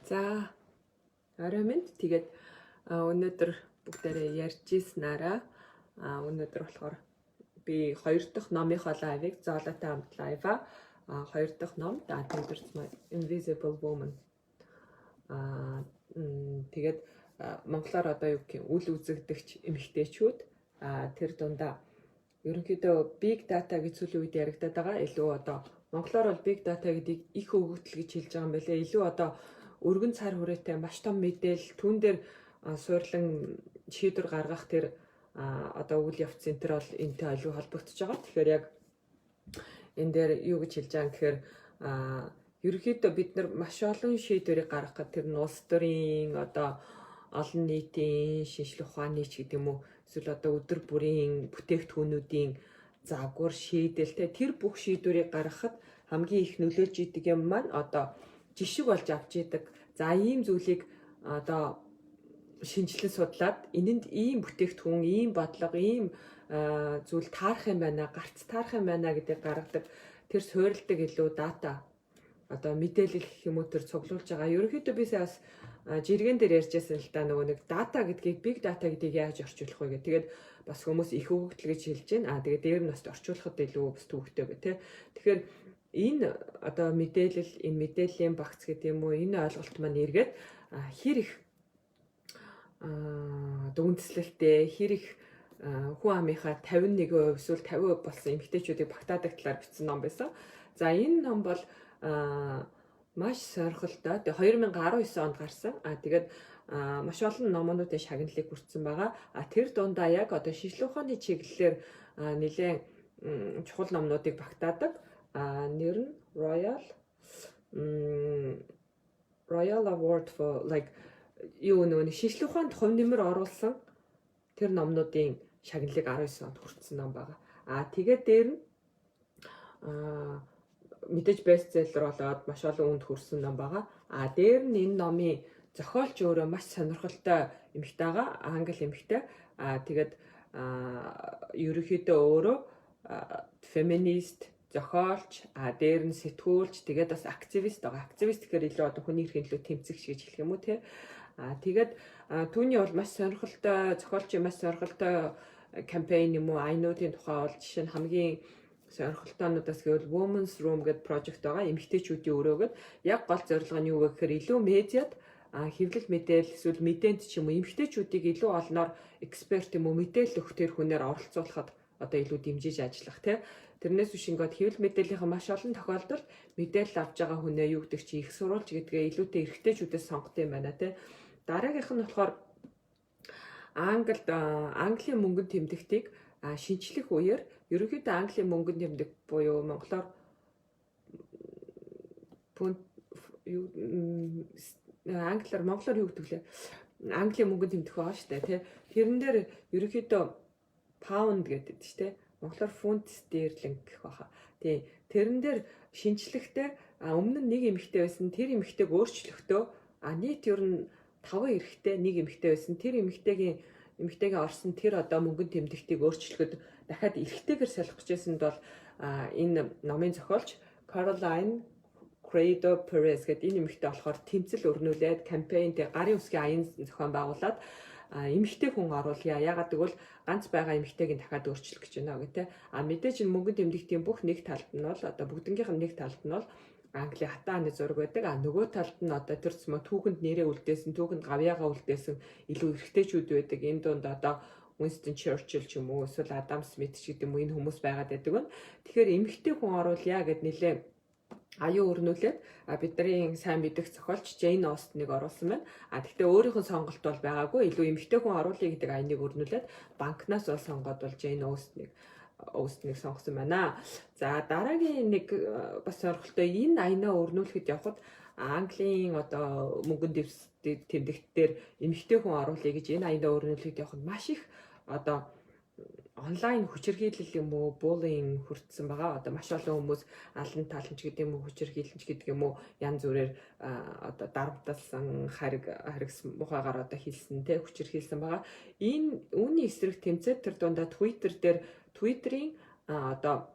За, орой минь, тэгээд өнөөдөр бүгдээрээ ярьж ийснараа өнөөдөр болохоор би хоёр дахь номынхоо live ыг, Золотой хамт live аа, хоёр дахь ном The Invisible Woman. Тэгээд монголоор одоо юу гэх юм, үл үзэгдэгч эмэгтэйчүүд. Тэр дундаа ерөнхийдөө big data гэж сүүлийн үед яригдаад байгаа. Илүү одоо монголоор бол big data гэдгийг их өгөгдөл гэж хэлж байгаа юм байлээ. Илүү одоо өргөн цар хүрээтэй маш том мэдээлэл, түүн дээр суурлан шийдвэр гаргах тэр одоо үйл явц энэ төр бол энэтэй илүү холбогдож байгаа. Тэгэхээр яг энэ дээр юу гэж хэлж байгаа юм гэхээр ерөнхийдөө бид нар маш олон шийдвэрийг гаргах гэдэг тэр нь улс төрийн, одоо олон нийтийн шинжлэх ухааны ч гэдэг юм уу, эсвэл одоо өдөр бүрийн бүтээгдэхүүнүүдийн загвар шийдэл, тэр бүх шийдвэрийг гаргахад хамгийн их нөлөөлж идэг юм маань одоо жишг болж авч идэг. За, ийм зүйлийг одоо шинжилэн судлаад энэнд ийм бүтээгдэхүүн, ийм бодлого, ийм зүйл таарах юм байна, гарц таарах юм байна гэдгийг гаргадаг. Тэр суурилдаг илүү data, одоо мэдээлэл гэх юм уу, тэр цуглуулж байгаа. Ерөнхийдөө би сая бас жиргэн дээр ярьжсэн л да, нөгөө нэг data гэдгийг, big data гэдгийг яаж орчуулах вэ гэх. Тэгээд бас хүмүүс их өгөгдөл гэж хэлж байна. Тэгээд дээр нь бас орчуулахад илүү бас төвөгтэй гэх, тэ. Тэгэхээр энэ одоо мэдээлэл, энэ мэдээллийн багц гэдэг юм уу, энэ ойлголт маань эргээд хэр их одоо үндэслэлтэй, хэр их хүн амынхаа 51% эсвэл 50% болсон эмэгтэйчүүдийг багтаадаг талаар бичсэн ном байсан. За, энэ ном бол маш сонирхолтой. Тэгээ 2019 онд гарсан. Тэгээд маш олон номонуудын шагналыг хүртсэн байгаа. Тэр дундаа яг одоо шинжлэх ухааны чиглэлээр нэлээд чухал номнуудыг багтаадаг. Нэр нь Royal Award for like юу, нөгөө нэг шинжлэх ухаанд хувь нэмэр оруулсан тэр номнуудын шагналыг 19 онд хүртсэн ном байгаа. Тэгээд дээр нь мэдээж bestseller болоод маш олон хүнд хүрсэн ном байгаа. Дээр нь энэ номын зохиолч өөрөө маш сонирхолтой эмэгтэй байгаа. Англи эмэгтэй. Тэгээд ерөнхийдөө өөрөө феминист, зохиолч, дээр нь сэтгүүлч, тэгээд бас активист байгаа. Активист гэхээр илүү одоо хүний эрхийн төлөө тэмцэгч гэж хэлэх юм уу, те. Тэгээд түүний бол маш сонирхолтой, зохиолчийн маш сонирхолтой кампань юм уу, аянуудын тухай бол жишээ нь хамгийн сонирхолтойнуудаас гэвэл Women's Room гэдэг project байгаа. Эмэгтэйчүүдийн өрөө гээд яг гол зорилго нь юу вэ гэхээр илүү медиад, хэвлэл мэдээлэл эсвэл мэдээнд ч юм уу эмэгтэйчүүдийг илүү олноор эксперт юм уу, мэдээлэл өгөх тэр хүнээр оролцуулахад одоо илүү дэмжиж ажиллах, тий. Тэрнээс биш ингээд хэвлэл мэдээллийнхаа маш олон тохиолдолд мэдээлэл авч байгаа хүнээ юу гэдэг чи их сурвалж гэдгээ илүүтэй эрэгтэйчүүдээс сонгодог юм байна, тий. Дараагийнх нь болохоор Англид Английн мөнгөн тэмдэгтийг шинчлэх үеэр ерөнхийдөө Английн мөнгөн тэмдэг буюу монголоор пунт юу, англиар, монголоор юу гэдэг лээ, Английн мөнгөн тэмдэх байгаа шүү дээ, тий. Тэрэн дээр ерөнхийдөө pound гэдэг шүү дээ. Монголоор фунт стерлинг гэх баха. Тий. Тэрэн дээр шинчлэхдээ өмнө нь нэг эмэгтэй байсан. Тэр эмэгтэйг өөрчлөхдөө нийт ер нь 5 эрэгтэй, нэг эмэгтэй байсан. Тэр эмэгтэйгээ орсон тэр одоо мөнгөн тэмдэгтийг өөрчлөхөд дахиад эрэгтэйгээр солих гэжсэнд бол энэ номын зохиолч Caroline Criado Perez гэдэг энэ эмэгтэй болохоор тэмцэл өрнүүлээд, кампайн дээр гарын үсгийн аян зохион байгуулад эмэгтэй хүн оруулъя. Ягаад гэвэл ганц байгаа эмэгтэйг нь дахиад өөрчлөх гэж байна гэх тээ. Мэдээж энэ мөнгөн тэмдэгтийн бүх нэг талд нь бол одоо бүгднгийнх нь нэг талд нь бол Английн хатан хааны зураг байдаг. Нөгөө талд нь одоо тэр цэмө түүхэнд нэрээ үлдээсэн, түүхэнд гавьяагаа үлдээсэн илүү эрэгтэйчүүд байдаг. Энэ дунд одоо Winston Churchill ч юм уу, эсвэл Адам Смит ч гэдэг юм уу, энэ хүмүүс байгаад байдаг нь. Тэгэхээр эмэгтэй хүн оруулъя гэд нэлээ аюу өрнүүлээд бидний сайн мэдэх зохиолч Джейн Остныг оруулсан байна. Гэхдээ өөрийнх нь сонголт бол байгаагүй. Илүү эмэгтэй хүн оруулъя гэдэг аяныг өрнүүлээд банкнаас бол сонгоод бол Джейн Остныг сонгосон байна. За, дараагийн нэг бас сонирхолтой, энэ аянаа өрнүүлэхэд явхад Английн одоо мөнгөн тэмдэгт дээр эмэгтэй хүн оруулъя гэж энэ аянаа өрнүүлэхэд явхад маш их одоо онлайн хүчирхийлэл юм уу, bullying хүртсэн байгаа. Одоо маш олон хүмүүс алан таланч гэдэг юм уу, хүчирхийлэнч гэдэг юм уу, янз бүрээр одоо дарамтлсан, хариг харигс мухаагаар одоо хэлсэн, те, хүчирхийлсэн байгаа. Энэ үүний эсрэг тэмцээд тэр дундаа Twitter дээр Twitter-ийн одоо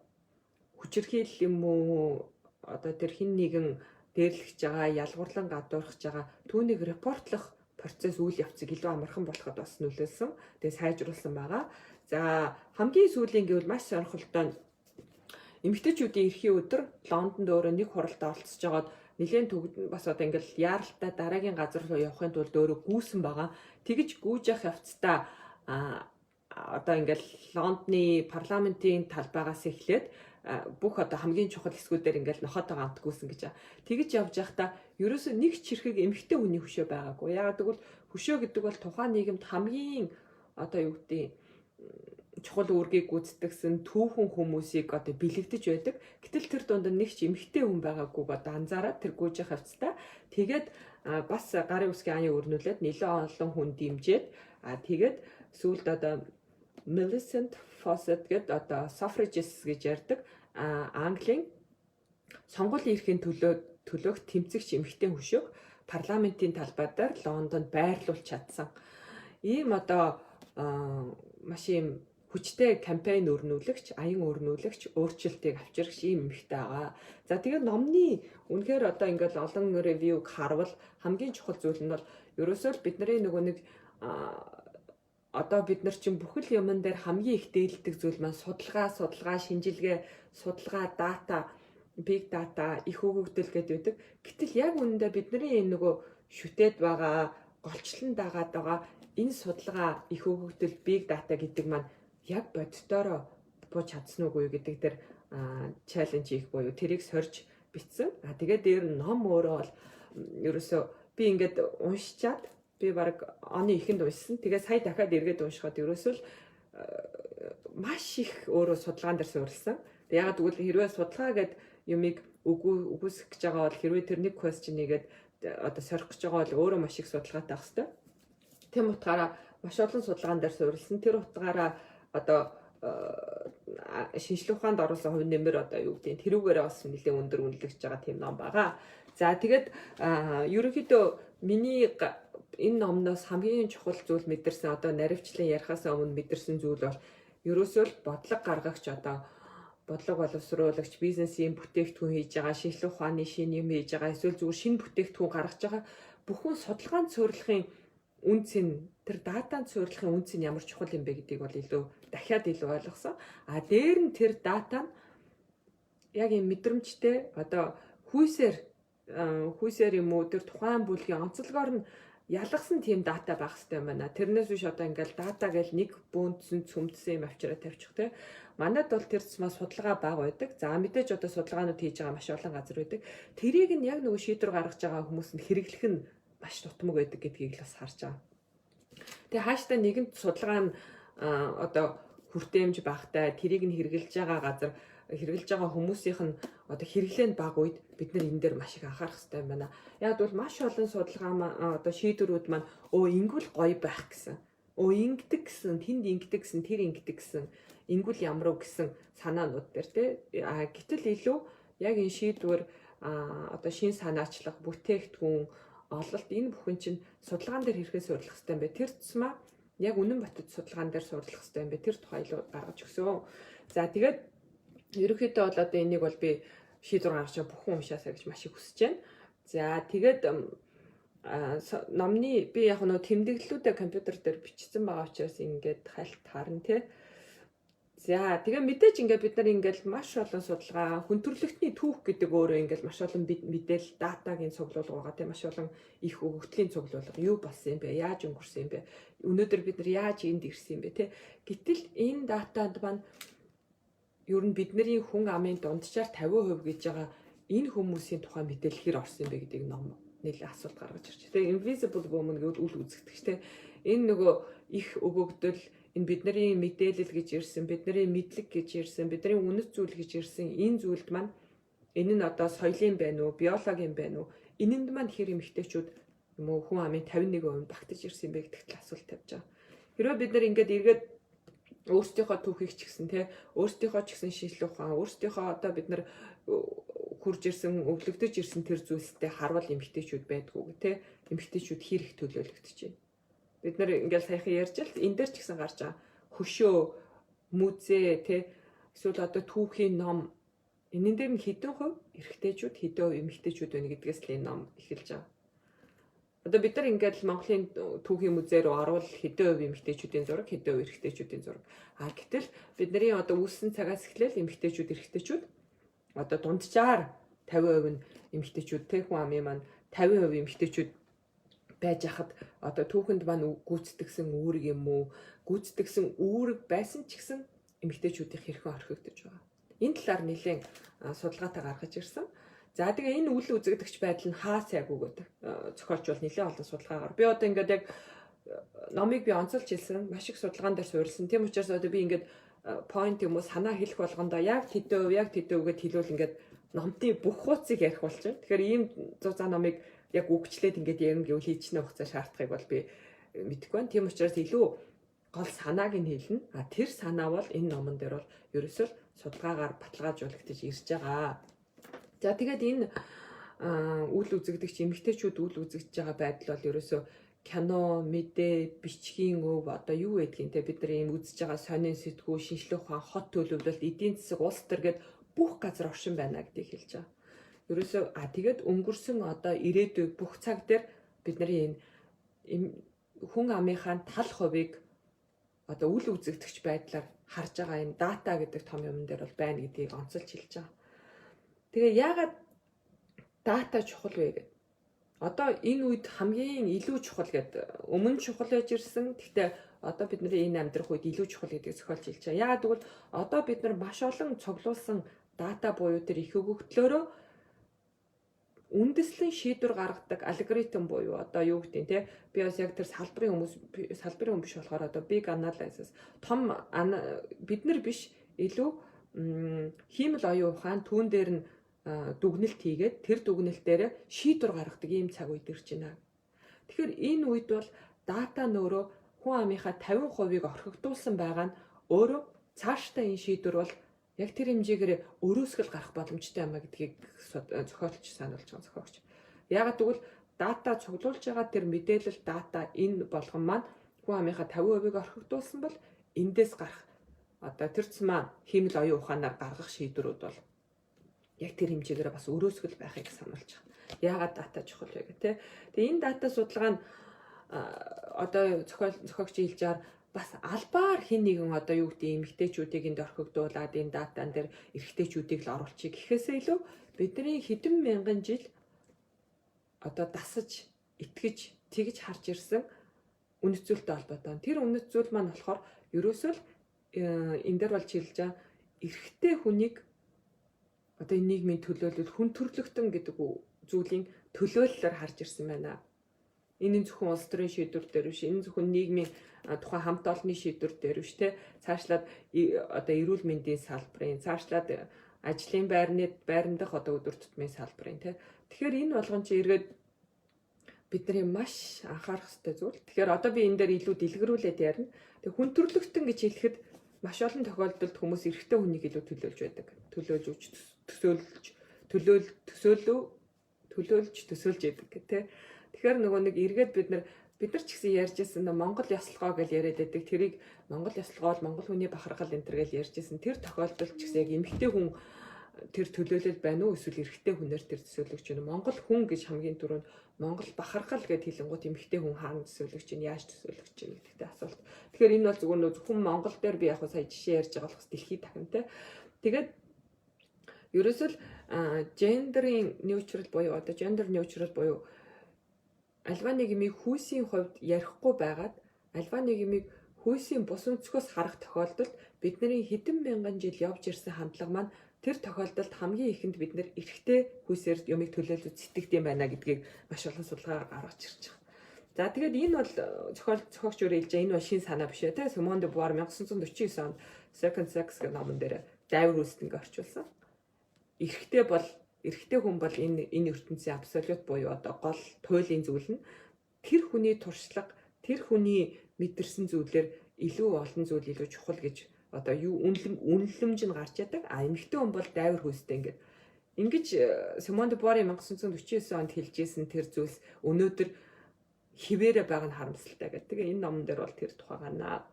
хүчирхийлэл юм уу, одоо тэр хэн нэгэн дээрлэж байгаа, ялгуурлан гадуурхаж байгаа түүнийг report лох процесс, үйл явцыг илүү амархан болоход бас нөлөөлсөн. Тэгээ сайжруулсан байгаа. За, хамгийн сүүлийн гэвэл маш сонирхолтой нь эмэгтэйчүүдийн эрхийн өдөр Лондонд өөрөө нэг хуралдаа оролцож байгаад нэлээд бас одоо ингээл яаралтай дараагийн газар руу явахын тулд өөрөө гүйсэн байгаа. Тэгж гүйж явах явцдаа одоо ингээл Лондоны парламентын талбайгаас эхлээд бүх одоо хамгийн чухал хэсгүүдээр ингээл нохотойгоо хамт гүйсэн гэж. Тэгж явж байхдаа ерөөсөө нэг чирхэг эмэгтэй хүний хөшөө байгаагүй. Яагаад гэвэл хөшөө гэдэг бол тухайн нийгэмд хамгийн одоо юу гэдгийг чухал үүргийг гүйцэтгэсэн түүхэн хүмүүсийг одоо бэлэгдэж байдаг. Гэтэл тэр дунд нэг ч эмэгтэй хүн байгаагүйг одоо анзаараад тэр гүйж явах явцдаа тэгээд бас гарын үсгийн аян өрнүүлээд нэлээд олон хүн дэмжиж, тэгээд сүүлд одоо Millicent Fawcett гэдэг одоо suffragists гэж ярьдаг, Английн сонгуулийн эрхийн төлөөх тэмцэгч эмэгтэй хөшөөг парламентын талбай дээр Лондонд байрлуулж чадсан. Ийм одоо маш ийм хүчтэй кампайн өрнүүлэгч, аян өрнүүлэгч, өөрчлөлтийг авчирч ийм эмэгтэй байгаа. За, тэгээд номны үнэхээр одоо ингээл олон review г харвал хамгийн чухал зүйл нь бол ерөөсөө л бидний нөгөө нэг одоо бид нар чинь бүхэл юмн дээр хамгийн их дээлдэг зүйл маань судалгаа, судалгаа, шинжилгээ, судалгаа, data, big data, их өгөгдөл гэдэг байдаг. Гэтэл яг үнэндээ бидний энэ нөгөө шүтээд байгаа, голчлон дагаад байгаа энэ судалгаа, их өгөгдөл, big data гэдэг маань яг бодитоороо бууж чадсан уугүй гэдэг дээр challenge хийх буюу тэрийг сорж бичсэн. А тэгээд дээр ном өөрөө бол ерөөсөө би ингээд уншичаад, би баг оны эхэнд уншсан. Тэгээ сая дахиад эргээд уншихад ерөөсөө л маш их өөрөө судалгаан дээр суурилсан. Тэг яагаад гэвэл хэрвээ судалгаа гэд юмыг үгүйсгэх гэж байгаа бол, хэрвээ тэр нэг question нэгээд одоо сорих гэж байгаа бол өөрөө маш их судалгаатай байх хэвээр. Тийм утгаараа маш олон судалгаан дээр суурилсан. Тэр утгаараа одоо шинжлэх ухаанд оруулсан хувь нэмэр, одоо юу гэдэг, тэрүүгээрээ бас нэлээд өндөр үнэлэгдэж байгаа тийм ном байгаа. За, тэгээд ерөнхийдөө миний энэ номноос хамгийн чухал зүйл мэдэрсэн, одоо наривчлан ярихаас өмнө мэдэрсэн зүйл бол ерөөсөө л бодлого гаргагч, одоо бодлого боловсруулагч, бизнесийн бүтээгдэхүүн хийж байгаа, шинжлэх ухааны шинэ юм хийж байгаа, эсвэл зүгээр шинэ бүтээгдэхүүн гаргаж байгаа бүхэн судалгаанд суурилахын үнэ цэн, тэр data нд суурилахын үнэ цэн ямар чухал юм бэ гэдгийг бол илүү дахиад илүү ойлгосон. А дээр нь тэр data нь яг юм мэдрэмжтэй, одоо хүйсээр хүйсээр юм уу, тэр тухайн бүлгийн онцлогоор нь ялгасан тийм data байх хэрэгтэй юм байна. Тэрнээс биш одоо ингээл data гэл нэг бөөнцөн цөмдсөн юм авчираа тавьчих те. Манайд бол тэр тусмаа судалгаа бага байдаг. За, мэдээж одоо судалгаанууд хийж байгаа маш олон газар байдаг. Тэрийг нь яг нөгөө шийдвэр гаргаж байгаа хүмүүс нь хэрэглэх нь маш дутмаг байдаг гэдгийг л бас харж байгаа. Тэгээ хааштай нэгэнт судалгаа нь одоо хүртээмж багтай, тэрийг нь хэрэглэж байгаа газар, хэрэглэж байгаа хүмүүсийнх нь одоо хэрэглээнд бага үед бид нар энэ дээр маш их анхаарах хэрэгтэй юм байна. Яг бол маш олон судалгаа, одоо шийдвэрүүд маань өө ингэвэл гоё байх гэсэн. Өө ингэдэг гэсэн, тэнд ингэдэг гэсэн, тэр ингэдэг гэсэн, ингэвэл ямар уу гэсэн санаанууд дээр те. А гэтэл илүү яг энэ шийдвэр, одоо шин санаачлах, бүтээгдэхүүн ололт, энэ бүхэн чинь судалгаан дээр хэрхэн суурилах хэрэгтэй юм бэ? Тэр тусмаа яг үнэн ботод судалгаан дээр суурилах хэрэгтэй юм бэ? Тэр тухай илүү гаргаж өгсөн. За, тэгээд ерөнхийдөө бол одоо энийг бол би шийдвэр гаргаж байгаа бүхэн уншаасаа гэж маш их хүсэж байна. За, тэгээд номны би яг нөө тэмдэглэлүүдээ компьютер дээр бичсэн байгаа учраас ингээд хальт харна те. За, тэгээ мэдээж ингээд бид нар ингээд маш олон судалгаа, хүндрэлтний түүх гэдэг өөрөө ингээд маш олон мэдээлэл, data гийн цуглуулга байгаа тийм, маш олон их өгөгдлийн цуглуулга. Юу болсон юм бэ? Яаж өнгөрсөн юм бэ? Өнөөдөр бид нар яаж энд ирсэн юм бэ те? Гэтэл энэ data нд маань ер нь бидний хүн амын дунджаар 50% гэж байгаа энэ хүмүүсийн тухай мэдээлэл хэр орсон юм бэ гэдгийг ном нэлээд асуулт гаргаж ирж. Тэгээ invisible woman гэвэл үл үзэгдэх те. Энэ нөгөө их өгөгдөл, энэ бидний мэдээлэл гэж ирсэн, бидний мэдлэг гэж ирсэн, бидний үнэт зүйл гэж ирсэн энэ зүйлд маань, энэ нь одоо соёлын байна уу, биологийн байна уу? Энэнд маань хэр эмэгтэйчүүд юм уу, хүн амын 51% багтаж ирсэн юм бэ гэдэгт л асуулт тавьж байгаа. Хэрвээ бид нар ингээд эргээд өөрсдийнхөө түүхийг ч гэсэн те, өөрсдийнхөө ч гэсэн шинжлэх ухаан, өөрсдийнхөө одоо бид нар хурж ирсэн, өвлөгдөж ирсэн тэр зүйлстэй харвал эмэгтэйчүүд байдгүй те, эмэгтэйчүүд хэр их төлөөлөгдөж байна. Бид нар ингээл саяхан ярьж л энэ дээр ч гэсэн гарч байгаа. Хөшөө, музей те, эсвэл одоо түүхийн ном, энэн дээр нь хэдэн хувь эрэгтэй хүмүүс багтсан бэ гэдгийг асуулт тавьж байгаа. эрэгтэйчүүд, хэдэн хувь эмэгтэйчүүд байна гэдгээс л энэ ном эхэлж байгаа. Одоо бид нар ингээд л Монголын түүхийн музей рүү орвол хэдэн хувь эмэгтэйчүүдийн зураг, хэдэн хувь эрэгтэйчүүдийн зураг. А гэтэл бидний одоо үүссэн цагаас эхлээл эмэгтэйчүүд, эрэгтэйчүүд одоо дунджаар 50% нь эмэгтэйчүүд, тэ, хүн амын маань 50% эмэгтэйчүүд байж хахад одоо түүхэнд маань гүйцэтгэсэн үүрэг юм уу, гүйцэтгэсэн үүрэг байсан ч гэсэн эмэгтэйчүүдийн хэрхэн орхигдож байгаа. Энэ талаар нэлээд судалгаатай гаргаж ирсэн. За, тэгээ энэ үл үзэгдэгч байдал нь хаа сайгүй гэдэг зохиолч бол нэлээд олон судалгаагаар. Би одоо ингээд яг номыг би онцолж хэлсэн, маш их судалгаан дээр суурилсан. Тийм учраас одоо би ингээд point юм уу, санаа хэлэх болгондоо яг тэдэн хувь, яг тэдэн хувь гэд хэлвэл ингээд номтын бүх хуудсыг ярих болчихно. Тэгэхээр ийм зузаан номыг яг үгчлээд ингээд ярина гэвэл хийчнэ хугацаа шаардахыг бол би мэдэхгүй байна. Тийм учраас илүү гол санааг нь хэлнэ. А тэр санаа бол энэ номон дээр бол ерөөсөө судалгаагаар баталгаажуулагдаж ирж байгаа. За, тэгээд энэ үл үзэгдэгч эмэгтэйчүүд үл үзэгдэж байгаа байдал бол ерөөсөө кино, мэдээ, бичгийн өв, одоо юу гэдгийг те, бид нар ийм үзэж байгаа сонин сэтгүү, шинжлэх ухаан, хот төлөвлөлт, эдийн засаг, улс төр гээд бүх газар оршин байна гэдгийг хэлж байгаа. Ерөөсөө тэгээд өнгөрсөн, одоо ирээдүй бүх цаг дээр бидний энэ хүн амынхаа тал хувийг одоо үл үзэгдэгч байдлаар харж байгаа энэ data гэдэг том юм дээр бол байна гэдгийг онцолж хэлж байгаа. Тэгээ яагаад data чухал вэ гэдэг. Одоо энэ үед хамгийн илүү чухал гэдэг, өмнө чухал байж ирсэн. Гэхдээ одоо бидний энэ амьдрах үед илүү чухал гэдгийг зохиолч хэлж байгаа. Яагаад гэвэл одоо бид нар маш олон цуглуулсан data буюу тэр их өгөгдлөөрөө үндэслэн шийдвэр гаргадаг алгоритм буюу одоо юу гэдэг те, би бас яг тэр салбарын хүмүүс, салбарын хүн биш болохоор одоо big analysis, том бид нар биш, илүү хиймэл оюун ухаан түүн дээр нь дүгнэлт хийгээд, тэр дүгнэлт дээр шийдвэр гаргадаг ийм цаг үед ирж байна. Тэгэхээр энэ үед бол data нөөрөө хүн амынхаа 50%-ыг орхигдуулсан байгаа нь өөрөө цаашдаа энэ шийдвэр бол яг тэр хэмжээгээр өрөөсгөл гарах боломжтой юм а гэдгийг зохиолч сануулж байгаа, зохиогч. Яагаад гэвэл data цуглуулж байгаа тэр мэдээлэл, data энэ болгон маань хүн амынхаа 50%-ыг орхигдуулсан бол эндээс гарах одоо тэр тусмаа хиймэл оюун ухаанаар гаргах шийдвэрүүд бол яг тэр хэмжээгээр бас өрөөсгөл байхыг сануулж байгаа. Яагаад data чухал вэ гэх те. Тэгээ энэ data судалгаа нь одоо зохиогч хэлж байгаа бас албаар хин нэгэн одоо юу гэдэг, эмэгтэйчүүдийг энд орхигдуулаад энэ data н дээр эрэгтэйчүүдийг л оруулчих гэхээсээ илүү бидний хэдэн мянган жил одоо дасаж, итгэж, тэгж харж ирсэн үнэт зүйлтэй холбоотой. Тэр үнэт зүйл маань болохоор ерөөсөө л энэ дээр бол хэлж байгаа эрэгтэй хүнийг одоо энэ нийгмийн төлөөлөл, хүн төрлөختөн гэдэг зүйлийн төлөөллөөр харж ирсэн байна. Энэ нь зөвхөн улс төрийн шийдвэр дээр биш, энэ зөвхөн нийгмийн тухайн хамт олонны шийдвэр дээр биш те. Цаашлаад одоо эрүүл мэндийн салбарын, цаашлаад ажлын байрны байран дах одоо өдөр тутмын салбарын те. Тэгэхээр энэ болгон чи эргээд бидний маш анхаарах хэрэгтэй зүйл. Тэгэхээр одоо би энэ дээр илүү дэлгэрүүлээд ярина. Тэг хүн төрлөختөн гэж хэлэхэд маш олон тохиолдолд хүмүүс эрэгтэй хүнийг илүү төлөөлж байдаг. Төлөөлж өгч, төсөөлж, төлөөл төсөөлөө төлөөлж төсөөлж яадаг гэх тээ. Тэгэхээр нөгөө нэг эргээд бид нар ч гэсэн ярьж байсан нөө Монгол ёслогоо гэж яриад байдаг. Тэрийг Монгол ёслогоо бол Монгол хүний бахархал энэ төр гэж ярьж байсан. Тэр тохиолдолд ч гэсэн яг эмэгтэй хүн тэр төлөөлөл байна уу, эсвэл эрэгтэй хүнээр тэр төсөөлөгч байна. Монгол хүн гэж хамгийн түрүүнд Монгол бахархал гэд хэлэнгуут эмэгтэй хүн хаана төсөөлөгч чинь, яаж төсөөлөгч чинь гэдэгтэй асуулт. Тэгэхээр энэ бол зүгээр нөө зөвхөн Монгол дээр би яг сая жишээ ярьж байгаа болохос дэлхийд дахинтай. Тэгээд ерөөсөө л gender ийн neutral буюу одоо gender neutral буюу альва нэг юмыг хүйсийн хувьд ярихгүй байгаад альва нэг юмыг хүйсийн бус өнцгөөс харах тохиолдолд бидний хэдэн мянган жил явж ирсэн хандлага маань тэр тохиолдолд хамгийн ихэнд бид нэр эрэгтэй хүйсээр юмыг төлөөлөж сэтгэдэг юм байна гэдгийг маш олон судалгаагаар гаргаж ирж байгаа. За, тэгээд энэ бол зохиогч өөрөө хэлж байгаа, энэ бол шин санаа биш ээ те. Симон де Бувар 1949 онд Second Sex гэх номон дээр дайвар хүйсэд ингээ орчуулсан. Эрэгтэй хүн бол энэ ертөнцийн absolute буюу одоо гол туйлын зүйл нь тэр хүний туршлага, тэр хүний мэдэрсэн зүйлээр илүү олон зүйл илүү чухал гэж одоо юу үнэлэмж нь гарч яадаг. А эмэгтэй хүн бол дайвар хүйстэй ингээд ингэж Симон де Буварын 1949 онд хэлжсэн тэр зүйлс өнөөдөр хിവэрэ байгаа нь харамсалтай гэдэг. Тэгээ энэ номон дээр бол тэр тухай гарна.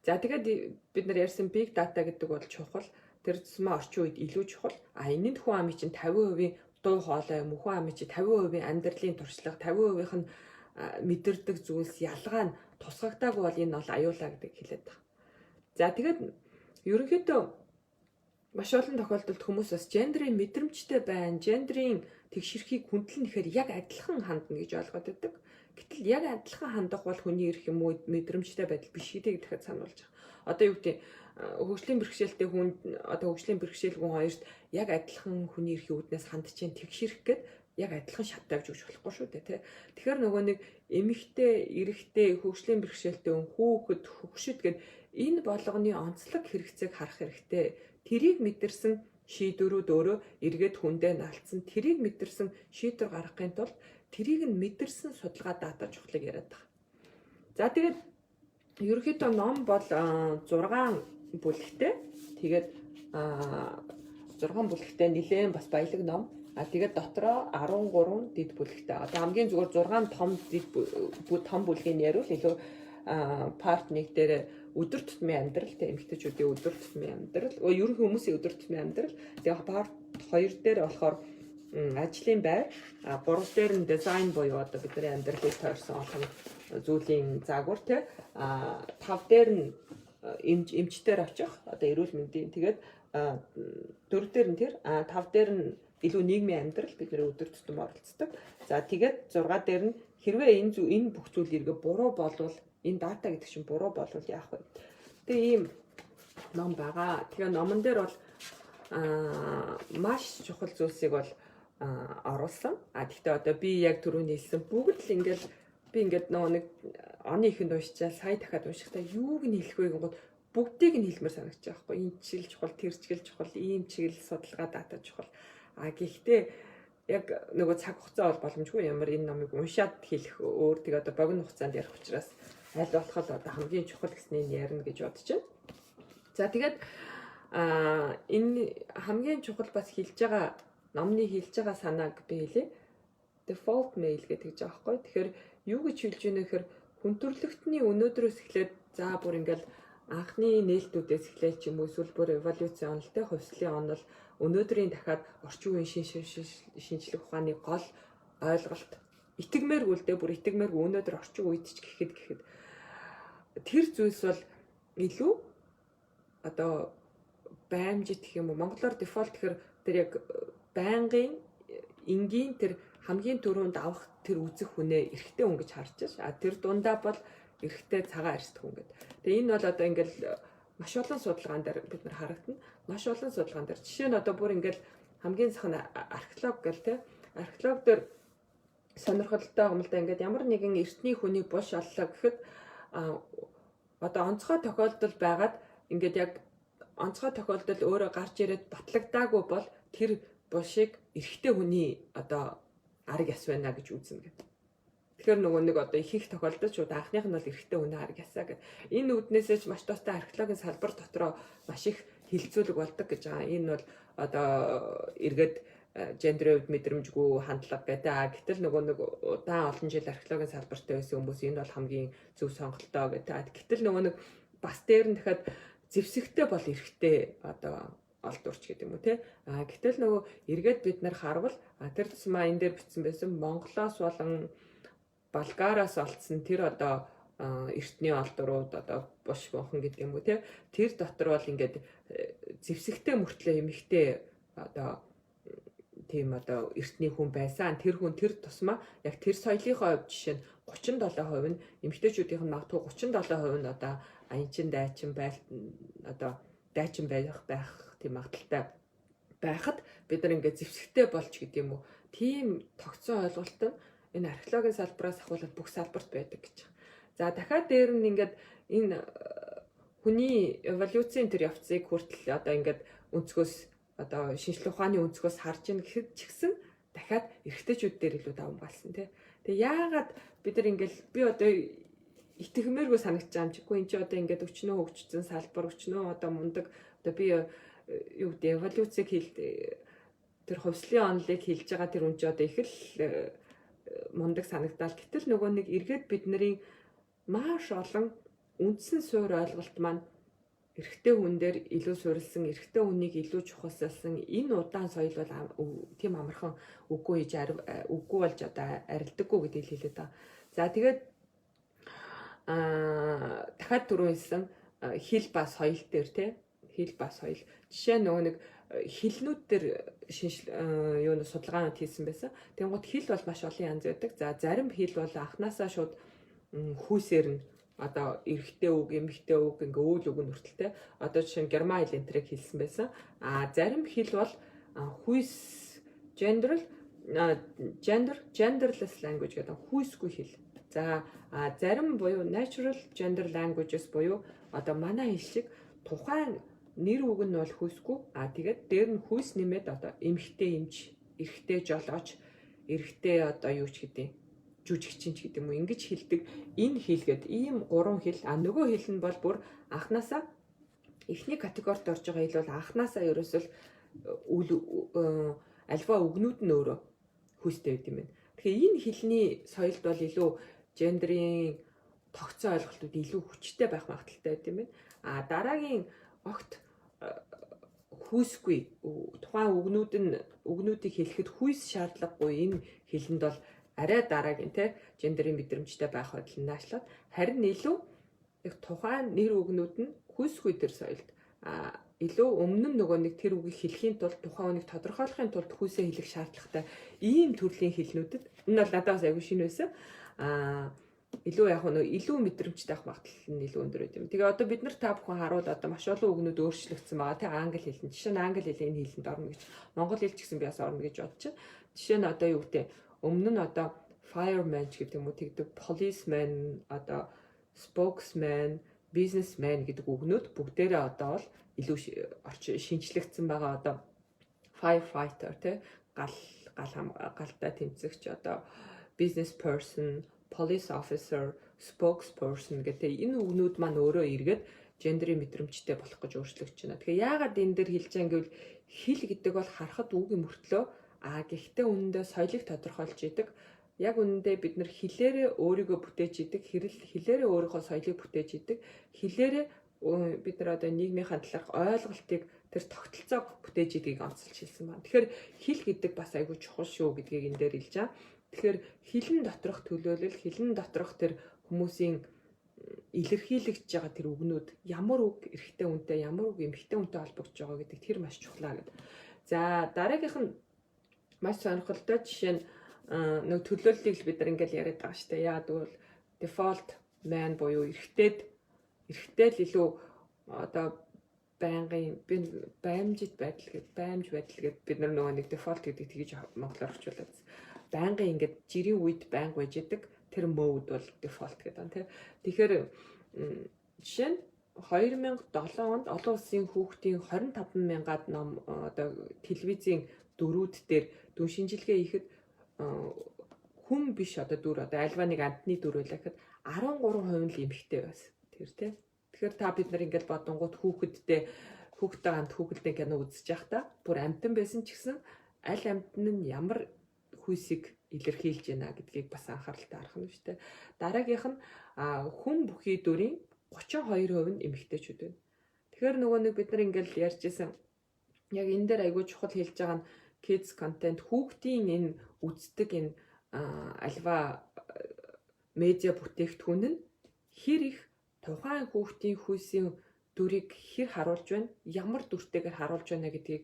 За, тэгээд бид нар ярьсан big data гэдэг бол чухал. Тэр тусмаа орчин үед илүү чухал. А энэ нь хүн амын чинь 50% дуу хоолой юм уу? Хүн амын чинь 50% амьдралын туршлага, 50%-ийнх нь мэдэрдэг зүйлс ялгаа нь тусгагдаагүй бол энэ бол аюулаа гэдэг хэлээд байгаа. За, тэгээд ерөнхийдөө маш олон тохиолдолд хүмүүс бас гендрийн мэдрэмжтэй байна, гендрийн тэгшэрхийг хүндлэн гэхээр яг адилхан хандна гэж ойлгоод байдаг. Гэтэл яг адилхан хандах бол хүний эрх юм уу, мэдрэмжтэй байдал биш гэдгийг дахиад сануулж байгаа. Одоо юу гэдэг, хөгжлийн бэрхшээлтэй хүн, одоо хөгжлийн бэрхшээлгүй хоёрт яг адилхан хүний эрхийн үүднээс хандж чинь тэгшэрх гээд яг адилхан шат тавьж өгч болохгүй шүү дээ, тий. Тэгэхээр нөгөө нэг эмэгтэй, эрэгтэй, хөгжлийн бэрхшээлтэй хүн, хүүхэд, хөгшид гээд энэ болгоны онцлог хэрэгцээг харах хэрэгтэй. Тэрийг мэдэрсэн шийдвэрүүд өөрөө эргээд хүндээ наалдсан, тэрийг мэдэрсэн шийдвэр гаргахын тулд тэрийг нь мэдэрсэн судалгаа, дата чухлыг яриад байгаа. За, тэгээд ерөнхийдөө ном бол 6 бүлэгтэй. Тэгээд 6 бүлэгтэй нэлээд бас баялаг ном. А тэгээд дотроо 13 дэд бүлэгтэй. Одоо хамгийн зүгээр 6 том дэд том бүлгийг яриул илүү part 1 дээр өдөр тутмын амьдрал, тэг эмэгтэйчүүдийн өдөр тутмын амьдрал, ерөнхий хүмүүсийн өдөр тутмын амьдрал. Тэгээ part 2 дээр болохоор ажлын байр, 3 дээр нь дизайн буюу одоо бидний амьдралыг тойрсон олон зүйлийн загвар, те, 5 дээр нь эмчтэр очих, одоо эрүүл мэндийн, тэгээд 4 дээр нь тэр, 5 дээр нь илүү нийгмийн амьдрал, бидний өдөр тутам оролцдог. За, тэгээд 6 дээр нь хэрвээ энэ бүх зүйл эргээ буруу болвол, энэ дата гэдэг чинь буруу болвол яах вэ? Тэгээ ийм ном байгаа. Тэгээ номон дээр бол маш чухал зүйлсийг бол оруулсан. А тэгтээ одоо би яг түрүүний хэлсэн бүгд л ингээл би ингээд нөгөө нэг оны ихэнд уншичаал, сая дахиад уншихдаа юуг нь хэлэх вэ гэнгүүт бүгдийг нь хэлмээр санагдчих байхгүй. Энэ чиглэл чухал, тэр чиглэл чухал, ийм чиглэл судалгаа, дата чухал. А гэхдээ яг нөгөө цаг хугацаа бол боломжгүй, ямар энэ номыг уншаад хэлэх өөр, тэг одоо богино хугацаанд ярих учраас аль болох л одоо хамгийн чухал гэснийг ярина гэж бодож байна. За, тэгээд энэ хамгийн чухал бас хэлж байгаа номны хэлж байгаа санааг би хэлье. Default male гэдэг гэж байгаа байхгүй. Тэгэхээр юу гэж хэлж байна гэхээр хүн төрөлхтний өнөөдрөөс эхлээд, за, бүр ингээл анхны нээлтүүдээс эхлээл ч юм уу, эсвэл бүр эволюцийн онол, те, хувьслын онол, өнөөдрийн дахиад орчин үеийн шинжлэх ухааны гол ойлголт итгэмээргүй л дээ, бүр итгэмээргүй өнөөдөр орчин үед ч гэхэд тэр зүйлс бол илүү одоо баймжит гэх юм уу, монголоор default гэхэр тэр яг байнгын энгийн тэр хамгийн түрүүнд авах тэр үзэх хүнээ эрэгтэй хүн гэж харж ш. А тэр дундаа бол эрэгтэй цагаан арьстай хүн гэдэг. Тэгээ энэ бол одоо ингээл маш олон судалгаан дээр бид нар харагдана. Маш олон судалгаан дээр. Жишээ нь одоо бүр ингээл хамгийн сах нь археолог гэл, те. Археолог дээр сонирхолтой юм л да, ингээд ямар нэгэн эртний хүний булш оллоо гэхэд одоо онцгой тохиолдол байгаад ингээд яг онцгой тохиолдол өөрөө гарч ирээд батлагдаагүй бол тэр булшийг эрэгтэй хүний одоо арга яс байна гэж үзнэ гэдэг. Тэгэхээр нөгөө нэг одоо их их тохиолдолд шууд анхных нь бол эрэгтэй хүний арга ясаа гэдэг. Энэ үүднээсээ ч маш тустай археологийн салбар дотроо маш их хилцүүлэг болдог гэж байгаа. Энэ бол одоо эргээд гендрийн хувьд мэдрэмжгүй хандлага гэдэг. Гэтэл нөгөө нэг удаан олон жил археологийн салбарт байсан хүмүүс энэ бол хамгийн зөв сонголтоо гэдэг. Гэтэл нөгөө нэг бас дээр нь дахиад зэвсэгтэй бол эрэгтэй одоо олдурч гэдэг юм уу, те. А гэтэл нөгөө эргээд бид нар харвал тэр тусмаа энэ дээр бичсэн байсан Монголоос болон Болгараас олдсон тэр одоо эртний олдурууд, одоо булш бонхон гэдэг юм уу, те. Тэр дотор бол ингээд зэвсэгтэй мөртлөө эмэгтэй одоо тийм одоо эртний хүн байсан. Тэр хүн тэр тусмаа яг тэр соёлынхоо хувьд жишээ нь 37% нь эмэгтэйчүүдийнх нь магадгүй 37% нь одоо аянчин дайчин байл одоо дайчин байх тийм магадлалтай байхад бид нар ингээд зэвсэгтэй болж гэдэг юм уу. Тийм тогтсон ойлголт нь энэ археологийн салбараас ахуулаад бүх салбарт байдаг гэж байна. За, дахиад дээр нь ингээд энэ хүний эволюцийн тэр явцыг хүртэл одоо ингээд өнцгөөс, одоо шинжлэх ухааны өнцгөөс харж ийн гэхэд ч гэсэн дахиад эрэгтэйчүүд дээр илүү давамгайлсан, тий. Тэгээ яагаад бид нар ингээл би одоо итгэмээргүй санагдаж байгаа юм чиггүй, энэ чи одоо ингээд өчнөө хөгжсөн салбар, өчнөө одоо мундаг, одоо би юу гэдэг, эволюцийг хэл тэр хувьслын онолыг хэлж байгаа тэр үн чи одоо их л мундаг санагдаал, гэтэл нөгөө нэг эргээд бидний маш олон үндсэн суурь ойлголт маань Эрэгтэй хүн дээр илүү суурилсан, эрэгтэй хүнийг илүү чухалчилсан энэ удаан соёл бол тийм амархан үгүй хийж, үгүй болж одоо арилдаггүй гэдгийг хэлээд байгаа. За, тэгээд дахиад түрүүн хэлсэн хэл ба соёл дээр, те, хэл ба соёл. Жишээ нь нөгөө нэг хэлнүүд дээр шинжил юу судалгаанууд хийсэн байсан. Тэнгүүт хэл бол маш олон янз байдаг. За, зарим хэл бол анханасаа шууд хүйсээр нь одоо эрэгтэй үг, эмэгтэй үг, ингээ үйл үг нь хүртэлтэй. Одоо жишээ нь герман хэл энтрийг хэлсэн байсан. А зарим хэл бол хүйс gender gender genderless language гэдэг, хүйсгүй хэл. За, зарим буюу natural gender languages буюу одоо манай хэл шиг тухайн нэр үг нь бол хүйсгүй. А тэгээд дээр нь хүйс нэмээд одоо эмэгтэй эмч, эрэгтэй жолооч, эрэгтэй одоо юу ч гэдэг, жүжигчин ч гэдэг юм уу, ингэж хэлдэг энэ хэлгээд ийм гурван хэл. А нөгөө хэл нь бол бүр анханасаа эхний категорид орж байгаа хэл бол анханасаа ерөөсөл үл альва үгнүүд нь өөрөө хүйстэй байд юм байна. Тэгэхээр энэ хэлний соёлд бол илүү gender ийн тогтсон ойлголтууд илүү хүчтэй байх магадлалтай байд юм байна. А дараагийн огт хүйсгүй, тухайн үгнүүд нь, үгнүүдийг хэлэхэд хүйс шаардлагагүй энэ хэлэнд бол арай дараагийн, те, gender ийн мэдрэмжтэй байх байдал нь наашлаад, харин илүү яг тухайн нэр үгнүүд нь хүйсгүй тэр соёлд илүү өмнө нь нөгөө нэг тэр үгийг хэлэхийн тулд, тухайн үнийг тодорхойлохын тулд хүйсээ хэлэх шаардлагатай ийм төрлийн хэлнүүдэд, энэ бол надад бас аягүй шинэ байсан, илүү яг нөө илүү мэдрэмжтэй авах магадлал нь илүү өндөр байд юм. Тэгээ одоо бид нар, та бүхэн харуул, одоо маш олон үгнүүд өөрчлөгдсөн байгаа, тий, англи хэлэнд. Жишээ нь англи хэл энэ хэлэнд орно гэж. Монгол хэл ч гэсэн би бас орно гэж бодож байна. Жишээ нь одоо юу гэдэг, өмнө нь одоо fireman ч гэдэг юм уу тэгдэг, policeman, одоо spokesman, businessman гэдэг үгнүүд бүгдээрээ одоо бол илүү орчин шинжлэгдсэн байгаа. Одоо firefighter, тий, гал гал галтай тэмцэгч, одоо business person, police officer, spokesperson гэдэг энэ үгнүүд маань өөрөө эргээд gender ийн мэдрэмжтэй болох гэж өөрчлөгдөж байна. Тэгэхээр яагаад энэ дээр хэлж байгаа гэвэл хэл гэдэг бол харахад үг юм мөртлөө гэхдээ үнэндээ соёлыг тодорхойлж идэг. Яг үнэндээ бид нар хэлээрээ өөрийгөө бүтээж идэг, хэрэл хэлээрээ өөрийнхөө соёлыг бүтээж идэг, хэлээрээ бид нар одоо нийгмийнхаа талаарх ойлголтыг, тэр тогтолцоог бүтээж идгийг онцолж хэлсэн байна. Тэгэхээр хэл гэдэг бас айгүй чухал шүү гэдгийг энэ дээр хэлж байгаа. Тэгэхээр хэлэн доторх төлөөлөл, хэлэн доторх тэр хүмүүсийн илэрхийлэгдэж байгаа тэр үгнүүд, ямар үг эрэгтэй хүнтэй, ямар үг эмэгтэй хүнтэй холбогдож байгаа гэдэг тэр маш чухлаа гэдэг. За, дараагийнх нь маш сонирхолтой. Жишээ нь нэг төлөөллийг л бид нар ингээл яриад байгаа шүү дээ. Яагаад гэвэл default man буюу эрэгтэйд, эрэгтэй л илүү одоо байнгын би баймжит байдал гэд, баймж байдал гэд бид нар нөгөө нэг default гэдэг тэгж монголоор орчуулад байнгын ингээд жирийн үед байнга байж идэг тэр mode бол default гэдэг байна, тий. Тэгэхээр жишээ нь 2007 онд олон улсын хүүхдийн 25 мянгаад ном одоо телевизийн дүрүүд дээр дүн шинжилгээ хийхэд хүн биш одоо дүр, одоо альва нэг амьтны дүр байлаа гэхэд 13% нь л эмэгтэй байсан. Тэр, тий. Тэгэхээр та бид нар ингээд бодонгууд хүүхэдтэй, хүүхдтэй хамт хүүхэлдэйн кино үзэж байхдаа бүр амьтан байсан ч гэсэн аль амьтан нь ямар хүйсийг илэрхийлж байна гэдгийг бас анхааралтай харах нь шүү дээ. Дараагийнх нь хүн бүхий дүрийн 32% нь эмэгтэйчүүд байна. Тэгэхээр нөгөө нэг бид нар ингээл ярьж исэн, яг энэ дээр айгүй чухал хэлж байгаа нь kids content, хүүхдийн энэ үздэг энэ альва медиа бүтээгдэхүүн нь хэр их тухайн хүүхдийн хүйсийн дүрийг хэр харуулж байна, ямар дүртэйгээр харуулж байна гэдгийг,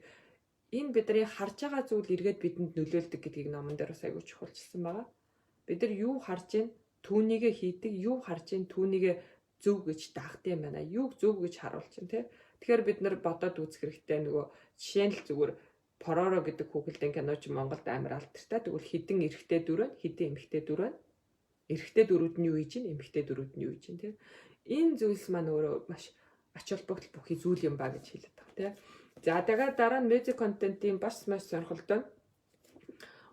энэ бидний харж байгаа зүйл эргээд бидэнд нөлөөлдөг гэдгийг номон дээр бас айгүй чухалчилсан байгаа. Бид нар юу харж байна, түүнийгээ хийдэг, юу харж байна, түүнийгээ зөв гэж дагдаг юм байна. Юуг зөв гэж харуулж байна, тий. Тэгэхээр бид нар бодоод үзэх хэрэгтэй. Нөгөө жишээ нь л зүгээр Пороро гэдэг хүүхэлдэйн кино ч Монголд амар алдартай. Тэгвэл хэдэн эрэгтэй дүр байна, хэдэн эмэгтэй дүр байна? Эрэгтэй дүрүүд нь юу хийж байна, эмэгтэй дүрүүд нь юу хийж байна, тий. Энэ зүйлс маань өөрөө маш ач холбогдол бүхий зүйл юм ба гэж хэлээд байгаа, тий. За, тэгээд дараа нь медиа контентын бас маш сонирхолтой.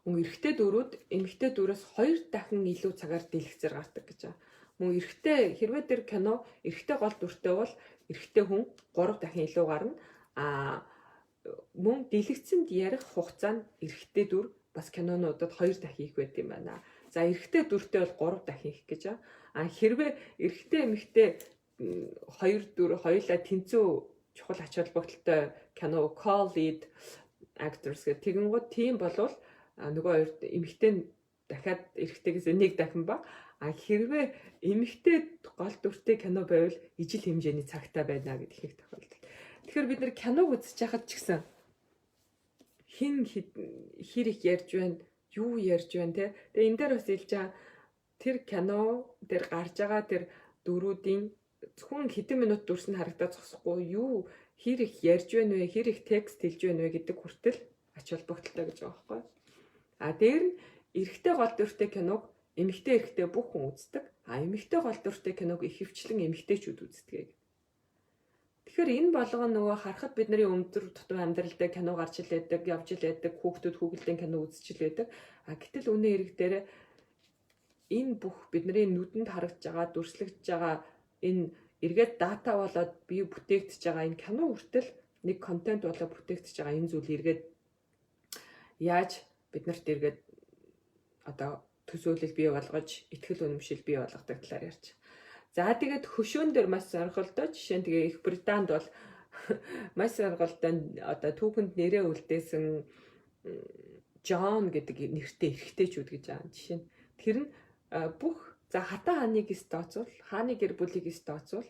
Мөн эрэгтэй дүрүүд эмэгтэй дүрээс хоёр дахин илүү цагаар дэлгэцээр гардаг гэж байгаа. Мөн эрэгтэй, хэрвээ тэр кино эрэгтэй гол дүртэй бол эрэгтэй хүн 3 дахин илүү гарна. А мөн дэлгэцэнд ярих хугацаа нь эрэгтэй дүр бас кинонуудад 2 дахин их байд юм байна. За, эрэгтэй дүртэй бол 3 дахин их гэж байгаа. А хэрвээ эрэгтэй эмэгтэй Хоёр дүр хоёулаа тэнцүү чухал ач холбогдолтой кино, co-lead actors гэх тэгэнгүүт тийм болвол нөгөө хоёр эмэгтэй нь дахиад эрэгтэйгээс нэг дахин ба. А хэрвээ эмэгтэй гол дүртэй кино байвал ижил хэмжээний цагтаа байна гэдэг их тохиолдол. Тэгэхээр бид нар киног үзэж байхад ч гэсэн хэн хэр их ярьж байна, юу ярьж байна те. Тэгээ энэ дээр бас хэлж байгаа, тэр кино дээр гарч байгаа тэр дүрүүдийн зөвхөн хэдэн минут дүрс нь харагдаад зогсохгүй, юу хэр их ярьж байна вэ, хэр их текст хэлж байна вэ гэдэг хүртэл ач холбогдолтой гэж байгаа байхгүй. А дээр нь эрэгтэй гол дүртэй киног эмэгтэй, эрэгтэй бүх хүн үздэг. А эмэгтэй гол дүртэй киног ихэвчлэн эмэгтэйчүүд үздэг. Тэгэхээр энэ болгон нөгөө харахад бидний өндөр тутам амьдрал дээр кино гарч ил байдаг, явж ил байдаг, хүүхдүүд хүүхэлдэйн кино үзэж ил байдаг. А гэтэл үнэн хэрэг дээр энэ бүх бидний нүдэнд харагдж байгаа, дүрслэгдэж байгаа, энэ эргээд data болоод бий бүтээгдэж байгаа энэ кино хүртэл нэг контент болоо бүтээгдэж байгаа энэ зүйл эргээд яаж биднэрт эргээд одоо төсөөлөл бий болгож, итгэл үнэмшил бий болгодог талаар ярьж. За, тэгээд хөшөөн дээр маш сонирхолтой. Жишээ нь тэгээ Их Британд бол маш сонирхолтой, одоо түүхэнд нэрээ үлдээсэн Джон гэдэг нэртэй эрэгтэйчүүд гэж байгаа. Жишээ нь тэр нь бүх, за, хатан хааны гэс тооцвол, хааны гэр бүлийг гэс тооцвол,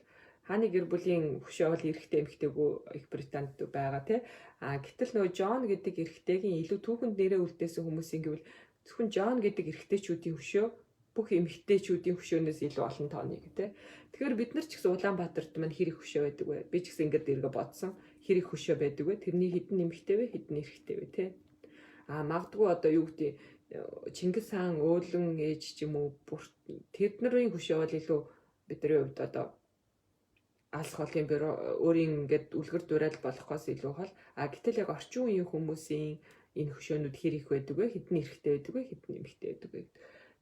хааны гэр бүлийн хөшөө бол эрэгтэй эмэгтэйгүй Их Британд байгаа, тий. А гэтэл нөгөө Джон гэдэг эрэгтэйгийн илүү түүхэнд нэрээ үлдээсэн хүмүүсийн гэвэл зөвхөн Джон гэдэг эрэгтэйчүүдийн хөшөө бүх эмэгтэйчүүдийн хөшөөнөөс илүү олон тооны тий. Тэгэхээр бид нар ч гэсэн Улаанбаатарт маань хэр их хөшөө байдаг вэ? Би ч гэсэн ингээд эргээ бодсон. Хэр их хөшөө байдаг вэ? Тэрний хэдэн эмэгтэй вэ? Хэдэн эрэгтэй вэ, тий? А магадгүй одоо юу гэдэг, Чингис хаан өөлөн ээж ч юм уу, тэд нарын хөшөө бол илүү бидний хувьд одоо алс холын бюро өөрийн ингээд үлгэр дуурайл болохоос илүү хол. А гэтэл яг орчин үеийн хүмүүсийн энэ хөшөөнүүд хэр их байдаг вэ? Хэдэн эрэгтэй байдаг вэ? Хэдэн эмэгтэй байдаг вэ?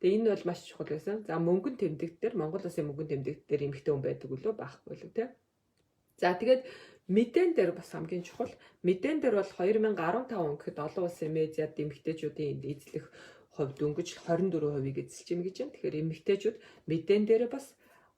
Тэгээ энэ бол маш чухал байсан. За, мөнгөн тэмдэгт дээр, Монгол улсын мөнгөн тэмдэгт дээр эмэгтэй хүн байдаг үлээ, байхгүй лүү, те. За, тэгээд мэдээн дээр бас хамгийн чухал. Мэдээн дээр бол 2015 он гэхэд олон улсын медиад эмэгтэйчүүдийн эзлэх хувь дөнгөж 24%-ийг эзэлж юм гэж байна. Тэгэхээр эмэгтэйчүүд мэдээн дээр бас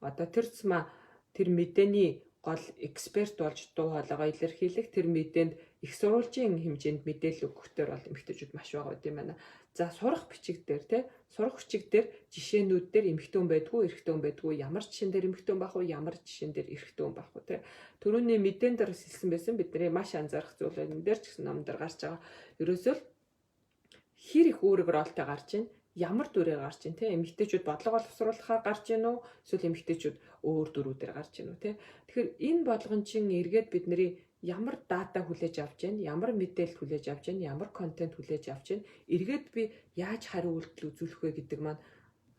одоо тэр тусмаа тэр мэдээний гол эксперт болж дуу хоолойгоо илэрхийлэх, тэр мэдээнд их сурвалжийн хэмжээнд мэдээлэл өгөхтөр бол эмэгтэйчүүд маш бага байд юм байна. За, сурах бичиг дээр, те, сурах бичиг дээр жишээнүүд дээр эмэгтэй хүн байдгүй, эрэгтэй хүн байдгүй, ямар жишээн дээр эмэгтэй хүн байх вэ, ямар жишээн дээр эрэгтэй хүн байх вэ, те. Түрүүний мэдээн дээр бас хэлсэн байсан, бидний маш анзаарах зүйл байна. Энэ дээр ч гэсэн ном дээр гарч байгаа. Ерөөсөө л хэр их үүрэг role той гарч байна, ямар дүрээр гарч ийн, те, эмэгтэйчүүд бодлого боловсруулахаар гарч ийн үү, эсвэл эмэгтэйчүүд өөр дүрүүдээр гарч ийн үү, те. Тэгэхээр энэ болгон чин эргээд бидний ямар data хүлээж авч байна, ямар мэдээлэл хүлээж авч байна, ямар контент хүлээж авч байна, эргээд би яаж хариу үйлдэл үзүүлэх вэ гэдэг маань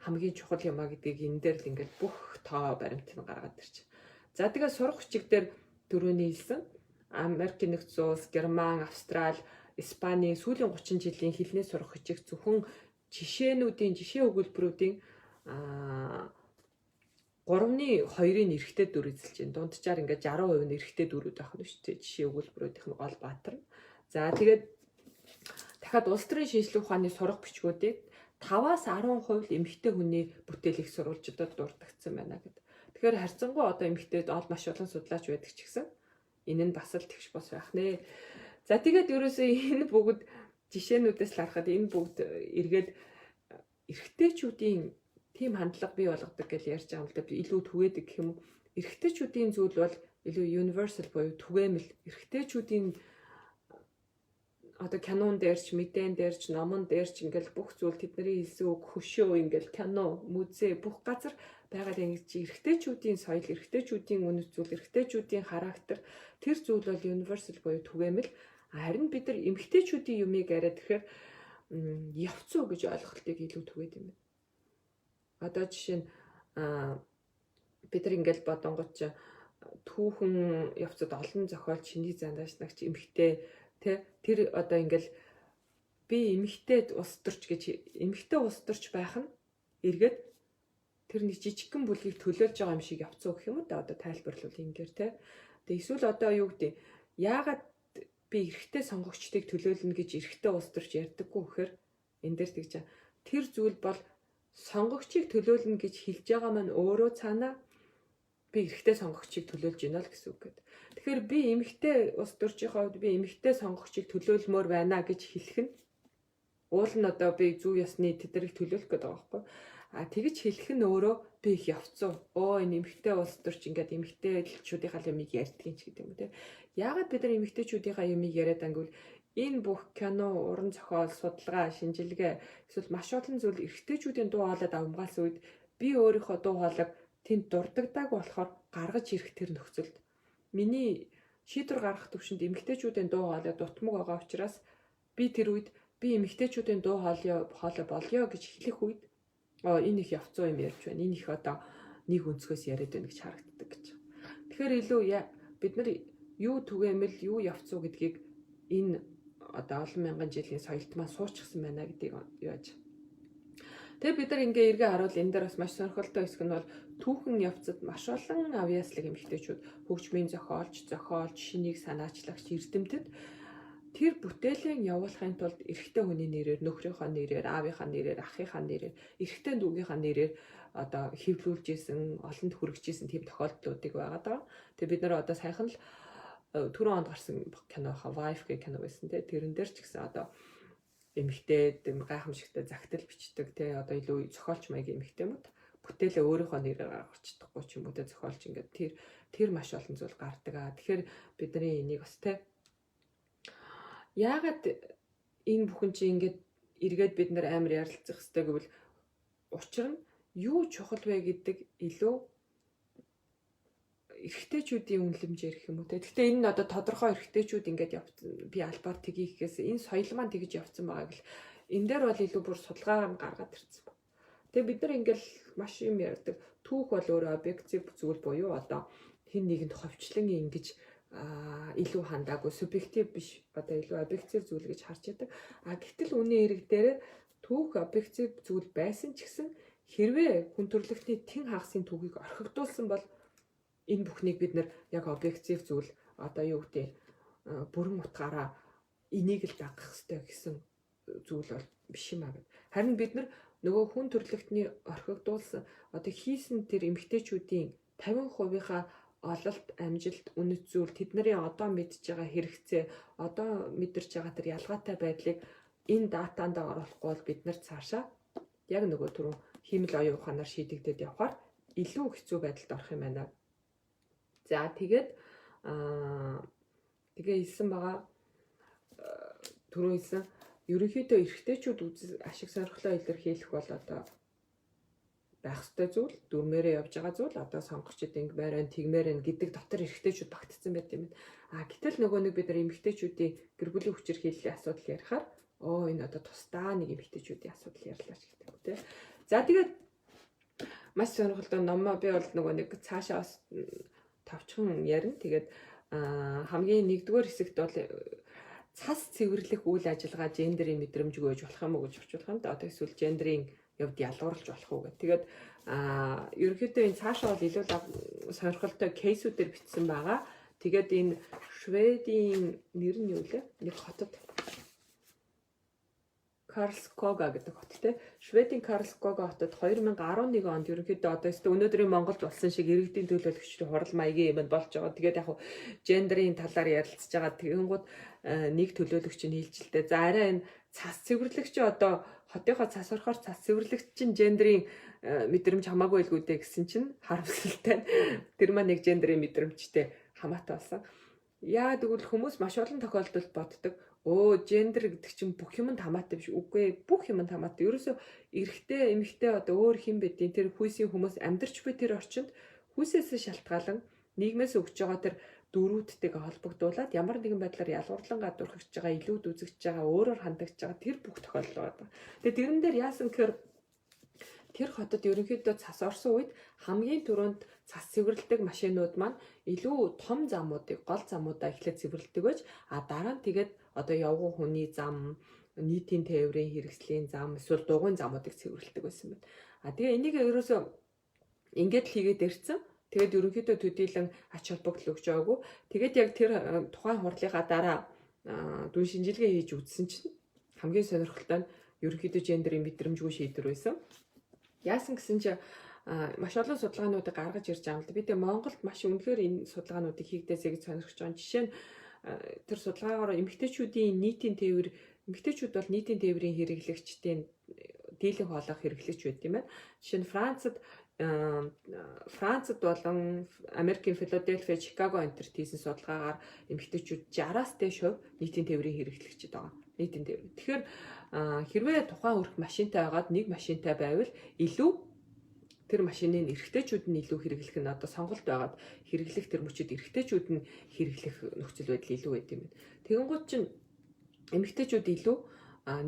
хамгийн чухал юм а гэдгийг энэ дээр л ингээл бүх тоо баримт нь гаргаад ирч. За, тэгээ сурах хүчиг дээр түрүүний хэлсэн Америкийн нэгдсэн улс, Герман, Австрали, Испани сүүлийн 30 жилийн хэлний сурах хүчиг зөвхөн жишээнүүдийн, жишээ өгүүлбэрүүдийн 3-ны 2-ын эрэгтэй дүр эзэлж байна. Дунджаар ингээд 60% нь эрэгтэй дүрүүд байх нь шүү дээ. Жишээ өгүүлбэрүүдийнх нь гол баатар. За, тэгээд дахиад улс төрийн шинжлэх ухааны сурах бичгүүдийг 5-аас 10% эмэгтэй хүний бүтээлийг сурвалжуудад дурдагдсан байна гэдэг. Тэгэхээр харьцангуй одоо эмэгтэйд ол маш олон судлаач байдаг ч гэсэн энэ нь бас л тэгш бос байх нэ. За, тэгээд ерөөсөө энэ бүгд жишээнүүдээс л харахад энэ бүгд эргээд эрэгтэйчүүдийн тийм хандлага бий болгодог гэж ярьж байгаа юм л да, илүү түгээдэг гэх юм уу. Эрэгтэйчүүдийн зүйл бол илүү universal буюу түгээмэл. Эрэгтэйчүүдийн одоо кинон дээр ч, мэдээн дээр ч, номон дээр ч ингээл бүх зүйл, тэдний хэлсэн үг, хөшөө, ингээл кино, музей, бүх газар байгаад ингэж эрэгтэйчүүдийн соёл, эрэгтэйчүүдийн үнэт зүйл, эрэгтэйчүүдийн характер, тэр зүйл бол universal буюу түгээмэл. Харин бид нар эмэгтэйчүүдийн юмыг арай тэгэхээр явцуу гэж ойлголтыг илүү түгээд юм байна. Одоо жишээ нь бид нар ингээл бодонгот чи түүхэн явцад олон зохиолч, шиний зандаашнагч эмэгтэй, тэ, тэр одоо ингээл би эмэгтэй улс төрч гэж, эмэгтэй улс төрч байх нь эргээд тэр нэг жижигхэн бүлгийг төлөөлж байгаа юм шиг явцуу гэх юм уу да, одоо тайлбарлавал ингээр, тэ. Тэгээ эсвэл одоо юу гэдэг, яагаад би эрэгтэй сонгогчдыг төлөөлнө гэж эрэгтэй улс төрч ярьдаггүй гэхээр энэ дээр тэгж тэр зүйл бол сонгогчийг төлөөлнө гэж хэлж байгаа маань өөрөө цаанаа Би эрэгтэй сонгогчийг төлөөлж байна л гэсэн үг гэдэг. Тэгэхээр би эмэгтэй улс төрчийнхөө хувьд би эмэгтэй сонгогчийг төлөөлмөөр байна гэж хэлэх нь уул нь одоо би зүү ёсны тэднийг төлөөлөх гэдэг байгаа байхгүй. А тэгж хэлэх нь өөрөө би их явцсан. Өө, энэ эмэгтэй улс төрч ингээд эмэгтэйчүүдийнхаа юмыг ярьдгийг ч гэдэг юм те. Яагаад бид нар эмэгтэйчүүдийнхаа юмыг яриад ангивал энэ бүх кино, уран зохиол, судалгаа, шинжилгээ эсвэл маш олон зүйл эрэгтэйчүүдийн дуу хоолойд давамгаалсан үед би өөрийнхөө дуу хоолойг тэнд дурддагдаг болохоор гаргаж ирэх тэр нөхцөлд миний шийдвэр гаргах төвшөнд эмэгтэйчүүдийн дуу хоолой дутмаг байгаа учраас би тэр үед би эмэгтэйчүүдийн дуу хоолой болёо гэж хэлэх үед энэ их явцсан юм ярьж байна. Энэ их одоо нэг өнцгөөс яриад байна гэж харагддаг гэж. Тэгэхээр илүү бид нар юу түгээмэл, юу явцуу гэдгийг энэ одоо олон мянган жилийн соёлт маань суучихсан байна гэдгийг яаж. Тэгээ бид нар ингээ эргээ харуул энэ дээр бас маш сонирхолтой хэсэг нь бол түүхэн явцад маш олон авьяаслаг эмэгтэйчүүд, хөгжмийн зохиолч, шинийг санаачлагч, эрдэмтэд тэр бүтээлийн явуулахын тулд эрэгтэй хүний нэрээр, нөхрийнхөө нэрээр, аавынхаа нэрээр, ахынхаа нэрээр, эрэгтэй дүүгийнхаа нэрээр одоо хэвлүүлж исэн, олонд хүргэж исэн тийм тохиолдлуудыг байгаа даа. Тэгээ бид нар одоо саяхан л түрүүн онд гарсан кино хаа Wife гэх кино байсан те. Тэрэн дээр ч гэсэн одоо эмэгтэй гайхамшигтай загтал бичдэг те, одоо илүү зохиолч маягийн эмэгтэй мөт бүтээлээ өөрийнхөө нэрээр гаргах чадахгүй ч юм уу те, зохиолч ингээд тэр тэр маш олон зүйл гардаг аа. Тэгэхээр бидний энийг бас те, яагаад энэ бүхэн чи ингээд эргээд бид нар амар ярилцах хэрэгтэй гэвэл учир нь юу чухал вэ гэдэг илүү эрэгтэйчүүдийн үнэлэмжээр гэх юм уу те. Гэхдээ энэ нь одоо тодорхой эрэгтэйчүүд ингээд явцсан, би албаар тгий гэхээс энэ соёл маань тэгж явцсан байгааг л энэ дээр бол илүү бүр судалгаа гаргаад ирсэн байна. Тэгээ бид нар ингээл маш юм ярьдаг. Түүх бол өөрөө объектив зүйл буюу одоо хэн нэгэнд ховчлон ингэж илүү хандаагүй, субъектив биш, одоо илүү объектив зүйл гэж харж байдаг. А гэтэл үнийн хэрэг дээр түүх объектив зүйл байсан ч гэсэн хэрвээ хүн төрөлхтний тэн хагасын түүхийг орхигдуулсан бол энэ бүхнийг бид нар яг объектив зүйл, одоо юу гэдэг, бүрэн утгаараа энийг л дагах ёстой гэсэн зүйл бол биш юм а гэд. Харин бид нар нөгөө хүн төрөлхтний орхигдуулсан, одоо хийсэн тэр эмэгтэйчүүдийн 50%-ийнхаа ололт, амжилт, үнэт зүйл, тэдний одоо мэдж байгаа хэрэгцээ, одоо мэдэрч байгаа тэр ялгаатай байдлыг энэ датанд оруулахгүй бол бид нар цаашаа яг нөгөө түрүүн хиймэл оюун ухаанаар шийдэгдээд явхаар илүү хэцүү байдалд орох юм байна. За, тэгээд тэгээ хэлсэн байгаа, түрүү хэлсэн, ерөнхийдөө эрэгтэйчүүд ашиг сонирхлоо илэрхийлэх бол одоо байх ёстой зүйл, дүрмээрээ явж байгаа зүйл, одоо сонгогчид ингэмээр байна, тэгмээр байна гэдэг дотор эрэгтэйчүүд багтцсан байт юм байна. А гэтэл нөгөө нэг бид нар эмэгтэйчүүдийн гэр бүлийн хүчирхийллийн асуудал ярихаар оо, энэ одоо тусдаа нэг эмэгтэйчүүдийн асуудал ярьлаа ч гэдэг юм те. За, тэгээд маш сонирхолтой номоо би бол нөгөө нэг цаашаа бас товчхон ярина. Тэгээд хамгийн нэгдүгээр хэсэгт бол цас цэвэрлэх үйл ажиллагаа гендерийн мэдрэмжгүй байж болох юм уу гэж орчуулах юм да. Одоо эсвэл гендерийн явд ялгуурлаж болох уу гэх. Тэгээд ерөнхийдөө энэ цаашаа бол илүү сонирхолтой case үүдээр бичсэн байгаа. Тэгээд энэ Шведийн нэр нь юу лээ? Нэг хотод, Карлскога гэдэг хот те. Шведийн Карлскога хотод 2011 онд ерөнхийдөө одоо өстө өнөөдрийн Монголд болсон шиг иргэдийн төлөөлөгчдийн хурал маягийн юмд болж байгаа. Тэгээд яг хуу гендерийн талаар ярилцж байгаа. Тэгэнгүүт нэг төлөөлөгч нь хэлжилтэй. За, арай энэ цас цэвэрлэгч, одоо хотынхоо цас орохоор цас цэвэрлэгч чинь гендерийн мэдрэмж хамаагүй байлгүй дээ гэсэн чинь харамсалтай нь тэр маань нэг гендерийн мэдрэмжтэй хамаатай болсон. Яа тэгвэл хүмүүс маш олон тохиолдолд боддог. Өө, гендер гэдэг чинь бүх юмд хамаатай биш. Үгүй ээ, бүх юмд хамаатай. Ерөөсөө эрэгтэй, эмэгтэй, одоо өөр хэн байдیں۔ Тэр хүйсийн хүмүүс амьдарч буй тэр орчинд хүйсээс шалтгаалan нийгмээс өгч байгаа тэр дөрүүдтэйгээ холбогдуулаад ямар нэгэн байдлаар ялгуурлан гадуурхагч байгаа, илүүд үзэгдэж байгаа, өөрөөр хандагч байгаа тэр бүх тохиолдол байгаа. Тэгээ тэрэн дээр яасан гэхээр тэр хотод ерөнхийдөө цас орсон үед хамгийн түрүүнд цас цэвэрлэдэг машинууд маань илүү том замуудыг, гол замуудаа эхлээд цэвэрлэдэг байж, а дараа нь тэгээд одоо явган хүний зам, нийтийн тээврийн хэрэгслийн зам, эсвэл дугуйн замуудыг цэвэрлэдэг байсан байна. А тэгээ энийг ерөөсөө ингээд л хийгээд ирсэн. Тэгээд ерөнхийдөө төдийлөн ач холбогдол өгч байгаагүй. Тэгээд яг тэр тухайн хурлынхаа дараа дүн шинжилгээ хийж үзсэн чинь хамгийн сонирхолтой нь ерөнхийдөө гендерийн мэдрэмжгүй шийдвэр байсан. Яасан гэсэн чи маш олон судалгаануудыг гаргаж ирж байгаа юм л да. Би тэгээ Монголд маш үнэхээр энэ судалгаануудыг хийгдээсэй гэж сонирхож байгаа. Жишээ нь, тэр судалгаагаар эмэгтэйчүүдийн нийтийн тээвэр, эмэгтэйчүүд бол нийтийн тээврийн хэрэглэгчдийн дийлэнх хоолойх хэрэглэгч байд юм байна. Жишээ нь, Францад болон Америкийн Филадельфия, Чикаго энэ тэрт хийсэн судалгаагаар эмэгтэйчүүд 60-аас дээш хувь нийтийн тээврийн хэрэглэгчид байгаа. Нийтийн тээвэр. Тэгэхээр хэрвээ тухайн өрх машинтай байгаад нэг машинтай байвал илүү тэр машины эрэгтэйчүүд нь илүү хэрэглэх нь, одоо сонголт байгаад хэрэглэх тэр мөчид эрэгтэйчүүд нь хэрэглэх нөхцөл байдал илүү байд юм байна. Тэгэнгүүт чинь эмэгтэйчүүд илүү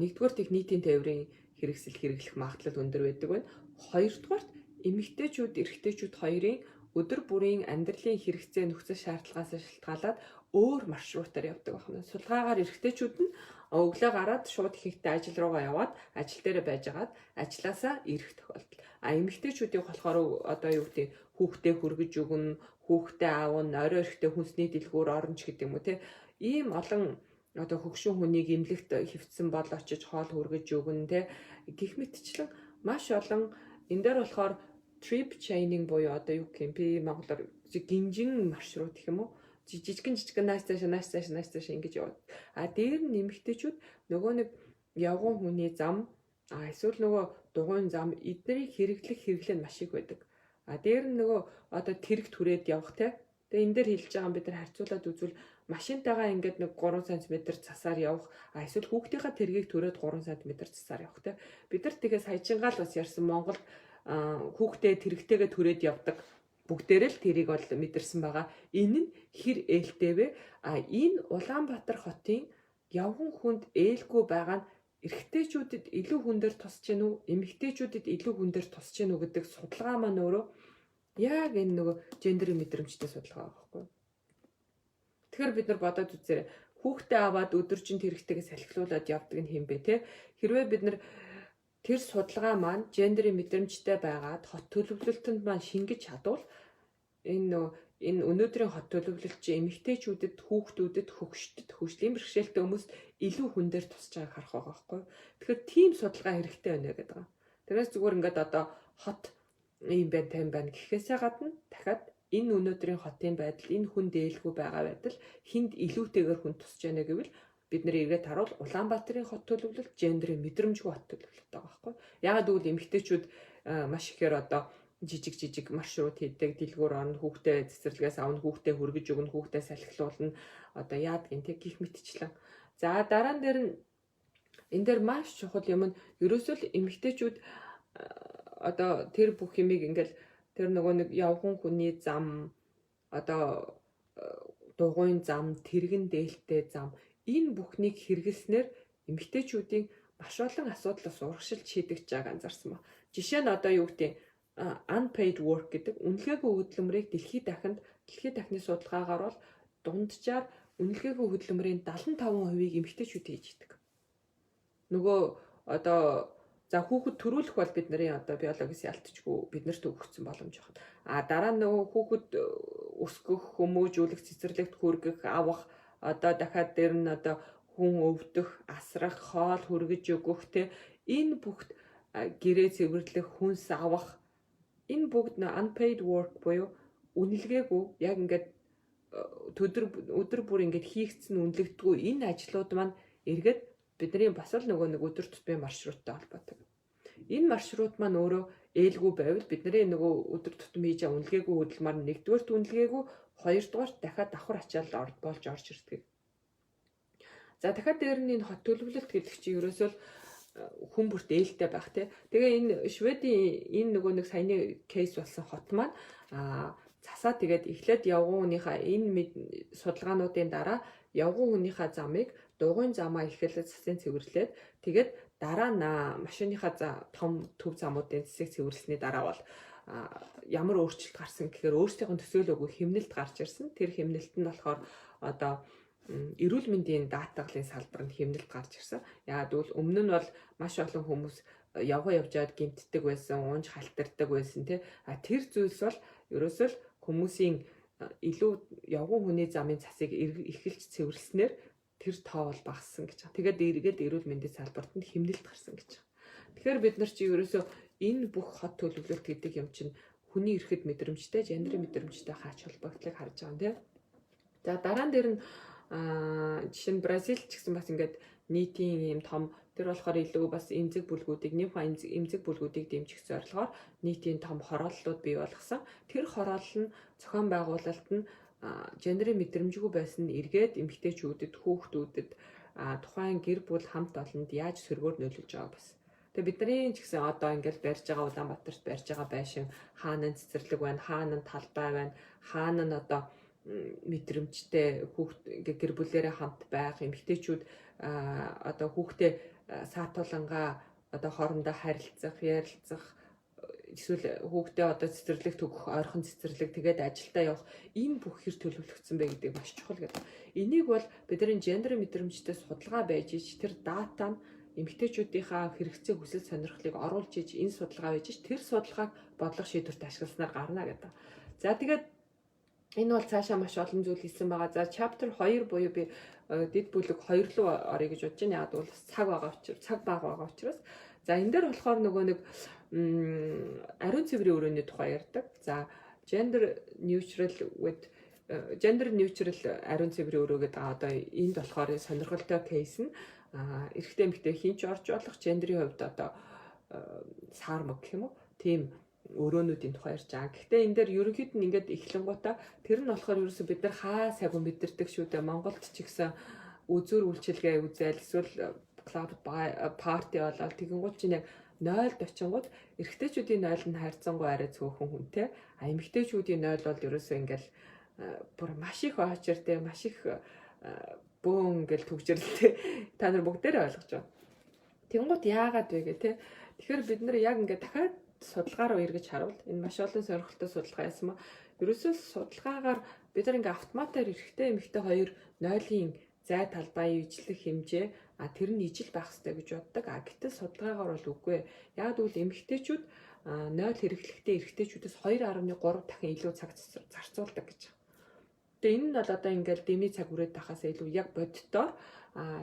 нэгдүгээр их нийтийн тээврийн хэрэгсэл хэрэглэх магадлал өндөр байдаг байна. Хоёрдугаарт, эмэгтэйчүүд, эрэгтэйчүүд хоёрын өдөр бүрийн амьдралын хэрэгцээ, нөхцөл шаардлагаас шалтгаалаад өөр маршрутаар явдаг байна. Судалгаагаар эрэгтэйчүүд нь өглөө гараад шууд ихэнхдээ ажил руугаа яваад, ажил дээрээ байжгаад ажлаасаа ирэх тохиолдол. А эмэгтэйчүүдийг болохоор одоо юу гэдэг, хүүхдээ хүргэж өгнө, хүүхдээ аавна, орой ирэхдээ хүнсний дэлгүүр орно ч гэдэг юм уу, те. Ийм олон, одоо хөгшин хүнийг эмнэлэгт хэвтсэн бол очиж хоол хүргэж өгнө, те. Гэх мэтчлэн маш олон. Энэ дээр болохоор trip chaining буюу одоо юу гэх юм би монголоор, гинжин маршрут гэх юм уу, жижигэн жижигэн нааш цааш, нааш цааш, нааш цааш ингэж яваад. А дээр нь эмэгтэйчүүд нөгөө нэг явган хүний зам, а эсвэл нөгөө дугуйн зам, эднийг хэрэглэх хэрэглээ нь маш их байдаг. А дээр нь нөгөө одоо тэрэг түрээд явах, те. Тэгээ энэ дээр хэлж байгаа, бид нар харьцуулаад үзвэл машинтайгаа ингээд нэг 3 см цасаар явах, а эсвэл хүүхдийнхаа тэргийг түрээд 3 см цасаар явах, те. Бид нар тэгээ саяжингаал бас ярьсан, Монголд хүүхдээ тэрэгтэйгээ түрээд явдаг, бүгдээрээ л тэрийг бол мэдэрсэн байгаа. Энэ нь хэр ээлтэй вэ? А энэ Улаанбаатар хотын явган хүнд ээлгүй байгаа нь эрэгтэйчүүдэд илүү хүн дээр тусч гин үү, эмэгтэйчүүдэд илүү хүн дээр тусч гин үү гэдэг судалгаа маань өөрөө яг энэ нөгөө гендерийн мэдрэмжтэй судалгаа байгаа байхгүй юу? Тэгэхээр бид нар бодоод үзээрэй. Хүүхдээ аваад өдөржин тэрэгтэйгээ салхилуулад явдаг нь хэн бэ, те? Хэрвээ бид нар тэр судалгаа маань гендерийн мэдрэмжтэй байгаад хот төлөвлөлтөнд маань шингэж чадвал энэ нөгөө энэ өнөөдрийн хот төлөвлөлт чинь эмэгтэйчүүдэд, хүүхдүүдэд, хөгшдөд, хөгжлийн бэрхшээлтэй хүмүүст илүү хүн дээр тусч байгааг харах байгаа байхгүй юу? Тэгэхээр тийм судалгаа хэрэгтэй байна гэдэг байгаа. Тэрнээс зүгээр ингээд одоо хот ийм байна, тайм байна гэхээсээ гадна дахиад энэ өнөөдрийн хотын байдал, энэ хүн дээлгүй байгаа байдал хүнд илүүтэйгээр хүн тусч байна гэвэл бид нэр эргээд харуул Улаанбаатарын хот төлөвлөлт гендерийн мэдрэмжгүй хот төлөвлөлт байгаа байхгүй. Яагаад гэвэл эмэгтэйчүүд маш ихээр одоо жижиг жижиг маршрут хийдэг, дэлгүүр орно, хүүхдээ цэцэрлэгээс авна, хүүхдээ хүргэж өгнө, хүүхдээ салхилуулна, одоо яадгийн тэг гих мэтчлэн. За, дараа нь дээр нь энэ дээр маш чухал юм нь ерөөсөө л эмэгтэйчүүд одоо тэр бүх юмыг ингээл тэр нөгөө нэг явган хүний зам, одоо дугуйн зам, тэрэгэн дээлтэй зам, энэ бүхнийг хэрэглэснээр эмэгтэйчүүдийн маш олон асуудлаас урагшилж шийдэгдэж байгааг анзаарсан ба. Жишээ нь, одоо юу гэдэг, unpaid work гэдэг үнэлгээгүй хөдөлмөрийг дэлхийд дахны судалгаагаар бол дунджаар үнэлгээгүй хөдөлмөрийн 75%-ийг эмэгтэйчүүд хийж идэг. Нөгөө одоо за хүүхэд төрүүлэх бол бид нарын одоо биологис ялтчгүй бид нарт өгөгдсөн боломж байна. А дараа нь нөгөө хүүхэд өсгөх, хүмүүжүүлэх, цэцэрлэгт хүргэх, авах, одоо дахиад дээр нь одоо хүн өвдөх, асрах, хоол хүргэж өгөх, те, энэ бүгд, гэрээ цэвэрлэх, хүнс авах, энэ бүгд unpaid work буюу үнэлгээгүй, яг ингээд өдөр өдөр бүр ингээд хийгдсэн, үнэлэгддэггүй энэ ажлууд маань эргээд бидний бас л нөгөө нэг өдөр тутмын маршруттай холбоотой. Энэ маршрут маань өөрөө ээлгүй байвал бидний нөгөө өдөр тутам хийж байгаа үнэлгээгүй хөдөлмөр нэгдүгээрт үнэлгээгүй, хоёрдугаарт дахиад давхар ачаал болж орж ирдэг. За, дахиад дээр нь энэ хот төлөвлөлт гэдэг чинь ерөөсөө л хүн бүрт ээлтэй байх, тий. Тэгээ энэ Шведийн энэ нөгөө нэг саяны case болсон хот маань цасаа тэгээд эхлээд явган хүнийхээ энэ судалгаануудын дараа явган хүнийхээ замыг, дугуйн замаа эхлээд цасын цэвэрлээд, тэгээд дараа нь машиныхаа том төв замуудын цэсийг цэвэрлсэний дараа бол ямар өөрчлөлт гарсан гэхээр өөрсдийнх нь төсөөлөөгүй хэмнэлт гарч ирсэн. Тэр хэмнэлт нь болохоор одоо эрүүл мэндийн даатгалын салбарт хэмнэлт гарч ирсэн. Яагаад гэвэл өмнө нь бол маш олон хүмүүс явган явжаад гэмтдэг байсан, уунж халтардаг байсан, тий. А тэр зүйлс бол ерөөсөө л хүмүүсийн илүү явган хүний замын цасыг эхэлж цэвэрлснээр тэр тоо бол багассан гэж. Тэгээд эргээд эрүүл мэндийн салбарт нь хэмнэлт гарсан гэж. Тэгэхээр бид нар чи ерөөсөө Энэ бүх хот төлөвлөлт гэдэг юм чинь хүний эрхэд мэдрэмжтэй, gender ийн мэдрэмжтэй хаач холбогдлыг харж байгаа юм, тийм. За, дараа нь дээр нь жишээ нь Бразил ч гэсэн бас ингээд нийтийн ийм том, тэр болохоор илүү бас эмзэг бүлгүүдийг, нэмха эмзэг бүлгүүдийг дэмжих зорилгоор нийтийн том хорооллууд бий болгосон. Тэр хороолол нь, зохион байгуулалт нь gender ийн мэдрэмжгүй байсан нь эргээд эмэгтэйчүүдэд, хүүхдүүдэд, тухайн гэр бүл хамт олонд яаж сөргөөр нөлөөлж байгааг бас. Тэгээ бидний ч гэсэн одоо ингээл барьж байгаа, Улаанбаатарт барьж байгаа байшин хаана нь цэцэрлэг байна, хаана нь талбай байна, хаана нь одоо мэдрэмжтэй хүүхд ингээ гэр бүлээрээ хамт байх, эмэгтэйчүүд одоо хүүхдээ саатуулангаа одоо хоорондоо харилцах, ярилцах, эсвэл хүүхдээ одоо цэцэрлэгт өгөх, ойрхон цэцэрлэг, тэгээд ажилдаа явах, энэ бүх хэр төлөвлөгдсөн бэ гэдэг маш чухал гэдэг. Энийг бол бидний gender мэдрэмжтэй судалгаа байж ич тэр data нь эмэгтэйчүүдийнхаа хэрэгцээ, хүсэл, сонирхлыг оруулж иж энэ судалгаа байж ич тэр судалгааг бодлого шийдвэрт ашигласнаар гарна гэдэг. За, тэгээд энэ бол цаашаа маш олон зүйл хэлсэн байгаа. За, chapter 2 буюу би дэд бүлэг 2 руу оръё гэж бодож байна. Яг бол цаг байгаа учраас, цаг бага байгаа учраас. За, энэ дээр болохоор нөгөө нэг ариун цэврийн өрөөний тухай ярьдаг. За, gender neutral with gender neutral ариун цэврийн өрөө гэдэг, одоо энд болохоор сонирхолтой case нь эрэгтэй, эмэгтэй хэн ч орж болох, gender ийн хувьд одоо саармаг гэх юм уу? Тийм өрөөнүүдийн тухай ярьж байгаа. Гэхдээ энэ дээр ерөнхийд нь ингээд эхлэнгуутаа тэр нь болохоор ерөөсө бид нар хаа сайгүй мэдэрдэг шүү дээ. Монголд ч гэсэн үзүүр үйлчилгээ үзээл, эсвэл club party болоод тэгэнгүүт чинь яг 0-д очингууд эрэгтэйчүүдийн 0 нь харьцангуй арай цөөхөн хүнтэй. А эмэгтэйчүүдийн 0 бол ерөөсөө ингээл бүр маш их очиртэй, маш их бөөн ингээл түгжрэлтэй, та нар бүгдээрээ ойлгож байна. Тэнгуут яагаад вэ гэх те. Тэгэхээр бид нар яг ингээд дахиад судалгаа руу эргэж харуул, энэ маш олон сонирхолтой судалгаа яасан ба ерөөсөө судалгаагаар бид нар ингээ автоматар эрэгтэй, эмэгтэй хоёр нойлын зай талбай ижлэх хэмжээ тэр нь ижил байх ёстой гэж боддог. А гэтэл судалгаагаар бол үгүй. Яг гэвэл эмэгтэйчүүд 0 хэрэглэхдээ эрэгтэйчүүдээс 2.3 дахин илүү цаг зарцуулдаг гэж. Тэгээ энэ нь бол одоо ингээл дэмий цаг үрээд тахаас илүү яг боддоор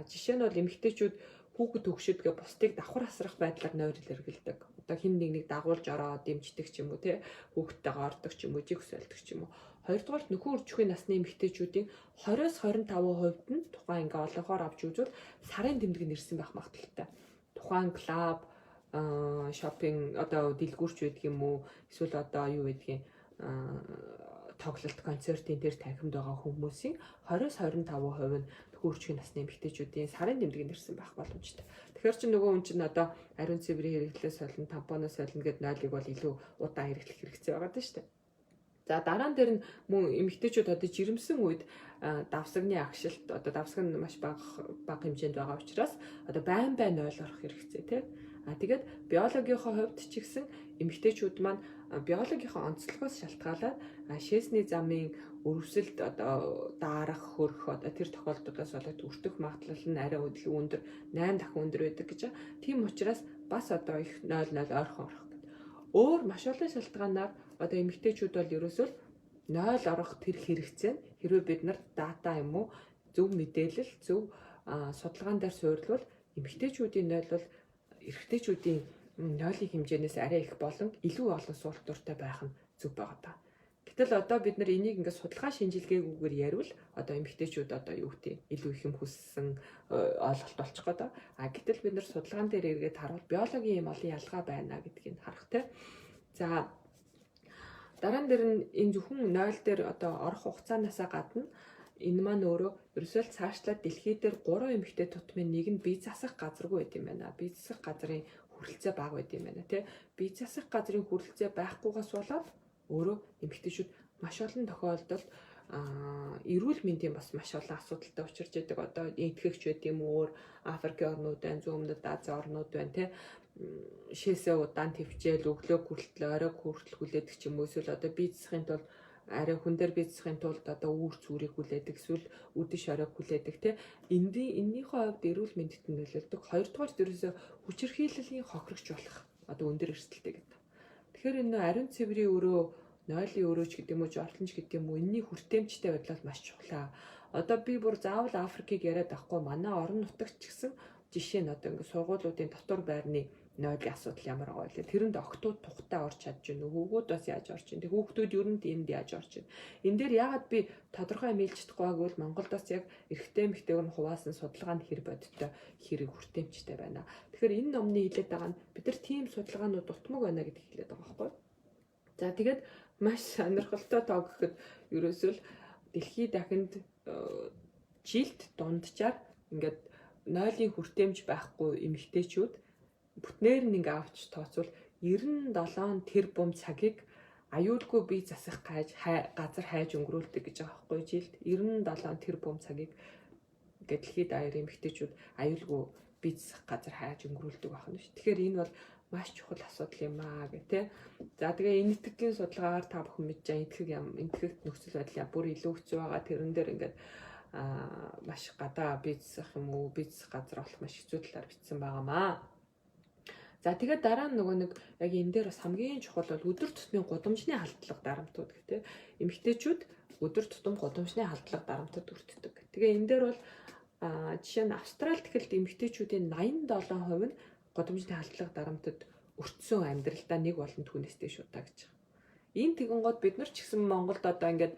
жишээ нь бол эмэгтэйчүүд хүүхэд төгшөдгөө бусдыг давхар асрах байдлаар нойрол эргэлдэг. Одоо хин нэг нэг дагуулж ороод дэмждэг ч юм уу, те, хүүхэдтэйгээ ордог ч юм уу, жиг өсөлдөг ч юм уу. Хоёрдугаар, нөхөн үржихийн насны эмэгтэйчүүдийн 20-с 25% нь тухайн ингээ олонхоор авч үзвэл сарын тэмдэг нэрсэн байх магадлалтай. Тухайн club, shopping, одоо дэлгүүрч байдаг юм уу, эсвэл одоо юу байдгийг, тоглолт, концертын тэр танхимд байгаа хүмүүсийн 20-с 25% нь нөхөн насны эмэгтэйчүүдийн сарын тэмдэг нэрсэн байх боломжтой. Тэгэхээр чи нөгөө хүн чинь одоо ариун цэврийн хэрэглээ солино, тампоно солино гэд нойлыг бол илүү удаан хэрэглэх хэрэгцээ байгаа даа шүү дээ. За, дараа нь дээр нь мөн эмэгтэйчүүд одоо жирэмсэн үед давсагны агшилт, одоо давсаг нь маш бага бага хэмжээнд байгаа учраас одоо байн байн 0 орох хэрэгцээ, тий. А тэгээд биологийнхоо хувьд ч гэсэн эмэгтэйчүүд маань биологийнхоо онцлогоос шалтгаалаад шээсний замын өрөвсөлд одоо даарах, хөрөх, одоо тэр тохиолдлоос болоод өртөх магадлал нь арай илүү өндөр, 8 дахин өндөр байдаг гэж. Тийм учраас бас одоо их 0 0 ойрхон орох гэдэг. Өөр маш олон шалтгаанаар одоо эмэгтэйчүүд бол ерөөсөө 0 орох тэр хэрэгцээ нь хэрвээ бид нар data юм уу, зөв мэдээлэл, зөв судалгаан дээр суурилвал эмэгтэйчүүдийн 0 бол эрэгтэйчүүдийн нойлын хэмжээнээс арай их болон илүү олон суултууртай байх нь зөв байгаа даа. Гэтэл одоо бид нар энийг ингээд судалгаа шинжилгээгүйгээр яриул одоо эмэгтэйчүүд одоо юу гэдэг, илүү их юм хүссэн ойлголт болчих гээд. А гэтэл бид нар судалгаан дээр эргээд харуул биологийн юм олон ялгаа байна гэдгийг харах, те. За, дараа нь дэр нь энэ зөвхөн 0 дээр одоо орох хугацаанаасаа гадна энэ маань өөрөө ерөөсөө л цаашлаад дэлхий дээр 3 эмэгтэй тутмын нэг нь бие засах газаргүй байд юм байна. Бие засах газрын хүрэлцээ бага байд юм байна, тий. Бие засах газрын хүрэлцээ байхгүйгаас болоод өөрөө эмэгтэйчүүд маш олон тохиолдолд эрүүл мэндийн бас маш олон асуудалтай учирч яадаг. Одоо идэхэгч байд юм өөр Африкийн орнууд байна, зүүн өмнөд Азийн орнууд байна, тий, шээсээ удаан твчээл, өглөө хүртэл, орой хүртэл хүлээдэг ч юм уу, эсвэл одоо бие засахын тулд, арай хүн дээр бие засахын тулд одоо үүр цүүрийг хүлээдэг, эсвэл үдэш оройг хүлээдэг, тий. Эннийхээ хувьд эрүүл мэндэд нь нөлөөлдөг. Хоёрдугаар, ерөөсөө хүчирхийллийн хохирогч болох одоо өндөр эрсдэлтэй гэдэг. Тэгэхээр энэ ариун цэврийн өрөө, нойлын өрөөч гэдэг юм уу, жортлонч гэдэг юм уу, энэний хүртээмжтэй байдал маш чухлаа. Одоо би бүр заавал Африкийг яриад байхгүй, манай орон нутагт ч гэсэн Жишээ нь одоо ингээд сургуулиудын дотор байрны нойлын асуудал ямар байгаа вэ? Тэрэнд охидууд тухтай орж чадж байна уу? Хүүгүүд бас яаж орж байна? Тэг хүүхдүүд ер нь энд яаж орж байна? Энэ дээр яагаад би тодорхой юм хэлж чадахгүй гэвэл Монголд бас яг эрэгтэй эмэгтэйг нь хуваасан судалгаа нь хэр бодиттой, хэрэг хүртээмжтэй байна. Тэгэхээр энэ номны хэлээд байгаа нь бид нар тийм судалгаанууд дутмаг байна гэдгийг хэлээд байгаа байхгүй юу? За, тэгээд маш сонирхолтой тоо гэхэд ерөөсөө л дэлхийд дахинд жилд дунджаар ингээд нойлын хүртээмж байхгүй эмэгтэйчүүд бүтнээр нь ингээ авч тооцвол 97 тэрбум цагийг аюулгүй бие засах гайж газар хайж өнгөрүүлдэг гэж байгаа байхгүй, жилд 97 тэрбум цагийг ингээд дэлхийд даяар эмэгтэйчүүд аюулгүй бие засах газар хайж өнгөрүүлдэг байх нь шүү. Тэгэхээр энэ бол маш чухал асуудал юм аа гэх тээ. За, тэгээ энэтхэгийн судалгаагаар та бүхэн мэдж байгаа, энэтхэг юм, энэтхэгт нөхцөл байдал бүр илүү хэцүү байгаа. Тэрэн дээр ингээд маш гадаа бие засах юм уу, бие засах газар олох маш хэцүү талаар бичсэн байгаамаа. За, тэгээд дараа нь нөгөө нэг яг энэ дээр бас хамгийн чухал бол өдөр тутмын гудамжны халдлага дарамтууд гэх тээ. Эмэгтэйчүүд өдөр тутам гудамжны халдлага дарамтад өртдөг. Тэгээ энэ дээр бол жишээ нь Австрали тэгэхэлд эмэгтэйчүүдийн 87% нь гудамжны халдлага дарамтад өртсөн амьдралдаа нэг болон түүнээс дээш удаа гэж байгаа. Энэ тэгэнгүүт бид нар ч гэсэн Монголд одоо ингээд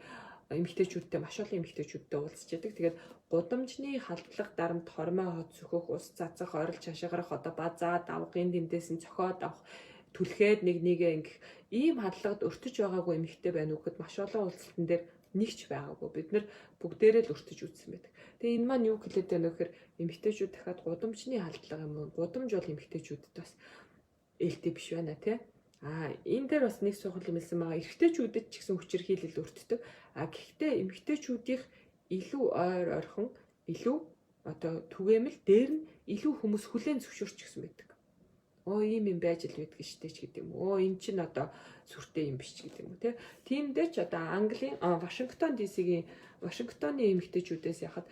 эмэгтэйчүүдтэй, маш олон эмэгтэйчүүдтэй уулзч яадаг. Тэгээд гудамжны халдлага дарамт, хормой хот сөхөх, ус цацах, орилж хашгирах, одоо базаа давх, энэ тэндээс нь цохиод авах, түлхээд нэг нэгэ ингэх ийм халдлагад өртөж байгаагүй эмэгтэй байна уу гэхэд маш олон уулзалтан дээр нэг ч байгаагүй. Бид нар бүгдээрээ л өртөж үзсэн байдаг. Тэгээ энэ маань юу хэлээд байна вэ гэхээр эмэгтэйчүүд дахиад гудамжны халдлага юм уу? Гудамж бол эмэгтэйчүүдэд бас ээлтэй биш байна тий. А энэ дээр бас нэг сургал юм хэлсэн байгаа. Эрэгтэйчүүдэд ч гэсэн хүчирхийлэл өртдөг. А гэхдээ эмэгтэйчүүдийнх илүү ойр ойрхон, илүү одоо түгээмэл, дээр нь илүү хүмүүс хүлээн зөвшөөрч гисэн байдаг. Оо, ийм юм байж л байдаг штэ ч гэдэг юм уу. Оо, эн чинь одоо сүртэй юм биш ч гэдэг юм уу те. Тиймдээ ч одоо Английн Вашингтон DC-гийн Вашингтоны эмэгтэйчүүдээс яхад